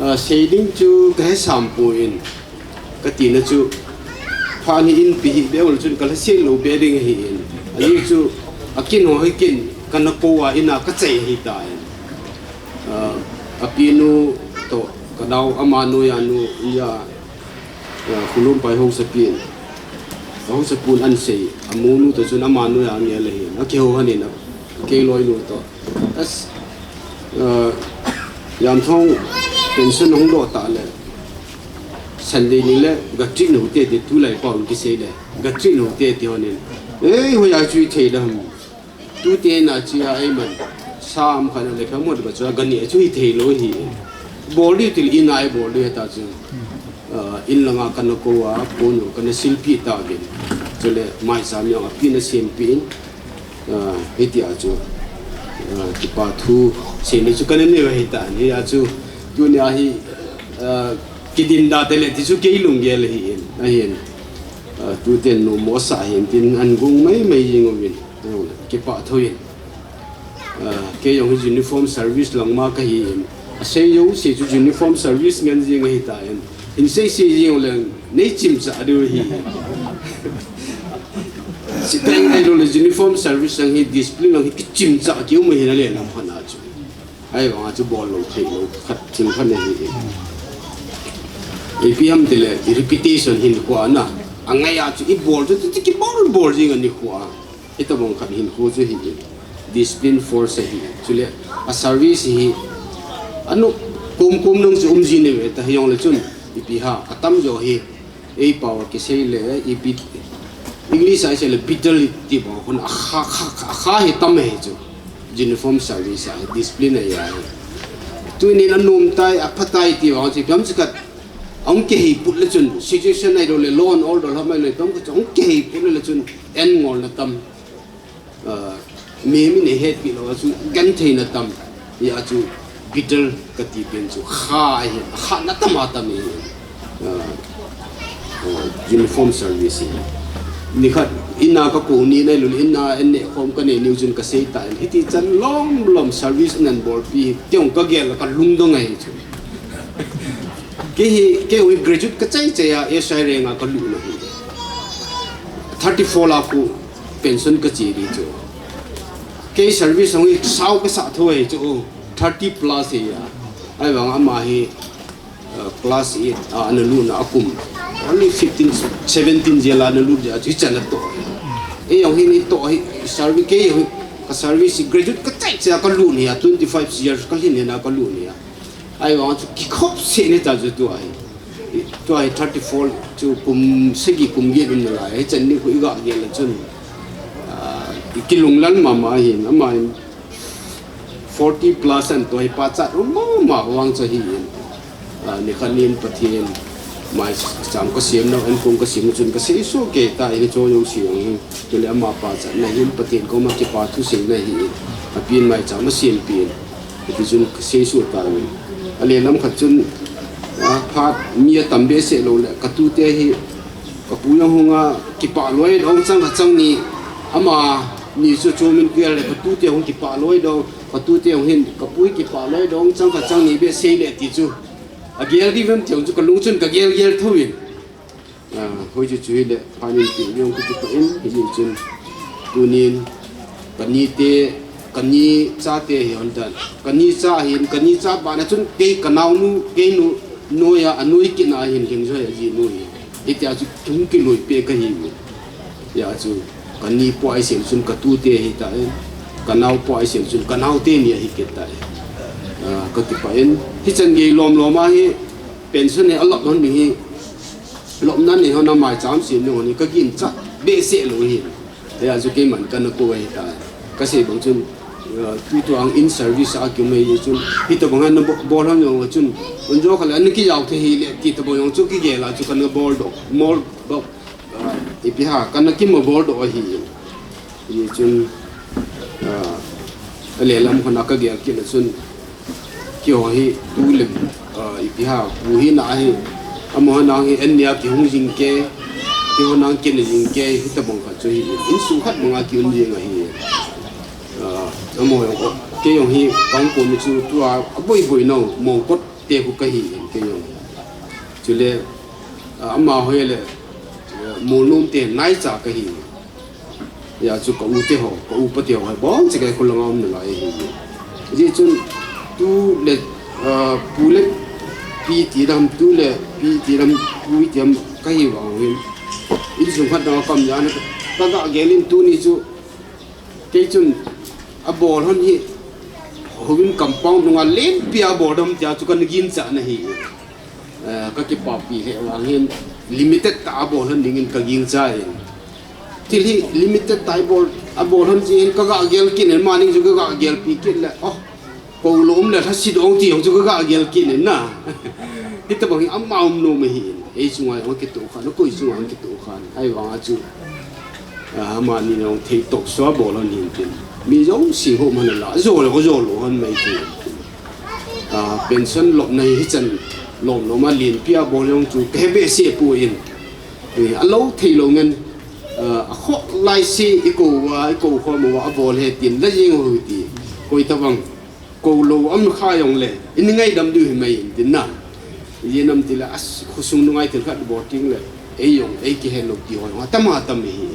Ah, sei ding chu ka he sam poi in, ka tina chu, pha ni in pi hi be ul chun ka la sei lo be ding hi in. Ani chu, akin ho hi kin, ka na ko a in a ka chai hi ta in. Ah, apinu to, ka dau ama nu ya nu, ya, ah, Khulum pai hausa pin. Hausa pun an sei, amunu to chun amanu ya nge le hin. Aki ho hanin a, kei loi nu to. As, ah, Yamthong pension hung do ta le. Sunday ni le, ga treat nu te te tu lai pa hung ki sei le. Ga treat nu te te honin. Ei, hoya chu i thei da ham. Tute na chia ei man. Sam khan le kha mo ba chu ga ni chu hi thei lo hi. Bol di til in ai bol di ta chu. Ah, in langa ka na ko a, ko nu ka na silpi ta bin. Chule mai sam ya pi na sem pi in. Ah, hiti a chu. Ah, kipa thu sei ni chu ka na ne hi ta ni a chu. Tunia hi, ah, kidin da te le ti chu kei lung gel hi in. Ahin. Ah, tuten nu mo sa hin tin an gung mai mai jing uvin. Kipa tho in. Ah, kei jong hi uniform service lang ma ka hi in. A sei jo sei chu uniform service ngen jing ahi ta in. In sei sei jing le nei chim cha deu hi. Sipai nei lo le uniform service lang hi discipline lang hi kichim cha ki um hi na le lam khan a chu. Ahivanga chu bol lo thei lo khat thil khat ahi. Ipi ham tile, i reputation hinkho a na. Angai a chu i bol chu, chu, chu kibol bol jing a nikho a. Hitabang khat hinkho chu hi. Discipline force ahi. Chule, a service hi. Anu, kum kum nung chu um ji ne ve ta hi jong le chun. Ipi ha, atam jo hi. Ei pao a kisei le, ipi, English a i sei le, bitter ti bang, hon a kha, kha, kha, a kha hi tam hi chu. Uniform service a, discipline a ya hi. Tunin a nom tai, a pha tai ti bang, chu piam chu khat. Ong ke hi put le chun, situation nei lo le, law and order ha mai le, tom ka chu, ong ke hi put le chun, en ngol na tam. Ah, mi, mi nei het pi lo chu, gan thei na tam, ya chu bitter ka ti pen chu, kha hi, kha na tam a tam hi, ah, ah, uniform service hi. Ni khat, ina ka ko ni nei lo, ina en ne khom ka nei niu chun ka sei ta, hiti chan lom lom service nan bol pi, tiong ka gel ka lung dong ai chu. Kei hi, kei hi graduate ka chai chai a, S I renga ka lut na hi. Thirty four la khu pension ka che di chu. Kei service hung hi sao ka sa tho hi chu, thirty plus hi a. Ahivang ama hi, uh, class eight a ana lut na a kum. Only fifteen, seventeen jeh a ana lut jeh a chu hi chan a to. Ei jong hi ni to hi service kei hi ka service graduate ka chai chai a ka lut ni a twenty five years ka lhin ni na ka lut ni a. Ahivang chu kikhop se ni ta chu tua hi. Tua hi thirty four chu kum sagi kum get um na lai. Hichan ni khu i ga gel le chun. Ah, i kilung lal mama hin, ama hin forty plus an tua hi pachat um mama vang chu hi in. Ah, ni khat nin Pathen maicham ka sem na, an kong ka sem chun ka sei so ke ta in cho yo si ang hin. Tule ama pachat na hin Pathen koma kipa thu sei na hi in. Apin maicham a sem pin. Hiti chun ka sei suh ta uvin. A le lam khat chun, a, phat mi a tam behseh lou le, ka tute hi, ka pu jong hung a, kipah loi dong chang khat chang ni, ama ni chu chomin ka gel le, ka tute hung kipah loi dong, ka tute hung hin, ka pu hi kipah loi dong chang khat chang ni behseh le ti chu. A gel di vem ti jong chu ka lung chun ka gel gel tho in. Ah, hoichu chu hile, phanin ti jong kiti pa in, hijeh chun, tunin, ka ni te, ka ni cha te hi hon tan. Ka ni cha hin, ka ni cha bana chun, kei ka naonu, kei nu, noiya, anoi kit na hin, hing joi a ji nu hi. Hitia chu, tung kiloi pe ka hi u. Ya chu, ka ni po ai sem chun, ka tu te hi ta in. Ka nao po ai sem chun, ka nao te ni a hi kit ta in. Ah, ka ti pa in. Hichan gei lom lom a hi, pension hi a lop hon ding hi, lopna nei hon a maicham sem ding hon hi ka ginchat behseh lou hi. Hijeh a chu keiman kana kou ahitai. Kasei bang chun, uh, tutua in service a kium ahi chun, hitobang a nabol hon jong chun, un jo khat le ana kijao thei hile, ti tobang jong chu kigel a chu kana boldoh, mol, uh, ipi ham, kana kibol doh ahi. Hijeh chun, uh, alelam khun a kagel kit le chun, keiho hi tu le, ah, ipi ham, pu hina hi, amaho nang hi, an nia kihung jing kei, keiho nang kina jing kei, hitobang khat chu hi, insung khat banga kium jing ahi. Ah, amaho jong, kei jong hi, kahung kou ni chu, tua, aboi boi nau, mongkot te khu kahi, kei jong. Chule, ah, amaho le, ah, molnom te, naicha kahi. Hijeh a chu ka u te ho, ka upa te ho, hi bon cheh kei khu langa um nalai ahi. Hijeh chun tu le, ah, pu le pi ti dam, tu le pi ti dam, pu ti dam kahi vang hin. Insung khat dang a kaum jeh a, kaga gel in tuni chu, kei chun abol hon hi, houin compound nunga lenpi a bol dam tia chu kana ginchat na hi. Eh, kakipapi lheh vang hin limited tah a bol hon dingin kagingchan. Thil hi limited tah a bol, abol hon jeh hin kaga gel kit in, amanin chu kaga gelpi kit le, oh, kou lou um le lhasit dong ti jong chu kaga gel kit in na. Hitobang hi ama um nom ahi in. Ei chunga jong kitoh khan, koi chunga jong kitoh khan. Ahivang a chu, ah, amani jong thei toh sua bol hon hin tin. Mi jouse ho man la, jo lou, jo lou hon mai tin. Ah, pension lopna hi hichan lom lom a lenpi a bol jong chu kahe behseh poi. Eh, alou thei lou ngen, ah, akhoh lai se i kou a, i kou khom uva abol ahi tin la jeng u hite. Koi tabang, kou lou um kha jong le, in ngaidam diu hi mai in tin na. Ijeh inem itile, as, khosung nunga thil khat bol teng le, ei jong, ei kihe lou ti ho jong atam atam ahi.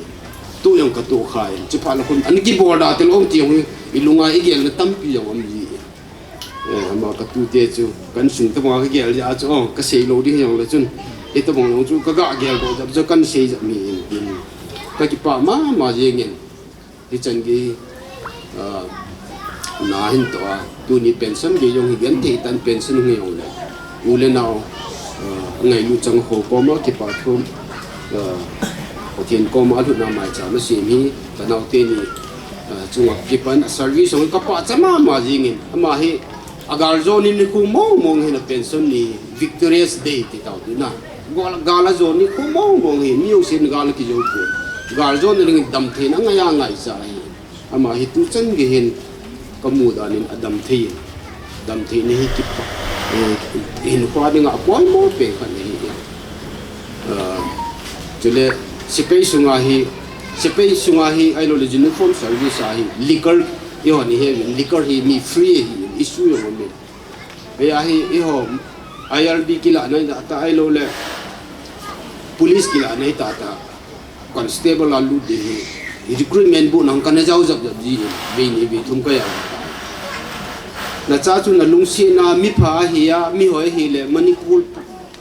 Tu jong katoh khan, chuphat le khun, ana kibol da tilou ti jong, i lunga i gelna tampi jong um ji. Eh, ama ka tute chu, ka insung tabanga ka gel jeh a chu, oh, ka sei lou ding jong le chun, hitabang jong chu, kaga gel doh jeh a chu, ka sei jep mi in tin. Kakipah mama jeng in. Hichan gei, ah, na hin toh a, tuni pension gei jong hi genthei tah in pension hung hi jong le. U le nao, ah, ngailut chang ho koma kipa thu, ah, Pathen koma lhutna maicham asem hi, ka nao teni, ah, chunga kipan service jong kapachat mama jing in, ama hi, agal jon in nikho mong mong hin a pension ni Victorious Day ti tao ti na. Gal, gal ajon nikho mong mong hi, mi jousen gal akijou poi. Gal jon ding in damtheina angai a ngaicha hi. Ama hi tuchan gei hin kamu dan in adam thei in. Damtheina hi kipa, eh, hinkho dinga apoimo pen khat ahi. Ah, chule sepai sunga hi, sepai sunga hi, ahilou le uniform service a hi, liquor, eiho ni he, liquor hi mi free hi, issue jong um in. Hia hi, eiho, I R B kilah na hi tah tah, ahilou le, police kilah na hi tah tah, constable a lut ding hi, recruitment board nang kana jao jap jap ji, vei ni vei thum ka jao. Nacha chu nalungsetna, mipha ahi a, mihoi ahi le, Manipur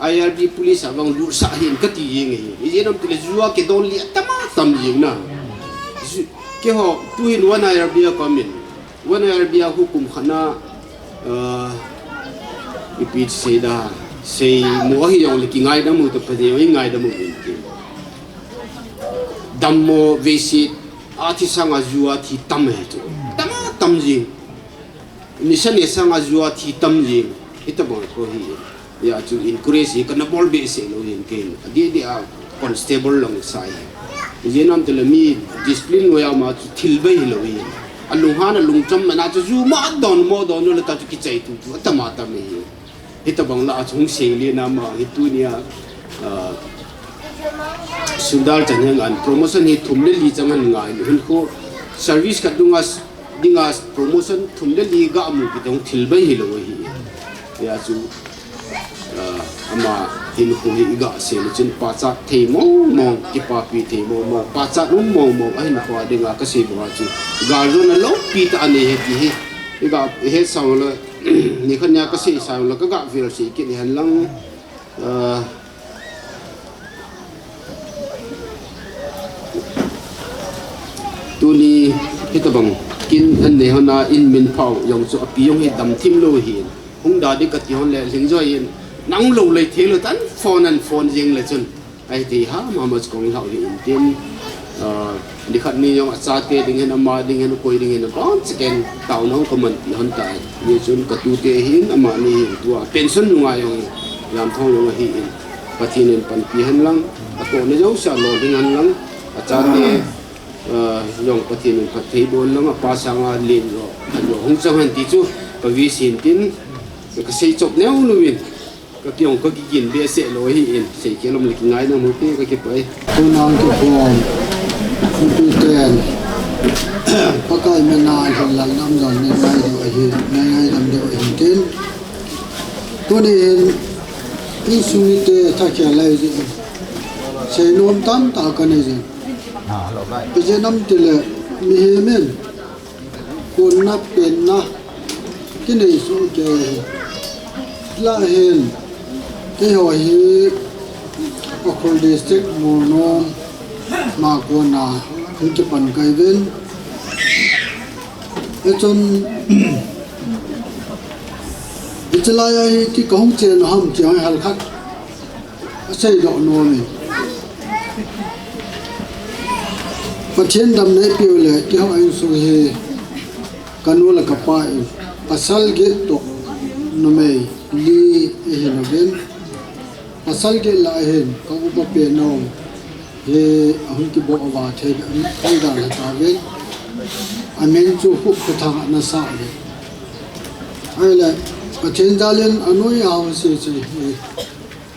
I R B police a vang lutsah hin kati jeng ahi. Ijeh inem itile ju a kidon li atam atam jeng na. Ju, keiho, tuhin one I R B a ka um in. One I R B a hukum khat na, ah, ipi ti sei da, seimo ahi jong le kingaidam u ta pa jeng, i ngaidam u in ti. Dammo veiset, athi sanga ju a thi tam ahi chu. Tam atam jeng. Nisa ne sanga ju a thi tam jeng. Hitabang kho hi. Hia chu encourage hi kana bol behseh lou hin kei. Adeh deh a constable lang sa hi. Ijeh inem itile mi discipline lou a ama chu thil bei hilou hi. Alunghan alungcham mana chu ju ma don mo don lou le ta chu kichai tu tu atam atam hi. Hitabang la a chu hung sei le na ama hi tunia, ah, Sundar chan hin an promotion hi thum le li chang an ngai hin khu service khat dunga dinga promotion thum le li ga mu kiti jong thil bei hilou ahi. Hia chu, ah, ama hinkho hi i ga sei le chun pachat thei mong mong, kipapi thei mong mong, pachat um mong mong, ahinkho a dinga ka sei banga chu. Gal jona loupi tah anei ahi ti hi. I ga, i hetsah le, nikhat nia ka seisa le, ka ga vel sei kit ahi lang. Ah, tuni hitabang kin an nei hon a in min phao jong chu api jong hi damthim lou hi. Hung da ding kati hon le lhingjoi in nang lou lei thei lou tan phone an phone jeng le chun. Ahi thei ham ham a chu kong lhau hi in tin, ah, Nikhat ni jong achate ding hin, ama ding hin, akoi ding hin, abang cheken taona hung kaman pi hon tai. Hichun katute hin, amani hin tua pension nunga jong hi, Jamthong jong ahin, Pathen in panpi hen lang, atohna jousea lolhing hen lang, achate, ah, jong Pathen in phatthei boh hen lang, apa sanga len jo, khat jo hung chang hen ti chu, kawish in tin, kasei chop neo louvin. Ka kiong ka kigin behseh lou ahin, seikhel um le kingaidam ute, kakipah e. Tuna kikhom mipiten Pakai mina lhon lal nam jon nei ngai diu ahi, nei ngaidam diu ahi tin. Tuni hin insung mite thakhel lai jin, seinom tamtah kanei jin. Ijeh inem itile mihem in konna penna kinei soh kei ahi. Lahin, keiho hi Ukhrul District, Molnom, Makon a hung kipan kahiuvin. Hichun, hiche laiya hi ti kahung chen ham ti hung hal khat aseidoh nom in. Pathen damna eipeu le, keiho insung hi kanu le kapa in pasal get toh numei li ihi uvin. Pasal get lah a hin ka upa pen u hi ahung kiboh uva thei, eidalha tauvin. Amin chu Khupkhothang ana sah uvin. Ahile, Pathen jal in anoi a hung se chu hi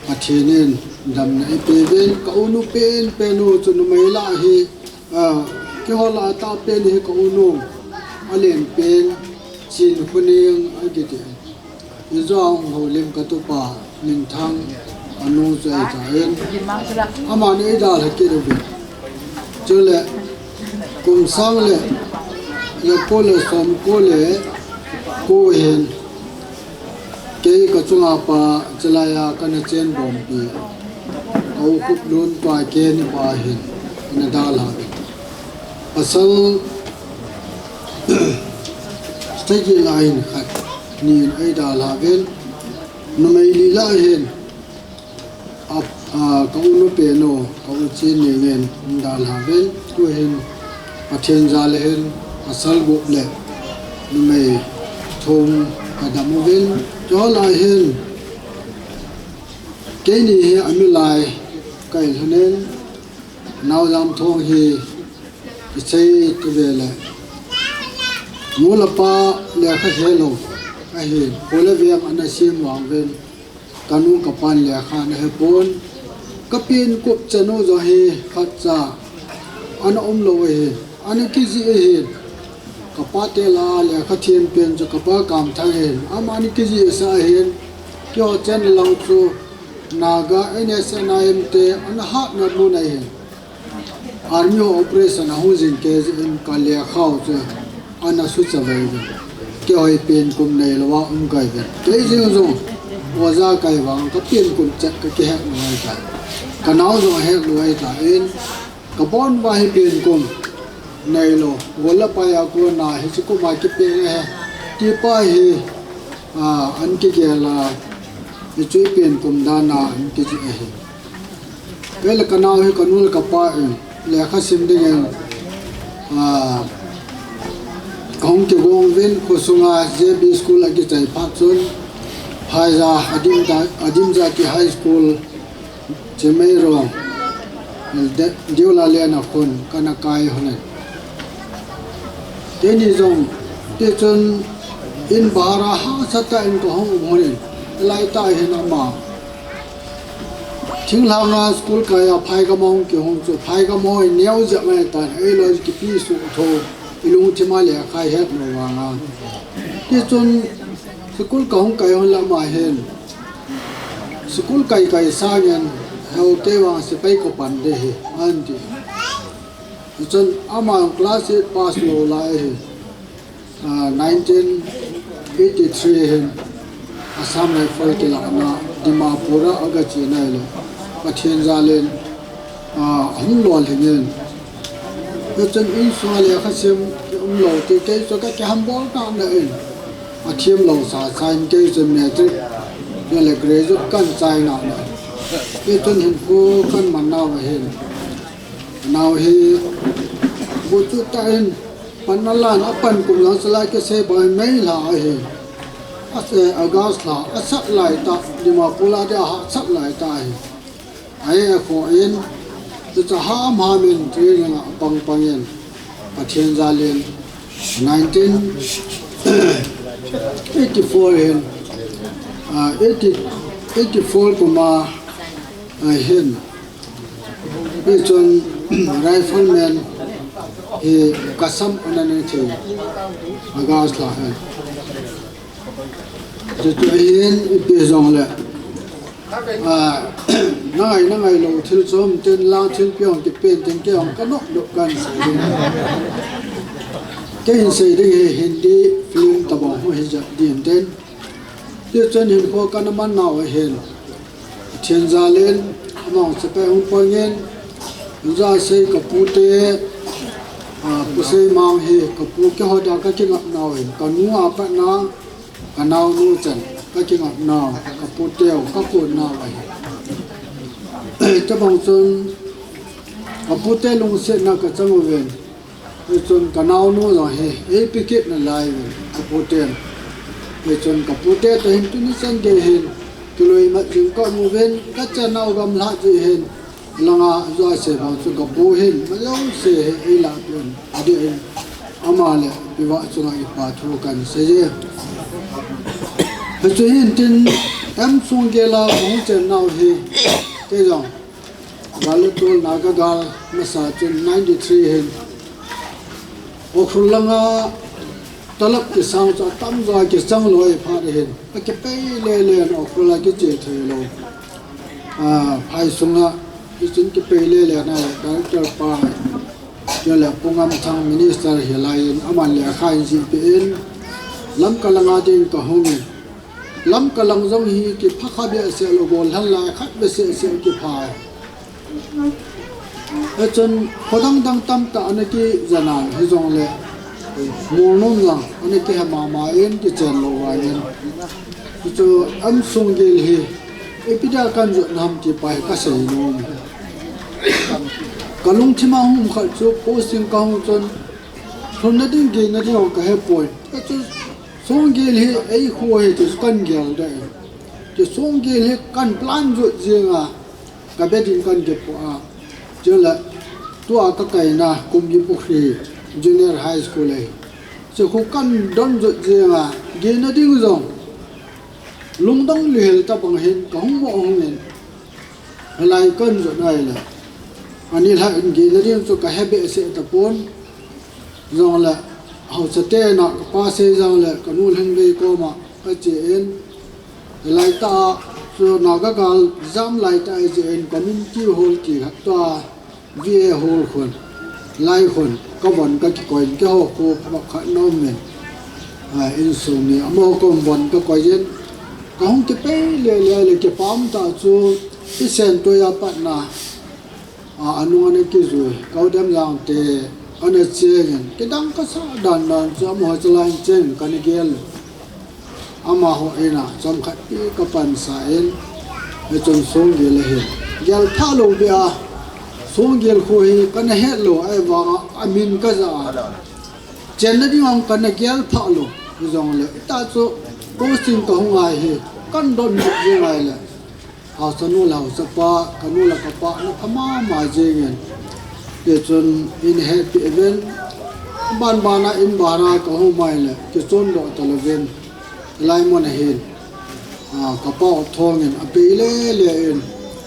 Pathen in damna eipeuvin, ka unu penpen u chu numei lah hi, ah, keiho lah a tahpen hi ka unu, alen pen, Chinkhoning akiti. Ijou hung houlim katupa Minthang anu chu ahitan, aman eidalha kit uvin. Chule kum sang le jako le somko le ko hin kei kachunga pa, chulaiya kana chenbompi, ka u Khuplun pa, kei ni pa hin ana dalha uvin. Pasal sagi lah a hin khat ni in eidalha uvin, numei li lah a hin, a, a, ka unu pen u, ka u Chinneng in eidalha uvin, tuhin Pathen jal a hin pasal gup le numei thum kadam uvin, chule hin keini hi amilai kahi lhonin, nao Jamthong hi isei tu vele, nu le pa lekha helou ahin, kho le veng ana sem vang uvin, kanu kapan lekha ana hepon, kapen kup chanu jong hi khatcha ana umlou ahin, ana kijih ahin. Kapa te lah a lekha them pen chu kapa Kamthang ahin, ama ana kijihsah ahin. Keiho chenna lang chu Naga N S N I M te ana hatna mun ahin. Army ho operation ahung jing kei jeh in ka lekha u chu ana suchavei uvin. Keiho hi pen kum neilouva um kahiuvin. Kei jeng jong oja kahi vang kapen kum chet kakihet lou ahitai. Kanao jong ahet lou ahitan, kabon uva hi pen kum neilou, gol le pai a kona hiche kum a kipeng ahi, ti pa hi, a, ana kigel a, hichu ipen kum dan a ana kijih ahi. Kei le kanao hi kanu le kapa in lekha sim dingin, a, kahung kigong uvin, khosunga J B School akichai phat chun, Phaiza, Adim Ja-, Adim Jati High School, Chimeirong, De-, Deulalen a khun kana kai lhonin. Keini jong, tichun in bhara hahsatah in kahung um lhonin, laitah hin ama thinglhanga school kai a phaigam a hung kihong chu, phaigam a hung neo jep mai tan, eiloi kipesuh tho, ilungthim a lekha ihet lou vanga. Tichun school kahung kai lhon lam a hin, school kai kai sangin, heu, kei vang sepai kapan ding ahi, anti. Chun ama class eight pass lou lai ahi. Ah, nineteen eighty-three hin Assam Rifle kilahna Dimapur a agache nai le, Pathen jal in, ah, ahung lolhing in. Hichun insunga lekha sim kium lou ti, kei chu kakihambol tahna in, athim lou sasa in kei chu matric le graduate kahin chai nana. Hichun hinkho kahin man nau ahin. Nao hi Chutah in, panna lan a pan kum lang chalai kisei bang May lha ahi. A se August lha, a sat lai ta, Dimapur a dia ha sat lai ta ahi. Ahi a kho in, chucha ham ham in training a pang pang in, Pathen jal in, nineteen eighty-four hin, ah, eighty, eighty-four kum a, ah, hin. Hichun rifleman hi kasam ana nei thei August lha hin. Chuchu hin ipi jong le, ah, nangai nangai lou thil chom ten lang thil piang kipen ten kei jong kanop lou kan sei ding. Kei hin sei ding hi Hindi film tabang ho hi jat din ten. Hichun hinkho kana man nau hin. Pathen jal in, amang sepai hung pang in, ja sei kapu te, ah, Pu Seimang hi kapu keiho dia kakingap nau hin, kanu a pat na, kanaonu chan, kakingap nau, kapu teu, kakon nau ahi. Tabang chun, kapu te lungsetna kachang uvin, Hichun kanaonu jong hi, eipi kit nalai uvin, kapu ten. Hichun kapu te toh hin tuni chan gei hin, kiloi mat jing kaum uvin, kachan nau gamla jeh hin, langa jua sei bang chu kapu hin, majouse hi eila pen, adeh in, ama le, ipi vah chunga ipa thu kan sei e. Hichu hin tin, M. Songgel a kahung chen nau hi, kei jong. Gal le tol Naga gal masa chun ninety-three hin. Ukhrul langa talap kisang chu atamjo a kichang lou ahi phat hin. Akipei lele in Ukhrul a kiche thei lou. Ah, phai sunga kichun kipei lele na director pa. Chule Pu Ngamthang minister hilai in aman lekha in jih peh in. Lamka langa ding kahung in. Lamka lang jong hi kipha kha behseh lou, gollhang lai khat behseh seh kipha. Hichun kho dang dang tamtah ana kijen a hijongle, Molnom lang ana kihe mama in kichen lou vangin. Hichu M. Songgel hi ipi dia kan jot nam ti pa hi kasei nom. Kalungthim a hung um khat chu posting kahung chun lhunna ding geina ding kahe poi. Hichu Songgel hi eikho hi ti chu kan gel deh. Ti Songgel hi kan plan jot jeng a, kabe ding kan gel po a. Chule, tua kakaina Kumji Pukhri Junior High School ahi. Chu khu kan don jot jeng a, geina ding jong. Lungdong lheh tabang hin, kahung mo hung in. Hilai kan jot nai le. Ani lha in geina ding chu kahe behseh tapon. Jongle, haosa tena kapa sei jongle, kanu Lhingvei koma kache in. Hilai tah chu Naga gal jam lai tah ahi jeh in community hall ti khat tua V A hall khun. Lai khun, kavon kakikoi in, keiho khu pakhat nom in. Ah, insung mi, amaho kom von kakoi in. Kahung kipei lele le kipah tah chu, i Sentoi a patna. A, anung ana kijui, Kaudem Jangte, ana chengin, kidang kasa dan dan chu amaho chalai chengin kana gel. Amaho ina, chomkhat pi kapansa in, hichun Songgel ahi. Gel phalou beh a, Songgel khu hi kana hetlou, ahivanga, amin kaja a. Chenna ding jong kana gel phalou, hijongle, ita chu, posting kahung ahi, kan don jing ahi le. Haosa nu le haosa pa, kanu le kapa, ana pha mama jeng in. Hichun in hehpeh uvin. Ban ban a in ban a kahung mai le, kichon doh talou vin. Hilai mun ahin. Ah, kapa u thong in, apei lele in.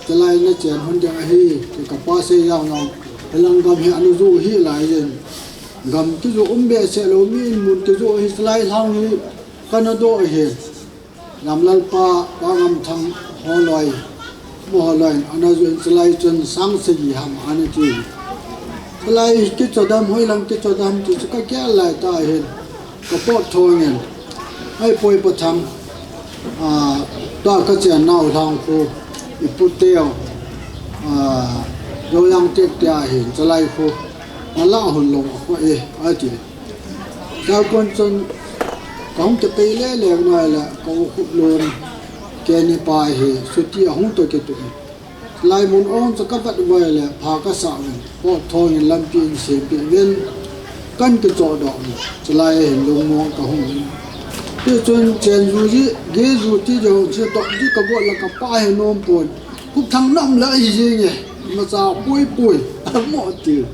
Hilai nachen hon ding ahi, ti kapa sei jeng jong. Hilang gam hi ana ju hih lai in. Gam kiju um behseh lou mi in mun kiju hi hilai lang hi. Kana doh ahi. Lamlalpa, Pa Ngamthang holoi, mo holoi, ana jun chalai chun sang sagi ham ana ti. Chalai kichodam, hoilang kichodam ti chu kagel lai tah hin, kapot thong in. Ai poi Pathang, ah, tua kachen nau lang khu, i pu teu, ah, Joyang Tekte ahin, chalai khu, nala hon lou khu e, ati. Chakon chun, kahung kipei lele ngai le, ka u Khuplun, keini pa hi, chuti ahung to kit u. Lai mun ong chu kavet uva le, pha kasah uvin, pot thong in lampi in sempeh uvin. Kan kichoh doh. Chulai hin lungmong kahung. Tichun chenju ji, geju ti jong ji toh ji kabol la kapa hi nom pon. Khup thang nam la hi ji nge. Macha pui pui. Mo ti.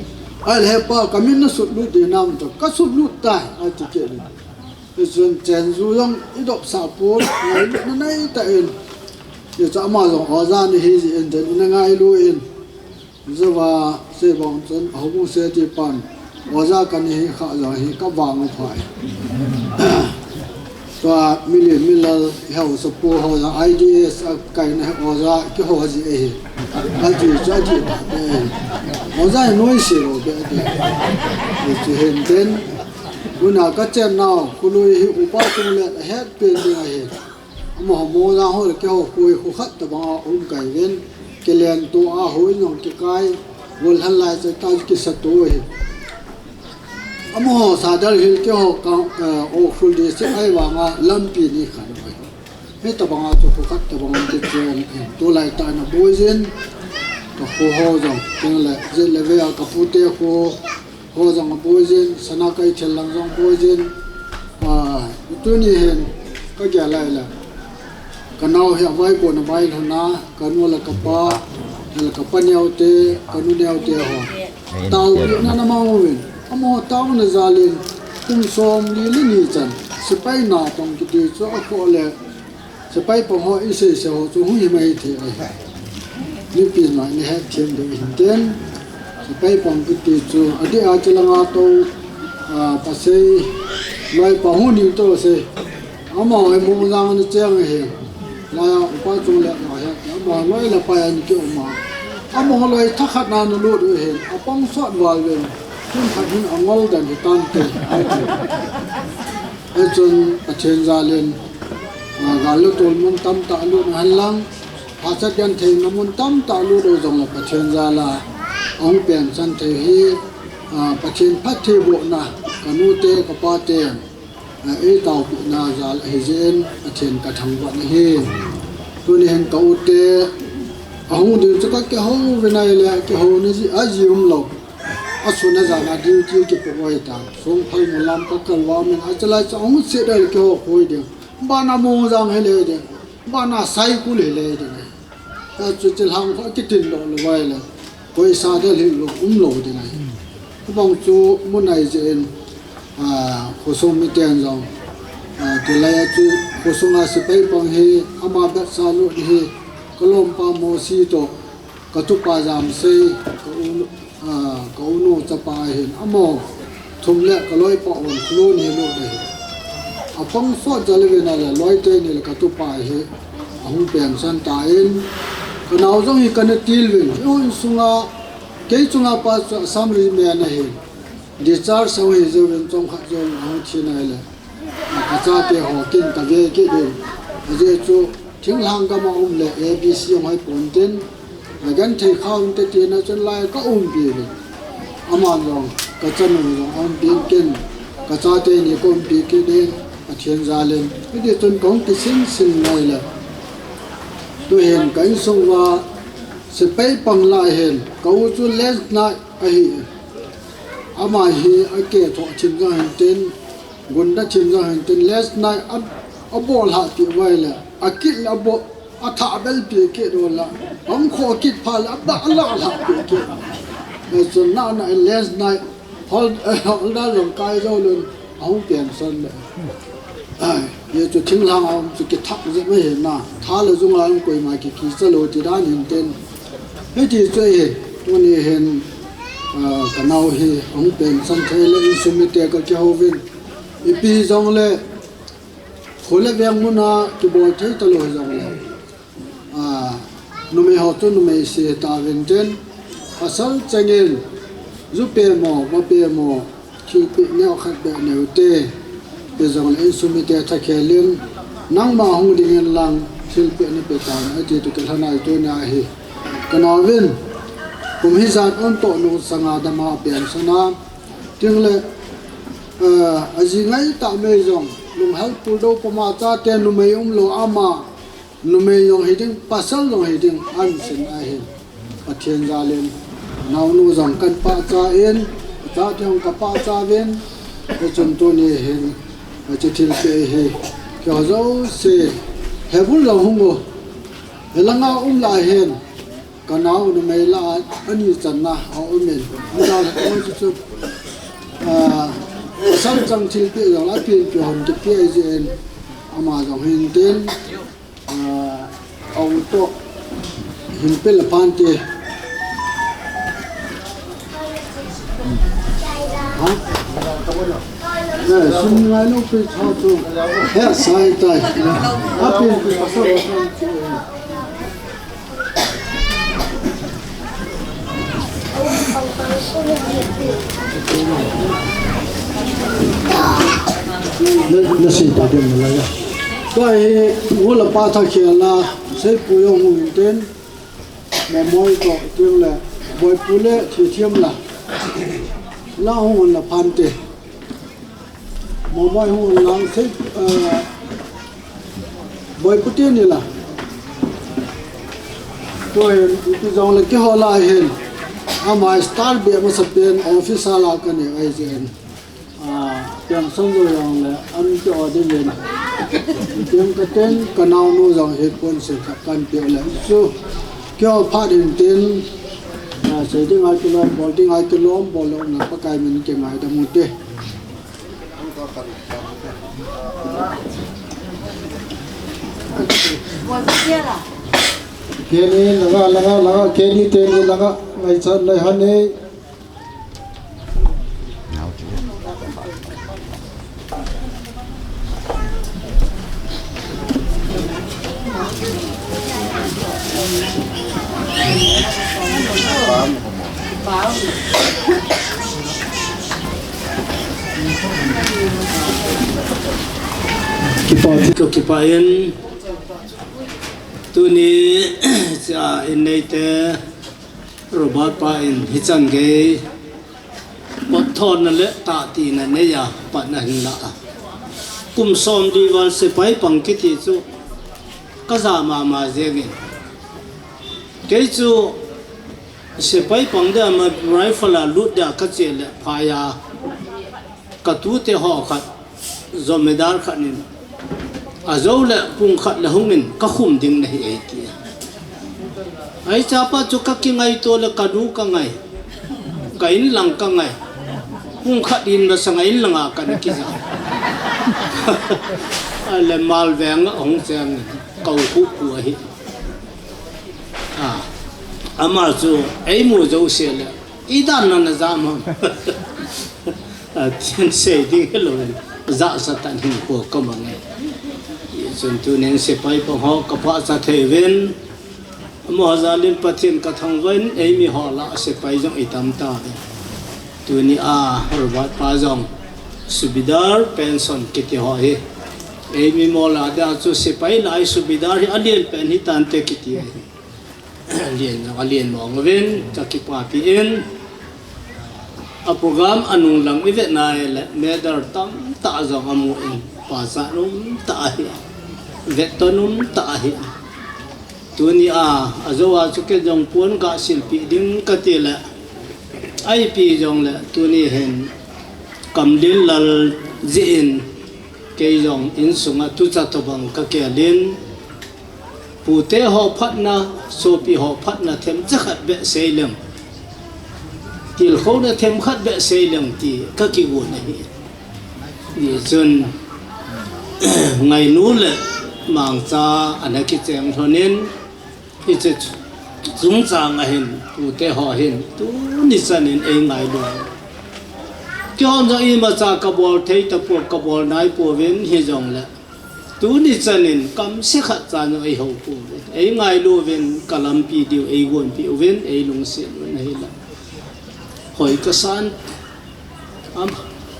Ai le pa kamin nasut lut di nam to. Kasut lut tai. Ai ti ke ni. Tichun chenju jong idop sa pon. Ngai na nai ta in. Ye cha ma jong oja ni hi ji in den na ngai lu in. Java se bang chun, a hung se ti pan. Oja kan hi kha ja hi ka vang a phai. Tua mili milal hau sa pu ho ja I D S a kai na oja ki ho ji e hi. A ji cha ji ta te. Oja noi se lo be te. Ti hen ten. Una ka chen nau, ku lui hi upa tung le het pe ding a hi. Amaho mo jang ho le keiho khu khu khat tabang a um kai ven, kelen to a ho in jong kikai, gol han lai cha ta kisa to hi. Amaho Sadar Hill keiho ka, eh, Ukhrul district ai vang a lampi ni khan ho. He tabang a chu khu khat tabang a ti chen, eh, to lai ta na boi jin, ka khu ho jong, keng le, jin le ve a ka pu te khu, Ho jong a boi jin, sana kai thel lang jong boi jin. A, tuni hin, ka gel lai la. Ka nau hi a vai pon a vai lhona, ka nu le ka pa, le ka pa neo te, ka nu neo te ho. Tao pi na na ma uvin. Amaho tao na jalin, kum som li le ni chan. Sepai natong kiti chu a kho le, Sepai pang ho i sei sei ho chu hung hi mai thei ai. Mipi noi ni het thiam ding hin ten. Sepai pang kiti chu, a di a chi langa to, a, pasei, loi pa hu ni to sei. Amaho hi mo jang ni cheng hi. Loi a upa chung le ma he. Amaho loi le pa an ki um a. Amaho loi tha khat na nu lut u hi. A pang sot val ven. Kum khat hin a ngol dan hi tan te. Ai chu. Ei chun Pathen jalin, a, gal le tol mun tamtah lut na hen lang, hahsat gentheina mun tamtah lut u jong le Pathen jal a, ahung pensan thei hi, a, Pathen phattheibohna, ka nu te, ka pa te, a, ei taopehna jal ahi jeh in, Pathen ka thangvah na hi. Tuni hin ka u te, ahung ding chu ka kihou ve nai le, kihou na ji, a ji um lou. A sun a jan a duty kipo boi ta. Song phal mo lam ka kal wa men a chalai cha ong se dal ke ho khoi ding. Bana mo jang he le ding. Bana sai kul he le ding. Ta chu che lang kho kitin lo lo vai le. Koi sa dal hi lo um lo ding ai. Bang chu mun ai je en. A, khosung mi ten jong. A, tilai a chu khosung a sepai pang hi ama bet sa lo hi. Ka lom pa mo si to. Ka tupa jam sei, ka u, a, ka u nu chapa ahin, amaho thum le ka loipa on khulun hi lut ahi. A pang sot jal uvin a le loi te ni le ka tupa hi, ahung pensan ta in, ka nau jong hi ka na til uvin, i hun sunga, kei chunga pa chu Assam Regiment ahin, discharge sa hi jeh uvin chomkhat jong ahung thi nai le. Ka chate ho kin ka ve kit in. Ajeh chu thinglhang gam a um le A B C a hoi pon tin. A genthei kha um te tina chun lai ka umpi in. Ama jong ka chanu jong umpi in kin. Ka chate ni ka umpi kit in. Pathen jal in. Hiti chun ka hung kisin sin nai le. Tu hin ka insung uva sepai pang lai hin. Ka u chu last night ahi. Ama hi a ke tho thim jong hin tin. Gunda thim jong hin tin last night a, a bol ha ti vai le, a kit le a bol, a tha bel pi kit do la, am kho kit pha le, a ba la la pi kit. E chun na na last night, hol, hol da jong kai jo lun, a hung pian son le. Ai, ye chu thinglhang a um chu ki thak je mai he na, tha le jung a um koi ma ki ki cha lo ti dan hin tin. Hiti chu hi, tuni hin, a, ka nau hi, a hung pian son thei le in sum mi te ka ki ho vin. Ipi jong le, kho le veng mun a kibol thei ta lo jong le. A, numei ho chu numei se ta vin tin, pasal cheng in, ju pe mo, va pe mo, thilpeh neo khat beh neo te, pe jong le insung mite tha khel in, nangma hung ding in lang, thilpeh na pe ta, a ti tu ke lhanai tu na hi. Ka nau vin, kum hi jan on to nu sanga dama pian sana, Tin le, eh, a ji ngai ta mai jong, lunghel pul do pama chate numei um lo ama, numei jong hi ding, pasal jong hi ding, an sin ahin. Pathen jal in, naunu jong kan pachat in, Cha tiang ka pa cha ven, e chun tuni hin, e chu thil pe hi, kya jo se, he bul lo hung o, he langa um la hen, ka nau nu mei la, ani chan na, a um in, a la ko chu chu, a, sang chang thil pe jong la pin pe hon ke pe ai jen, ama jong hin tin, Ah, au to. Hin pel pan te. Ha? Eh, sun ngai lo pe cha to. He sai tai. A pe pe sa sa. Na, na sei ta den na la ya. Tua hi, hu la pa tha khel la, sei pu jong hu in tin, Momoi to tiang le, Boipu le, thi thiam la. La hung la phan te. Momoi hung la sei, eh, Boipu te ni la. Tua hin, ipi jong le keiho la hin. Ama star be masa pen office a la ka ne ai jen. Ah, pension jo jong le, an ke o ding ven. Tiang ka ten, ka nau nu jong hi pon se ka kan pe le. So, keiho phat in tin, ah, sei ding a kilom, bol ding a kilom, bol lo na Pakai min ke ngai da mu te. Keni langa, langa, langa, keni teni langa, ngai chan lai han e. Kipa, kipa in. Tuni, cha in nei te, Robert pa in hichan gei, pot thon na le ta ti na nei a, pat na hin la a. Kum som di val sepai pang kiti chu, ka ja mama jeng in. Kei chu sepai pang dia ma rifle a lut dia ka che le phai a. Ka tute ho khat, jomedar khat nin, a jo le pung khat le hung in ka khum ding na hi ei ti. Ai chapa chu ka kingai to le ka du ka ngai. Ka in lang ka ngai. Pung khat in la sanga in langa ka na kija. A le mal veng a hung cheng kau khu khu ahi. A, ama chu ei mu jo se le. I dan na na ja ma. A, tin sei ding hello. Ja sa tan hin ko ka mang e. Chun tunin sepai pang ho ka pha cha thei ven. Mo ja lin Pathen ka thangvah in ei mi ho la sepai jong i tam ta ve. Tuni a Robert pa jong subedar pension kiti ho hi. Ei mi mo la dia chu sepai lai subedar hi a lien pen hi tan te kiti hi. Lien jong a lien mong uvin, ka kipapi in. A program a nung lang i vet na le, medal tam ta jong a mu in, pa sa num ta ahi. Vet to num ta ahi. Tuni a, a jo a chu kei jong pon ka silpi ding ka ti le. Ai pi jong le, tuni hin, Kamlin Lal ji in, kei jong in sunga tu cha to bang ka ke lin. Pute ho phatna, sopi ho phatna themcha khat be sei leng. Tilkhouna themkhat be sei leng ti ka kigon ahi. Ni chun, ngainu le mangcha ana kicheng lhonin, hiche chungchang a hin, pute ho hin, tuni chanin ei ngailu. Kihon jong imacha ka bol thei tapou, ka bol nai pouvin hijongle. Tuni chanin kamse khat chan u ei hou pouvin, ei ngailu uvin, ka lampi diu ei gonpi uvin, ei lungset uvin ahile. Hoi kasan, am,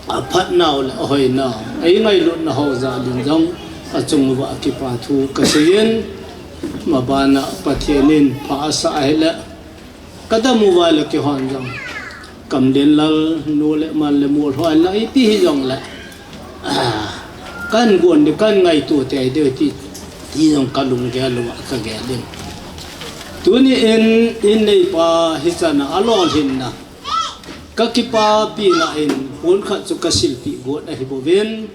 aphatnau le ahoinau, ei ngailutna ho jal in jong, achung uva kipa thu kaseiyin, mabana Pathen in pha asah ahile, Ka dam uva le kihon jong. Kamlin Lal nu le man le mol ho la ipi hijongle. Ah, kan gon di kan ngaito tei diu ti, ti jong ka lunggel uva ka gel in. Tuni in, in neipa hichan a alolhinna. Ka kipapina in pon khat chu ka silpeh got ahi bouvin.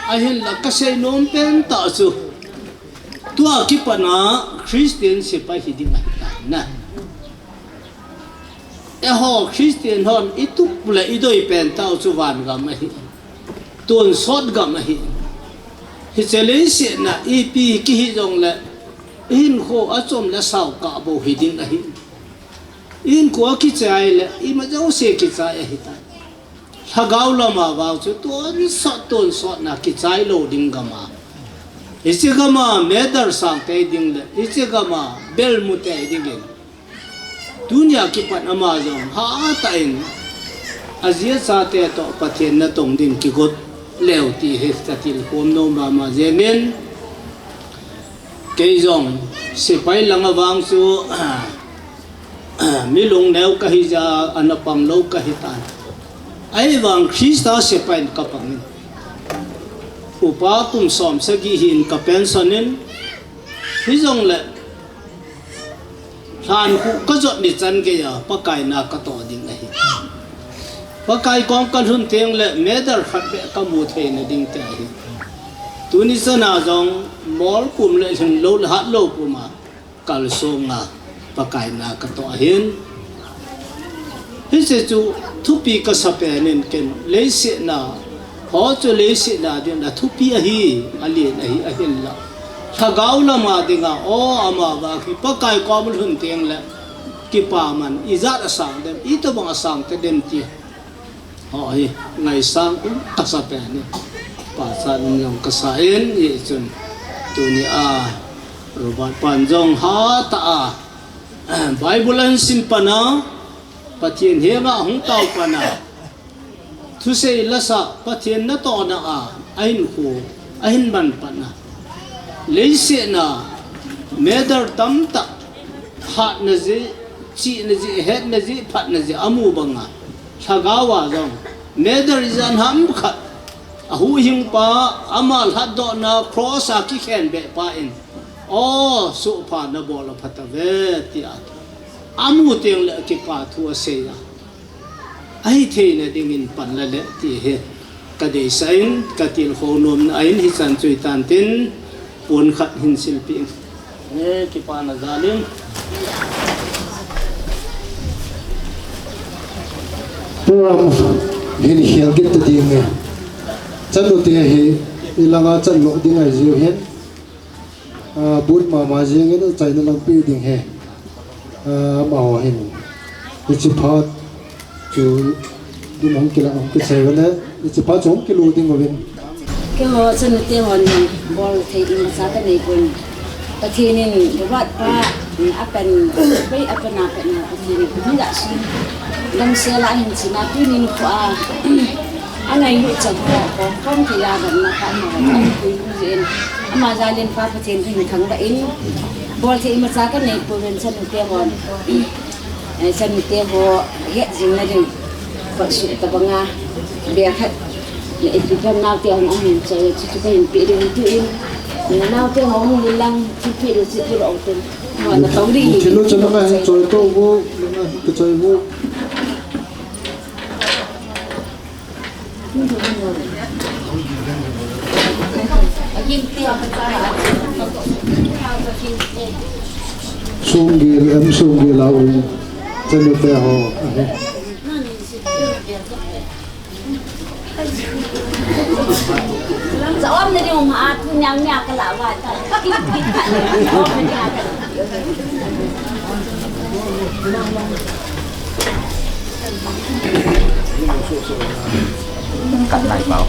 Ahinla ka seinom pen tah chu, tua kipat a Christian sepai hi ding ahi tai. Eiho Christian hon i tup le i doi pen tah chu van gam ahi. Tonsot gam ahi. Hiche leiset a ipi kihi jongle, i hinkho achom le sao kah bou hi ding ahi. I hinkho akichai le, ima jouse kichai ahi tai. Lhagao lama vang chu tonsot, tonsot na kichai lou ding gam a. Hiche gam a medal sang tei ding le, hiche gam a bel mu tei ding in. Tunia kipat ama jong hatah in, aji achate toh Pathen natong ding kigot leu ti hi ka tilkhou nom mama jengin. Kei jong sepai langa vang chu, mi lungneo kahi jeh a, ana pang lou kahi tan. Ahivang Christa sepai in ka pang in. Upa kum som sagi hin ka pension in, hijongle lhankhuh ka jot ni chan gei a, Pakai na ka toh ding ahi. Pakai kom ka lhun teng le medal khat beh ka mu thei na ding ti ahi. Tuni chan a jong mol pum le lhing lou le hat lou pum a kalsong a Pakai na ka toh ahin. Hiche chu thupi ka sa pen in ken leiset a, ho chu leiset a ding a thupi ahi, alen ahi, ahinla lhagao lama dinga, o ama vang hi Pakai kom lhun teng le kipa man, ijat asang dem, itobang asang ta dem ti. Ho hi ngaisang um ka sa pen in. Pachat um jong ka sa in, hichun tunia Robert pan jong hatah a Bible ahin sim pan a, Pathen henga hung tao pan a, thusei lasa Pathen natohna a, ahinkho ahin man pan a, leiset a medal tamtah, hatna jeh, chihna jeh, hetna jeh, phatna jeh amu banga, lhagao a jong medal ijat ham khat, ahuhhing pa, ama lhatdohna cross a kikhen beh pa in, o, sohpha nabol a phatauve, tia amu teng le kipa thu asei a, ahi theina dingin pan la le ti hi ka deisah in, ka tilkhou nomna ahin, hichan chu hitan tin, pon khat hin silpeh in. E, kipana jal in. Program hin khel kit ta ding e. Chanu te hi ilanga chan lou ding ahi jiu hin. Ah, but mama jeng in achaina lampi ding ahi. Ah, amaho hin. Hiche phat chu ding hung kila, hung kisei uve le. Hiche phat chu hung kilu ding uvin. Keiho chanu te hon bol thei imacha ka nei pon. Pathen in Robert pa, apen, pai apen a pen a Pathen in hung da sin. Damsel a hin china tunin kho a. Angailut chan ho, kom kom thei a damna khat na, ahin pui pui jin. Ama jal in Pa Pathen kahin thangvah in, bol thei imacha ka nei pon chanu te hon. Eh, chanu te ho het jing na ding. Kholsuh tabang a, bel khat. Na ipi pam nao te hung um hin choi, chu chu kahin pe ding tu in. Na nao te hung um lang, chu pe ding, chu pe ding tin. Mo na tong ding. Chilo chalo na hin choi to vo, na hin ka choi vo. Sunggil, em, sunggil a um, chanu te ho, ahi. Sa om na ding um ha, tu nyang nya ka la wa ta. Kat lai pau.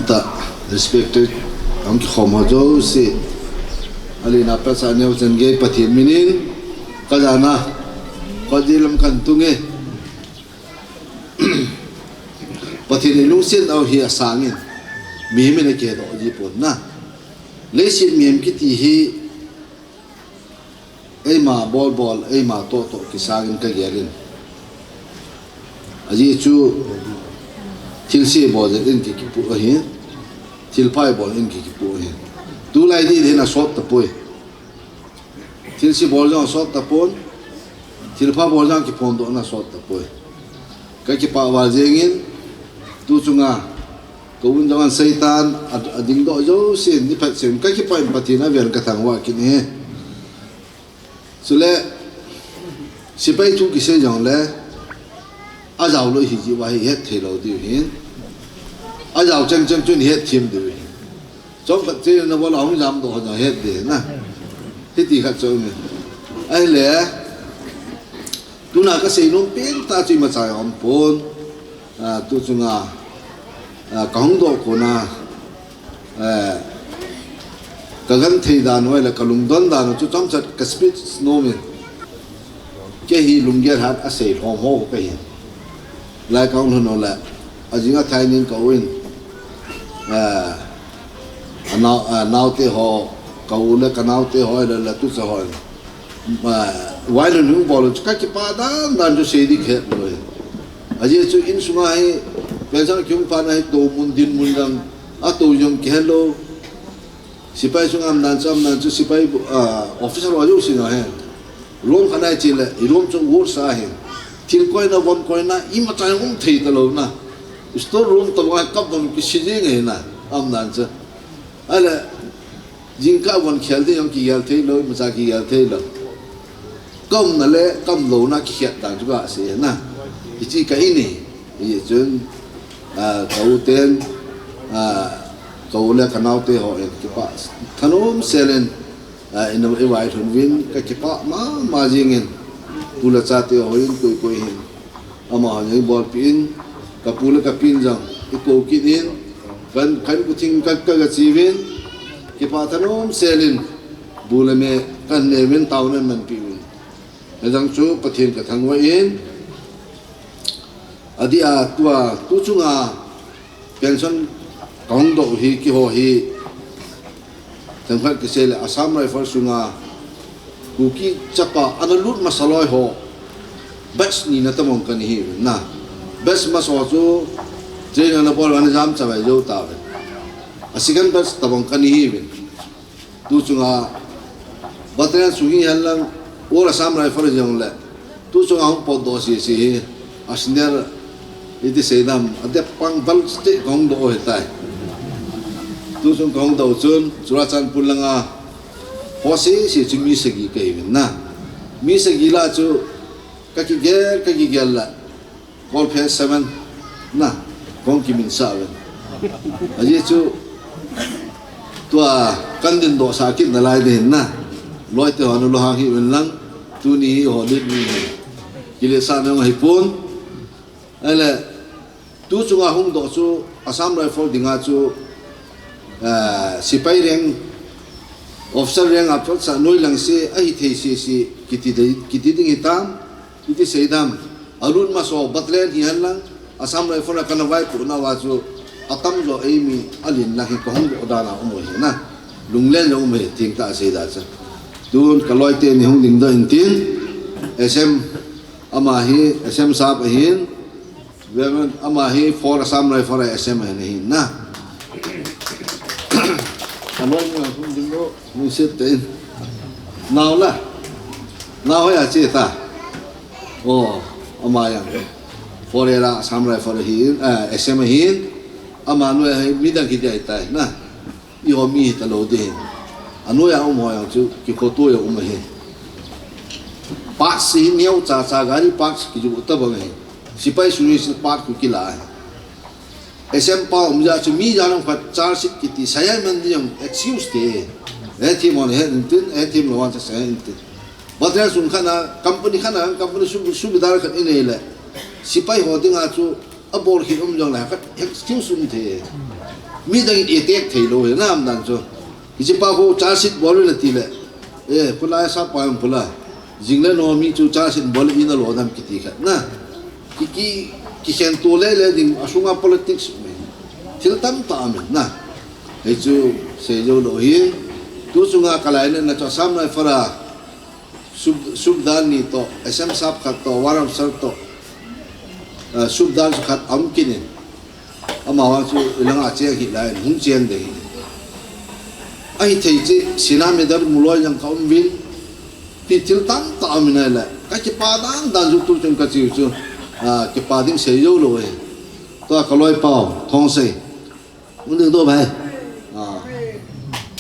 Ta respected ang kikhom ho jouse, alina pasa neo chen gei Pathen minin kajana, kaji lam kan tunge. Pathen in lungset nau hi asangin, mihem in akihedoh ji pon na. Leiset mihem kiti hi, eima bolbol, eima tohtoh kisangin kagelin. Ajeh chu, thilse bol jeh in ki, kipu ahi, thilpha bol in ki, kipu ahi. Tulai di din asot tapoi. Thilse bol jong asot tapon, thilpha bol jong kiphondoh na asot tapoi. Kakipah val jengin, tu chunga, ka un jong an Satan, a, adingdoh jousen, ni phat sen, kakipah in Pathen avel kathangvah kit e. Chule, sepai thu kisei jongle, ajao lou hi jeh uva hi het thei lou diu hin. Ajao chengcheng chun het thim diu hin. Chomkhat che na bol a hung jamdoh ho jong het ding na. Hiti khat chu um e. Ahile, tuna kasei nom pen tah chu imacha jong um pon. Ah, tu chunga, ah, kahung doh kona, eh, kagenthei dan u le kalungdon dan u chu chomcha ka speech nom in. Kei hi lunggel hat asei lhom ho kahi. Lai kahung lhun u le, ajing athai nin ka u in, eh, anao, anaote ho, ka u le kanaote ho le, le tucha ho in, eh, vailhun hung bol u chu kakipah dan dan chu sei ding kahet lou e. Ajeh chu insunga hi, pension kihung phat na hi tou mun din mun jong, atou jong kihet lou. Sepai sunga um dan chu, um dan chu sepai, ah, officer ho jouse na hi. Room khat na che le, i room chu worse ahi. Thil koina, von koina, imacha um thei talou na. Store room tabang a kap bang kisi jing ahi na, um dan chu. Ahile, jingkah von khel ding jong kigel thei lou, imacha kigel thei lou. Ka umna le ka umlouna kikhet dan chu kasei na. Hiche ka in ahi. Hichun, ah, ka u ten, ah, ka u le kanaote ho in kipah thanom selin, ah, ina, ivailhun uvin kakipah mama jingin. Tu le chate ho in koi koi hin. Amaho jong eibolpeh in, kapu le kapin jong eikou kit in, kan, kan kuthing ka, ka, kache uvin, kipah thanom selin, bu le me kan neuvin, taona manpeh uvin. Hijong chu Pathen kathangvah in, adeh a tua, tu chunga, pension kahung doh hi, keiho hi, themkhat kisei le Assam Rifle sunga Kuki chapa ana lut masa loi ho batch ni na tabang kana hi na. Batch masa ho chu train ana bol ana jam chavai jou tauve. A second batch tabang kana hi uvin. Tu chunga battalion sung hihen lang, All Assam Rifle jong le, tu chunga hung potdoh sese hi, a senior iti seidam, adeh pang bal state kahung doh u hitai. Tu chung kahung doh u chun, Churachandpur langa, ho sese chu mi sagi kahi uvin na. Mi sagi lah chu, kakigel, kakigel lah. Kolphe seven na, kahung kiminsah uvin. Ajeh chu, tua kan dindoh sah kit nalai ding hin na. Loite ho nalunghang hih uvin lang, tuni hi holiday ni. Kiletsahna jong ahipon. Ahile, tu chunga hung doh chu, Assam Rifle dinga chu, eh, sepai rank, officer rank a pat sah noi lang se, ahithei sese, kiti dei, kiti ding hitam. Iti seidam, alut masa ho battalion hihen lang, Assam Rifle a kana vaipoh nauva chu, atamjo eimi alen lang hi kahung doh dan a um u ahi na. Lunglen jong um u ahi, thengtah a seida chu. Tun kaloi teni hung dingdoh intin, S M ama hi, S M sahab ahin, Reverend ama hi, four Assam Rifle a S M ahin, ahin na. Kaloi ni hung dingdoh. Musit te in. Nao la. Nao hoiya che ta. Oh, ama jong. Four era Assam Rifle ahin, eh, S M ahin. Ama noiya hi midang kiti ahitai na. Eiho mi hitalou ding. Anoiya um ho jong chu kikhoto jong um ahi. Parts hi neocha cha gari parts kiju tabang ahi. Sepai suri si part khu kila ahi. S M pa um jeh chu mi jan jong khat charge sheet kiti, assignment ding jong excuse te. Hethem hon het intin, hethem lou hon chu assignment intin. Battalion sung khat na, company khat na, company su-, subedar khat inei le. Sepai ho dinga chu, abol khel um jongle, khat excuse um thei. Midang in attack thei lou hi, na um dan chu. Hiche pa khu charge sheet bol in ati le. Eh, khulai sa pa um khula. Jing le nom mi chu charge sheet bol in alo dam kiti khat na. Ki, ki, kikhen to le le ding asunga politics um e. Thil tamtah um e na. Hichu seijou lou hi. Tu chunga ka lainatna chu Assam Rifle a Sub, Subedar ni toh, S M Sahab khat toh, Warrant Officer toh, eh, Subedar khat aum kit in. Amavang chu ilang a cheng hih lai, hung cheng ding ahi. Ahithei cheh, Sena Medal mu loi jong ka um uvin, ti thil tamtah um in ahile. Ka kipah dan dan chu tu chun ka chiu chu, ah, kipah ding seijou lou ahi. Tua ka loipau, Thongsei. Hung ding to bhai. Ah.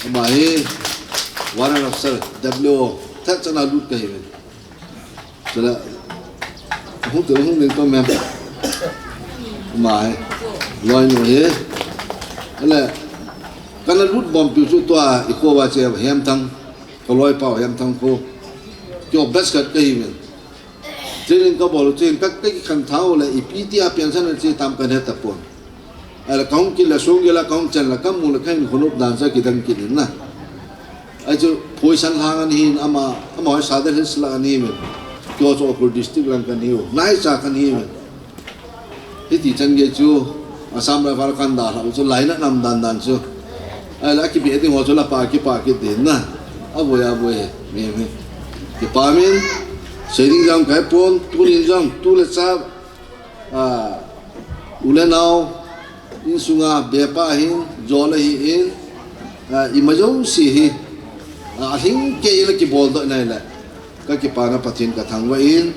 Ama hi Warrant Officer, W O, thet chana lut ka hi uve. Chule, hung ding, hung ding to mem. Ama hi. Loinu hi. Ale, kana lut bompiu chu tua i kho uva che Hemthang. Ka loipau Hemthang kho. Keiho batch khat ka hi uve. Training ka bol u chun ka, ka kikhen thau le ipi tia pension a che tam ka he tapon. Ahile ka hung kile sung gila ka hung chen la ka mu le ka hin khonop dan cha kidang kit in na. Ahi chu Phoisan lang ahin ama, ama hoi Sadar Hills lang ahin. Keiho chu Ukhrul district lang kahiu. Naicha kahiu. Hiti chan gei chu Assam Rifle kan dalhah u chu lainat nam dan dan chu. Ahile akibeh ding ho chu la pa kipah kit ding na. Aboi, aboi, mi, mi. Kipah min, sei ding jong kahepon, tunin jong, tu le cha, ah, u le nao, insunga bepa ahin, jol ahin, ah, ima jouse hi, ah, ahing kei in akibol doh in ahile. Ka kipana Pathen ka thangvah in,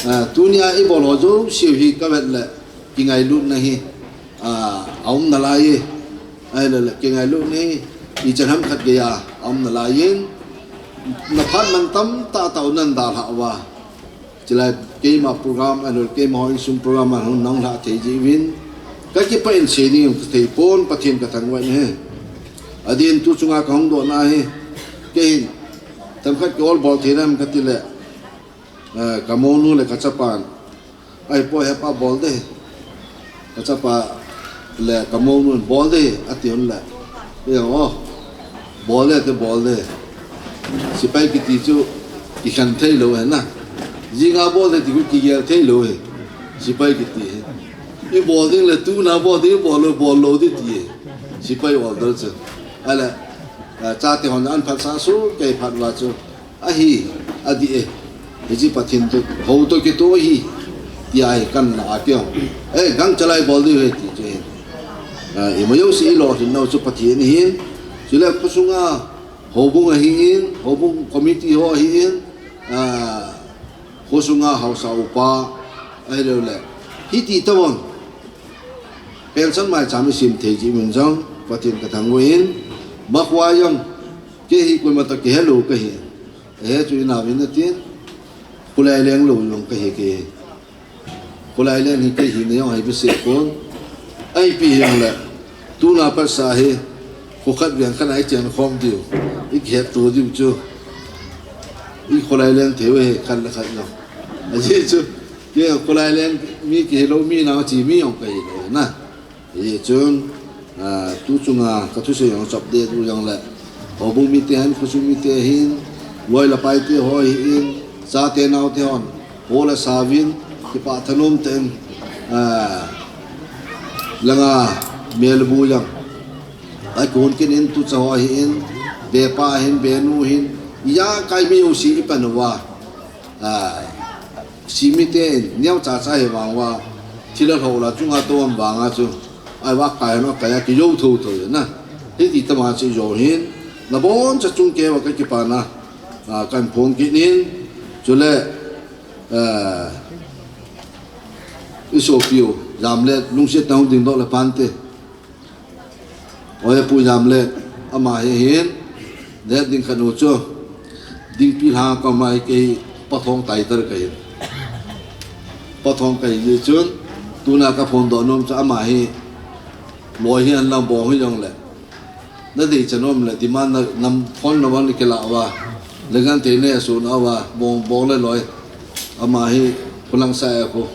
ah, tunia i bol ho jouse hi ka vet le, kingailutna hi, ah, aum nalai e, ahile le, kingailutna hi, ichan ham khat geiya, aum nalai in, na phat man tamtah tah u nan dalhah uva. Chulai keima program, ahile keima ho insung program a hung nang lhah thei jeh uvin, ka kipah in sei ding ka thei pon Pathen ka thangvah in ahi. Adin tu chunga ka hung dohna hi, kei hin, tam khat ka ol bol thei nam ka ti le, Eh, ka mounu le ka chapan, "Ahi poi hepa, bol de." Ka chapa le ka mounun, "Bol de," ati un le. Ei, "O, bol de, te bol de." Sepai kiti chu kikhen thei lou ahi na. Jinga bol de ti khu kigel thei lou ahi. Sepai kiti hi. I bol ding le tuna bol ding, i bol lou, bol lou ding ti ahi. Sepai order chu. Ahile, eh, chate hon an phatsah soh kei phat uva chu. Ahi, adih e. Hiche Pathen toh, hou toh kitoh ahi. Tia hi kana a keu. Eh, gangchalai bol diu ahi ti chu ahi. Ah, ima jouse i lolhin nau chu Pathen ahin. Chule khosunga houbung ahin, houbung committee ho ahin. Ah, khosunga haosa upa ahilou le. Hiti tobang. Pension maicham i sem thei jeh uvin jong Pathen ka thangvah in. Makhoa jong kei hi koima toh kihe lou kahi. Ahi chu inao vin atin, kholai leng lou jong kahi kei. Kholai leng hi kei hina jong ahi behseh pon. Ahi pi hijongle, tuna pat sa hi, kho khat veng khat a i chen khom diu, i kihet to diu chu, i kholai leng thei u ahi khat le khat jong. Ajeh chu, kei kholai leng mi kihe lou, mi nao chi mi jong kahi lou na. Hichun, ah, tu chunga ka thusei jong chop deh diu jongle, houbung mite hin, khosung mite hin, loi le paite ho hin, chate naote hon, hol a sauvin, kipah thanom tah in, ah, langa melbu jong, akihon kit in tucha ho hin, bepa hin, benu hin, ijakai mi jouse i pan uva, ah, Simite in, neo chacha hi vang uva, thil alhou la chunga tou am vanga chu, ahi uva kai hon akai a kijou thotho na. Hiti tama chu ijou hin, naboncha chung keiva ka kipana, ah, kan phong kit in, chule, eh, i sopiu, Jamlet, lungsetna hung dingdoh le phante. Oi, Pu Jamlet, ama hi hin, det ding khat u chu, Dingpi lha ka um a hi kei Pathong title kahi. Pathong kahi jeh chun, tuna ka phondoh nom chu ama hi, loi hi an lam bong hi jongle. Na dei chan um le, demand na, nam phone number na kila uva. Le ngan te ne su na uva, bong, bong le loi. Ama hi, khulang sa e khu.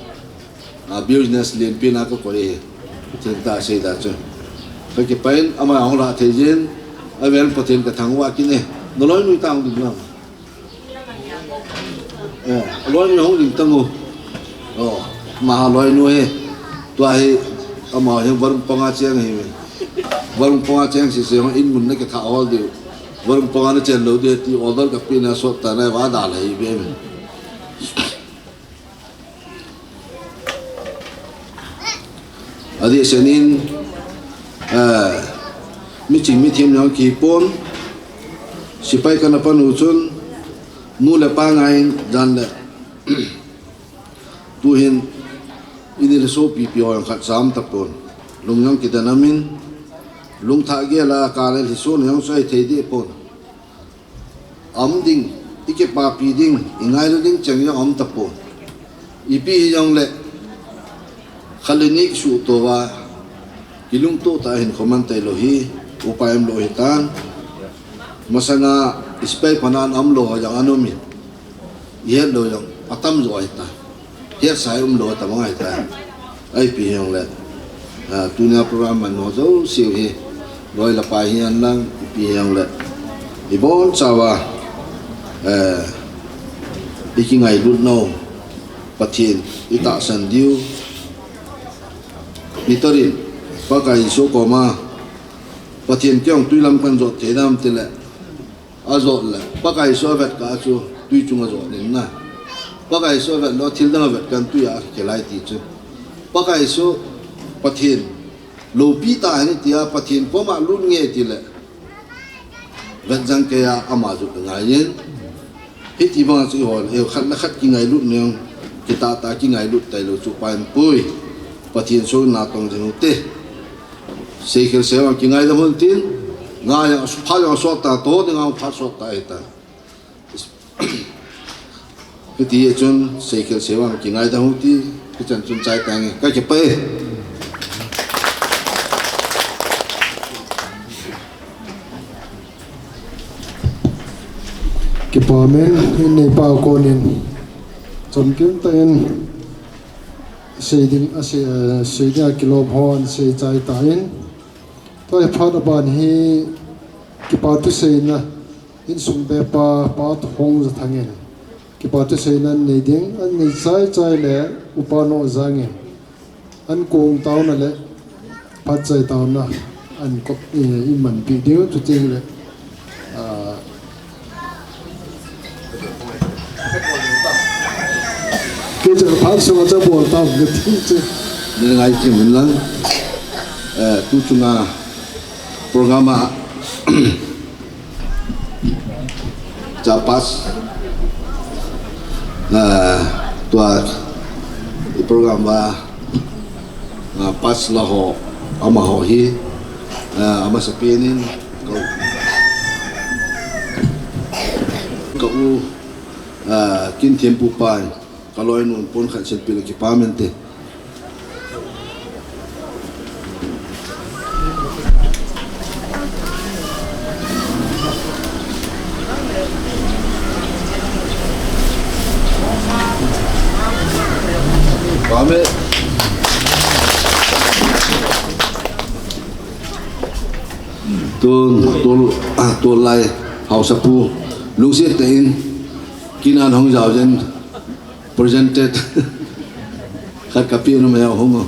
A, business lienpi na ka koi e. Chen ta sei ta chu. Ka kipah in, ama hung lah thei jin, avel Pathen ka thangvah kit e. Na loinu tang ding lang. Eh, loinu hung ding tang u. Oh, ama loinu hi. Tua hi, ama hi varung panga cheng hi. Varung panga cheng sese, in mun na kitha hol diu. Varung panga na chen lou diu ti order ka pe na sot ta na va da la hi be. Adeh senin, eh, miching mithem jong kipon, sepai kana pan u chun, nu le pa ngai in jan le. Tuhin, ini le sopi pi ho jong khat sam tapon. Lung jong kidan amin, lung thah gel a ka le lhiso na jong soi thei deh pon. Aum ding, i kipapi ding, i ngailu ding cheng jong aum tapon. Ipi hijongle, khat le ni kisuhto uva, kilungto tah a hin khoman tailou hi, upai umlou hitan. Masanga, i sepai phanan aumlou ho jong ana um in. I hetlou jong, atamjo ahitan. Hetsah umlou atam ngai ta. Ipi hijongle, ah, tunia program man ho jouse hi, loi le pai hihen lang, ipi hijongle, ibonchauva, eh, i kingailut nau, Pathen i tahsan diu, i tarin, Pakai Jesu koma, Pathen kei jong tui lam kan jot thei nam tile, ajot le, Pakai Jesu avet kah a chu tui chunga jot in na. Pakai Jesu avet lou, thil dang avet kah in tui a khelai ti chu. Pakai Jesu, Pathen loupi tah ahi tia, Pathen koma lut nge tile, vet jang kei a ama jot ngai in. Hiti banga chu i hon, eh, khat le khat kingailut neng, kitah tah a kingailut tailou chu pai poi. Pathen sona tong jing u te. Seikhel seiva kingaidam un tin, nga jong, phat jong asot ta, to ding a phat sot ta ahitan. Hiti chun, seikhel seiva kingaidam u ti, hichan chun chai tange, ka kipah e. Kipa men, in neipa konin, chomkim tah in, sei ding, a sei, eh, sei ding a kilom hon, sei chai tan. Tua hi phat aban hi kipa thu seina, insung pepa, Pa Thongjathang in kipa thu seina nei ding, an nei chai chai le Upa Nohjang in an kong taona le phat chai taona an kop, eh, i manpi ding, chuting le, ah, Kei chu phat sunga cha bol tam ka ti chu. Ni ngai kim in lang. Eh, tu chunga program a cha pass. Eh, tua program va, ah, pass la ho, amaho hi, ah, amasapen in, ka, ka u, ah, Kinthempu pa in, ka loinu pon khat selfie le kipa mente. Amen. Tun, tun, ah, tulai, haosapu, lungset tah in, kin a hung jao jeng, presented, khat ka pe nom e, hung o.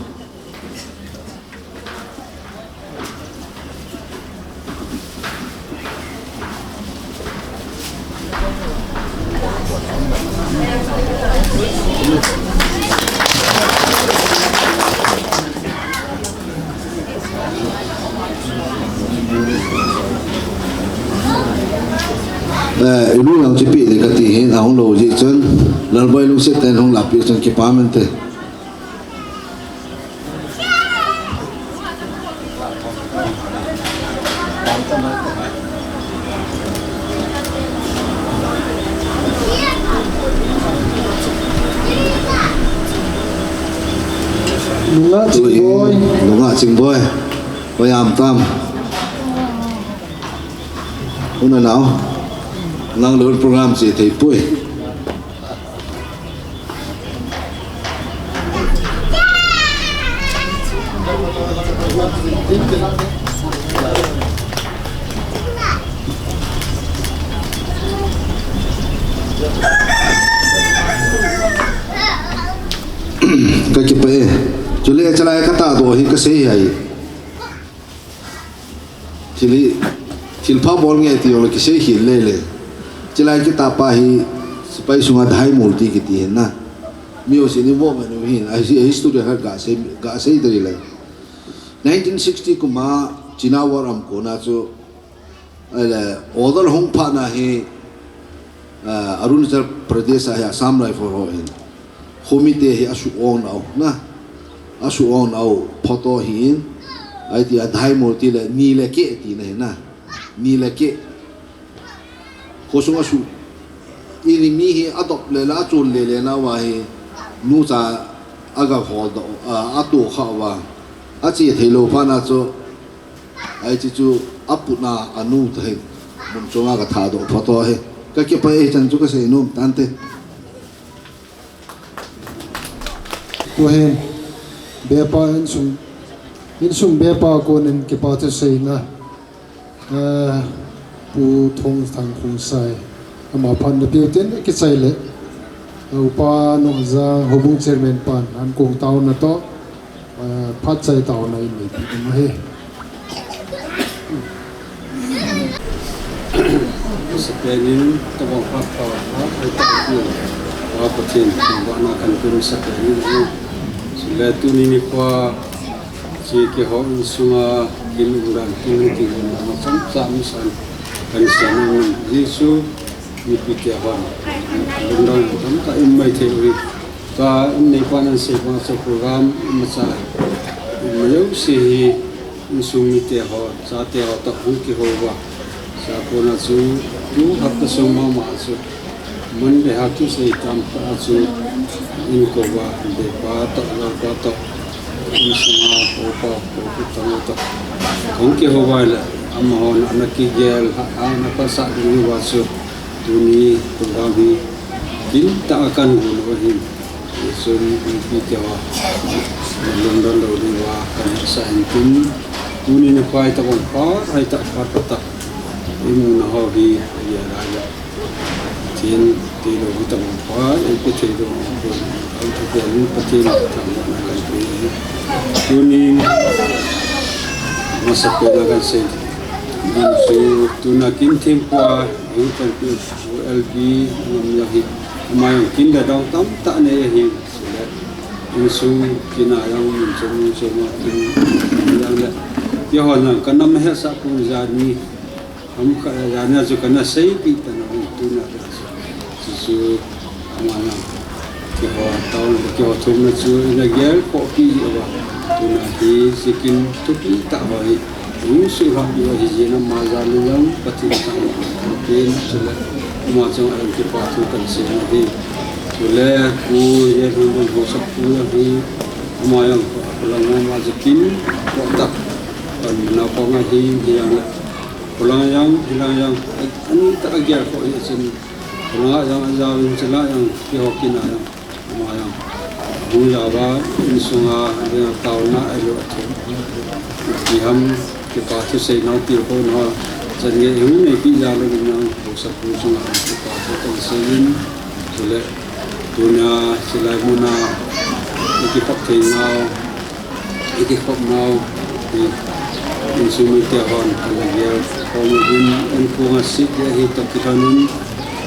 Eh, i lu lang chu pe ding ka ti hin, ahung lou jeh chun, Lalboi lungset tah in hung lapi chun kipa mente. Nunga Chingboi. Nunga Chingboi. Koiam tam. Una nau. Nang lou program che thei poi. Hi kasei hi. Thil hi, thil pha bol nge ti jong le kisei hi le le. Chilai kitah pa hi sepai sunga Daimol ti kiti hin na. Mi ho si ni mo me nu hin. A hi, a history khat gasei, gasei tari le. Nineteen sixty kum a China war aum kona chu, ahile, order hung phat na hi, ah, Arunachal Pradesh a hi Assam Rifle ho hin, khomite hi asuh ong nau na, asuh ong nau photo hi in, ahi ti a Daimol ti le, ni le keh ti na hi na, ni le keh. Khosung asuh, ini mi hi adop le la, achon le le na uva hi, nucha aga hol doh, ah, ato kha uva, ache thei lou phat na chu, ahi chu chu aputna anu ta hin mun chunga katha doh photo hi. Kakipah e, hichan chu kasei nom tante. Tuhin, bepa insung, insung bepa konin kipa thu seina, eh, Pu Thongthang Khongsai, ama phat na piu tin kichai le, eh, Upa Nongjang Houbung Chairman pan, ankong taona toh, eh, phat chai taona in nei pi ding ahi. Masapen in, tabang phat pha, phat, phat, phat, phat, Pathen, thangvahna kahin pe masapen in, chule tuni nikho, hiche keiho insunga, kin umdan, kin hiti umdan, chomcha mi san, kahin seinom in, Jesu, mipite hon, lungdon tamtah in maithei u hi, ka in nei pan an sei pa chu program, imacha, imajouse hi, insung mite ho, chate ho toh hung kihou uva. Chua kona chu, tu hapta sung mama chu, Monday hapta sei tam pa chu, in kouva, bepa toh, lalpa toh, insunga, upa, upa toh, toh. Hung kihou uva le, amahon, ana kigel, ha, ha, ana pasal ding uva chu, tuni, program hi, kintah a kahin gon u ahin. Hichun, mipite ho, lungdon lou diuva, kahin sa in tin, tuni nikho hi tabang phat, hi tah phat, phat tah, imu nau hi, ahi lai le. Pathen, tilou hi tabang phat, eipe thei lou, Pathen, thangvahna kahin pe hi. Tuni, masapen a kahin sei ding chu, tuna kin thempu a, hung kahin pe, L B, ngam ya hi, ama jong kin le dong tamtah nei ahi, chule, insung, kin a jong, insung, insung a, kin, jong le, keiho jong, ka nam hesah pon jani, Ham khat a jana chu kana seipi tan ahi tuna chu. Chu chu ama jong keiho taona, keiho thumna chu ina gelkhohpi uva. Tuna hi sikin thupi tah ho hi. Hung suhlhah diu ahi jeh in ama jal in jong Pathen thangvahna kahin pe chule ama chunga jong kipa thu kahin sei ahi. Chule Pu Jen Hon Bun Haosapu jong hi ama jong kholang a ama chu kin khoh tah. Pan mana khong ahi, hi jong le. Kholang jong, hilang jong, ani tah a gelkhoh hi chun, kholang a jong, ajaovin chule jong, keiho kin a jong, ama jong. Hung jao uva, insunga, dinga taona, ahilou a thum. Ipi ham, kipa thu seinau tilkhou nau, chan gei hung neipi jal uvin jong, Haosapu chunga, kipa thu kahin seiyin, chule, tuna, chulai muna, ikikhop thei nau, ikikhop nau, i, insung mite hon, kana gelkhom uvin, inkong a sih le hi toh kilhon in,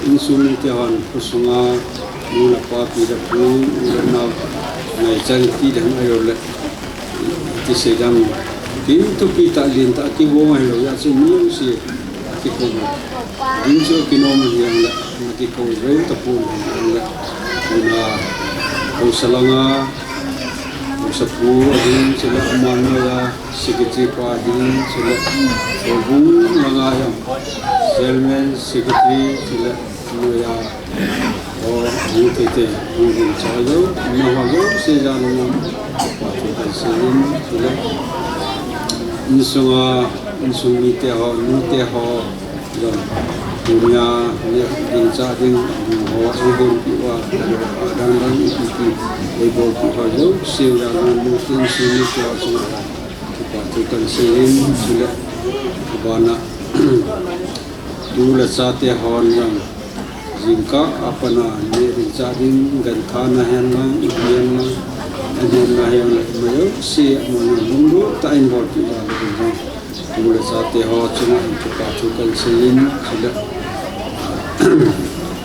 insung mite hon, khosunga, nu le pa, pi le pu, u le nao, ngaichat ti le hung ahi le, ti sei dam, kin thupi tah, len tah, kivong ahilou, hijeh chun mi jouse, akikou. Ding chu kinom ahi jong le, akikou jou tapon ahi jong le, tuna, Haosa langa, Haosapu ahin, chule ama noiya, Secretary pa ahin, chule, Houbung langa jong, Chairman, Secretary, chule, noiya, o, hung tete, hung gincha jou, naho jouse jal in, kipa thu kahin seiyin, chule, insunga, insung mite ho, nute ho, jong, tunia, neh ding chah ding, ho, eigonpeh uva, adang dang, ipi pi, eibolpeh uva, jouse jal in, nute insung mite ho, chunga, kipa thu kahin seiyin, chule, abana, tu le chate hon jong, jingkah a pat a neh ding chah ding, genthei na hen lang, ipi hen lang, Ajin la hiam le mayo si amana lunglut tah in bolpeh jal uvin lang. Pu le chate ho chunga hin kipa thu kahin seiyin, chule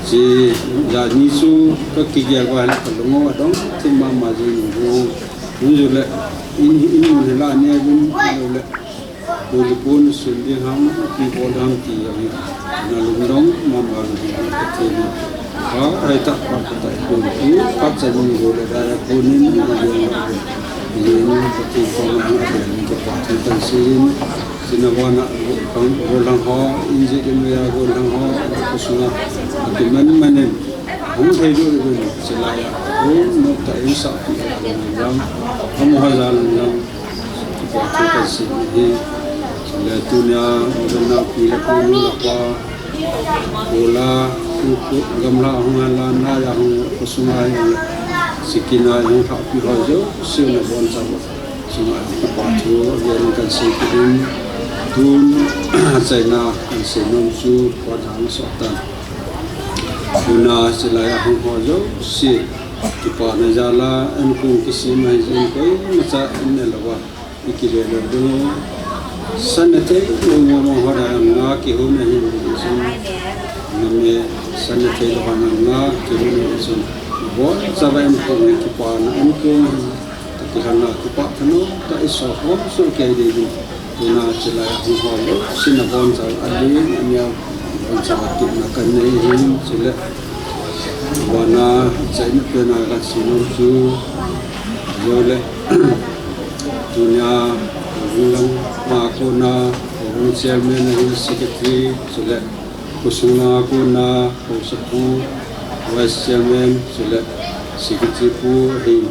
hiche jani chu kakigel uva ahile kalung u adong thim mama jing u. Hung jule in, in mun hila neuvin, ahile Pu le pu nasun ding ham, ipi bol ding ham ti jong hi, na lungdong mama lungdong Pathen in. Pha, ahi tah pha, pha tah i pun pu, phat chan in go le dai a pun in, i jong le pun. I jong le Pathen pha ma hang a ben in kipa thu kahin seiyin. Chuna vana, go lang ho, in jeh in mei a go lang ho, khosung a, akiman man in. Hung thei diu uvin, chulai a. Hung nok tah in sah pi a lang lang. Hung ha ja lang lang. Kipa thu kahin sei ahi. Chule tunia, modern naopi le pu nu le pa, pu la, pu, pu, gamla hung a la, na ya hung, khosung a hung, sikin a hung, lhahpi ho jouse nabonchauva chunga kipa thu, avel in kahin sei kit in, tun, achaina kahin sei nom chu, phat hung sot tan. Tuna chulai a hung ho jouse, kipana jal a, ankong kisem ahi jeh in koimacha in ne louva. I kile lou ding u. Sana thei lou mong mong ho dang a kihou na hin ding chun. Name sana thei lou hon a kihou na hin chun. Bonchauva ankong hi kipana ankong hi. Takilhang a kipa thanom tah i soh khom soh kei ding u. Tuna chulai a hung ho jouse nabonchauva alen aneo. Bonchauva kipana kanei hin chule. Vana, achaina pen a kahin sei nom chu. Jole. Tunia, Houbung lang, ma kona, Houbung chairman ahin secretary, chule, khosung a kona, haosapu, vice chairman, chule, secretary pu ahin,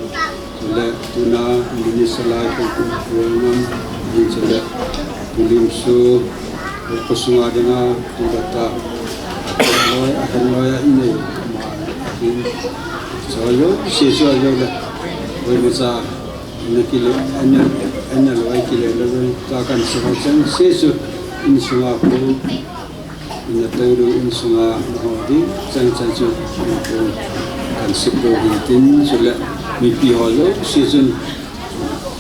chule, tuna, minister lai, pu, pu, pu, ngam, ahin, chule, pu Limsu, khosung a dinga, tu bata, loi, ahin loi, ahin nei, ma, ahin, so, jouse, so, jole, koimacha, Ana kile, ana, ana loi kile lou, ta kahin sei cheng se chu, insunga pu, ina tou lou insunga ho ding, cheng cheng chu, pu, kahin sei lou ding tin, chule, mipi ho jouse chun,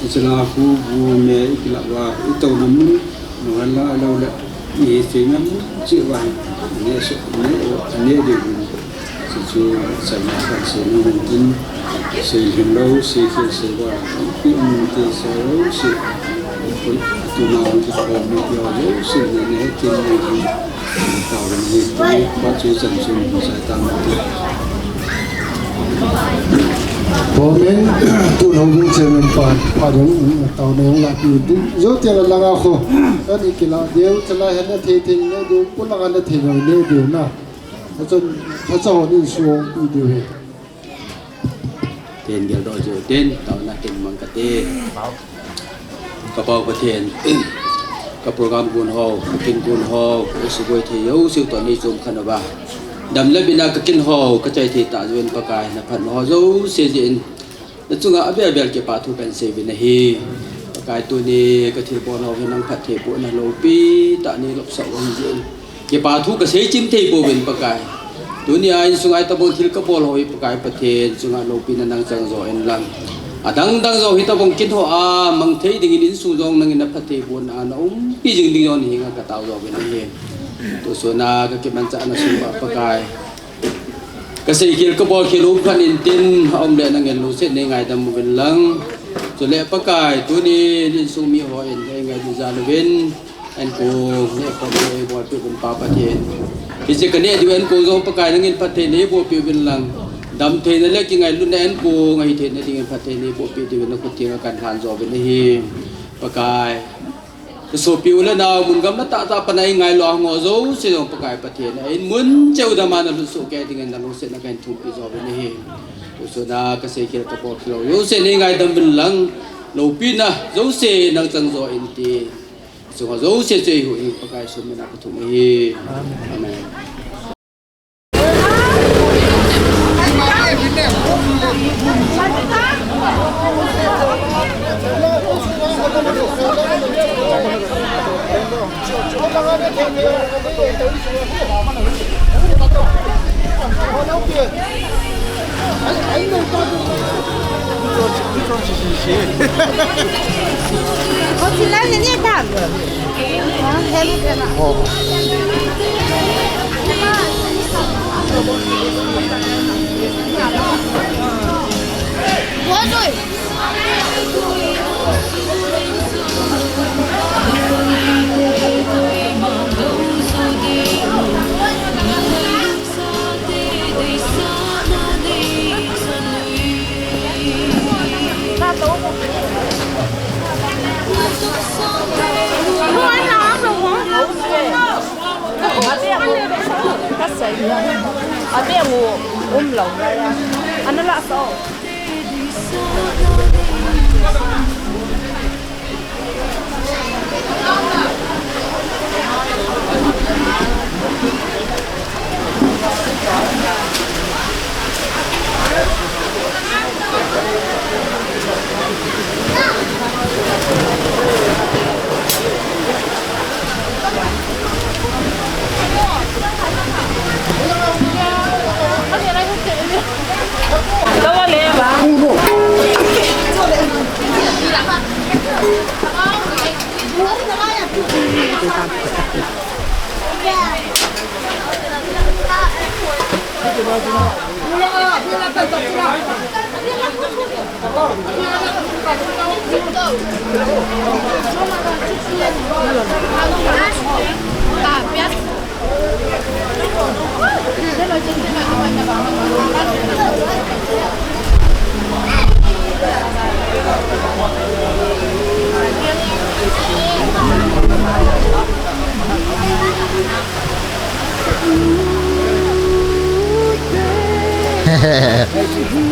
ichila hu, bu me, ikilah uva, itou na mun, no hala, alo le, ihi thei na mun, chi uva, ne se, ne, ne ding. Chuchu chaina kahin sei nom in tin, sei lhing lou, sei khel sei va, ipi um ti sei lou, sei, tuna hung kikhom mi ti ho jouse, nei nei tin nei tin, tao ni tu, pa chu chan chun hung sai tang ti. Amen. Tun Houbung chairman pa, pa jong, tao nei hung lah pi tin. Jou tia la langa kho, ani kila diu, chala hena thei thei ne diu, pula hena thei ne diu na. Achun, phacha hon insung pi diu ahi. Tin geldoh jiu tin, taona kin mang kate. Ka Pau Pathen, ka program gon ho, ka kin gon ho, ka suboi thei jouse toh nei chom khen uva. Dam le bina ka kin ho, ka chai thei tah jouvin Pakai, na phatna ho jouse jeh in. Na chunga avel vel kipa thu kahin sei uvin ahi. Pakai tuni ka thilbol ho hi nang phattheibohna loupi tah nei lopsah u ahi jeh in. Kipa thu ka sei chim thei pouvin Pakai. Tunia insunga hitabang thil ka bol ho hi Pakai Pathen chunga loupina nang chang jo in lang. Adang dang jo hitabang kin ho a mang thei dingin insung jong nangin na phattheibohna na umpi jing ding jong nahenga ka tao jo uvin ahi. Tusuna ka kimanchahna sung uva Pakai. Ka seikhel ka bolkhel um khat in tin, aum le nangin lungset nei ngaidam uvin lang. Chule Pakai, tuni insung mi hon, ei ngaidam jal uvin. Ankong, neh khom neh bolpeh uvin Pa Pathen. Hiche ka neh diu ankong jong Pakai nangin phatthei nei bohpeh uvin lang. Damtheina le kingailutna ankong, ahi theina dingin phatthei nei bohpeh diuvin na khut thenga kahin lhan jo uvin ahi. Pakai. Ka sopi u le nao mun gam le tah tah a pat a i ngailu a hung ho jouse jong Pakai Pathen, a in mun cheh u dam a na lhutsoh kei dingin na lungsetna kahin thumpi jo uvin ahi. Tusuna ka seikhel ka bolkhel ho jouse nei ngaidam uvin lang, loupina jouse nang chang jo in tin. Chunga jouse chu eihuhhing Pakai sum min a ka thum ahi. Amen.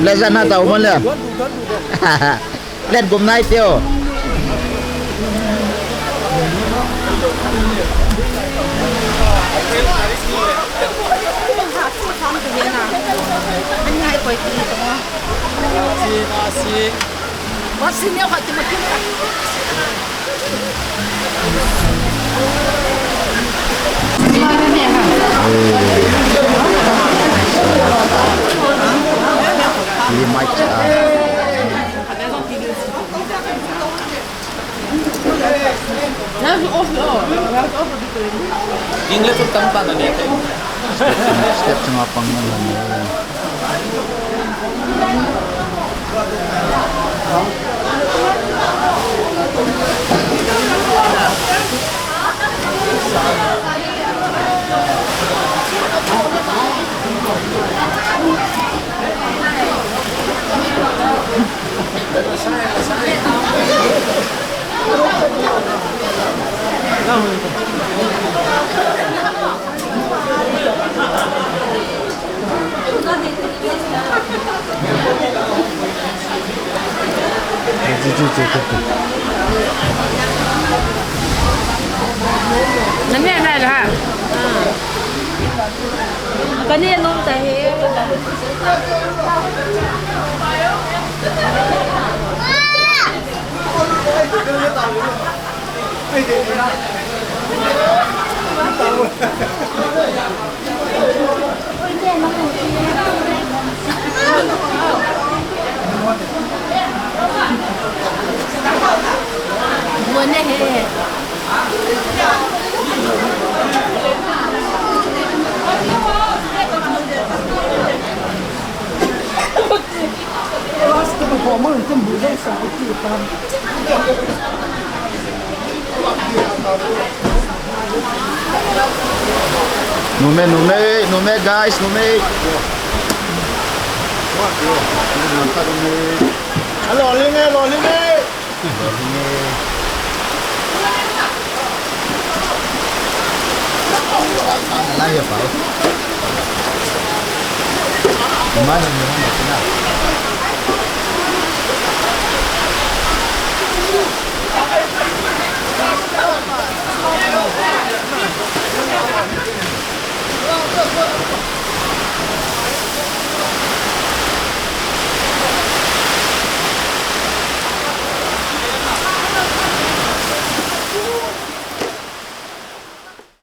Lezana tau mo le. Let gum nai teo. English tam ta na ne. Step chunga pang na. Nani ana la? Kani nom ta he. Numei, numei, numei, guys, numei. Hello, ling e, hello, ling e. Lai ya pao. Mana ni mana na.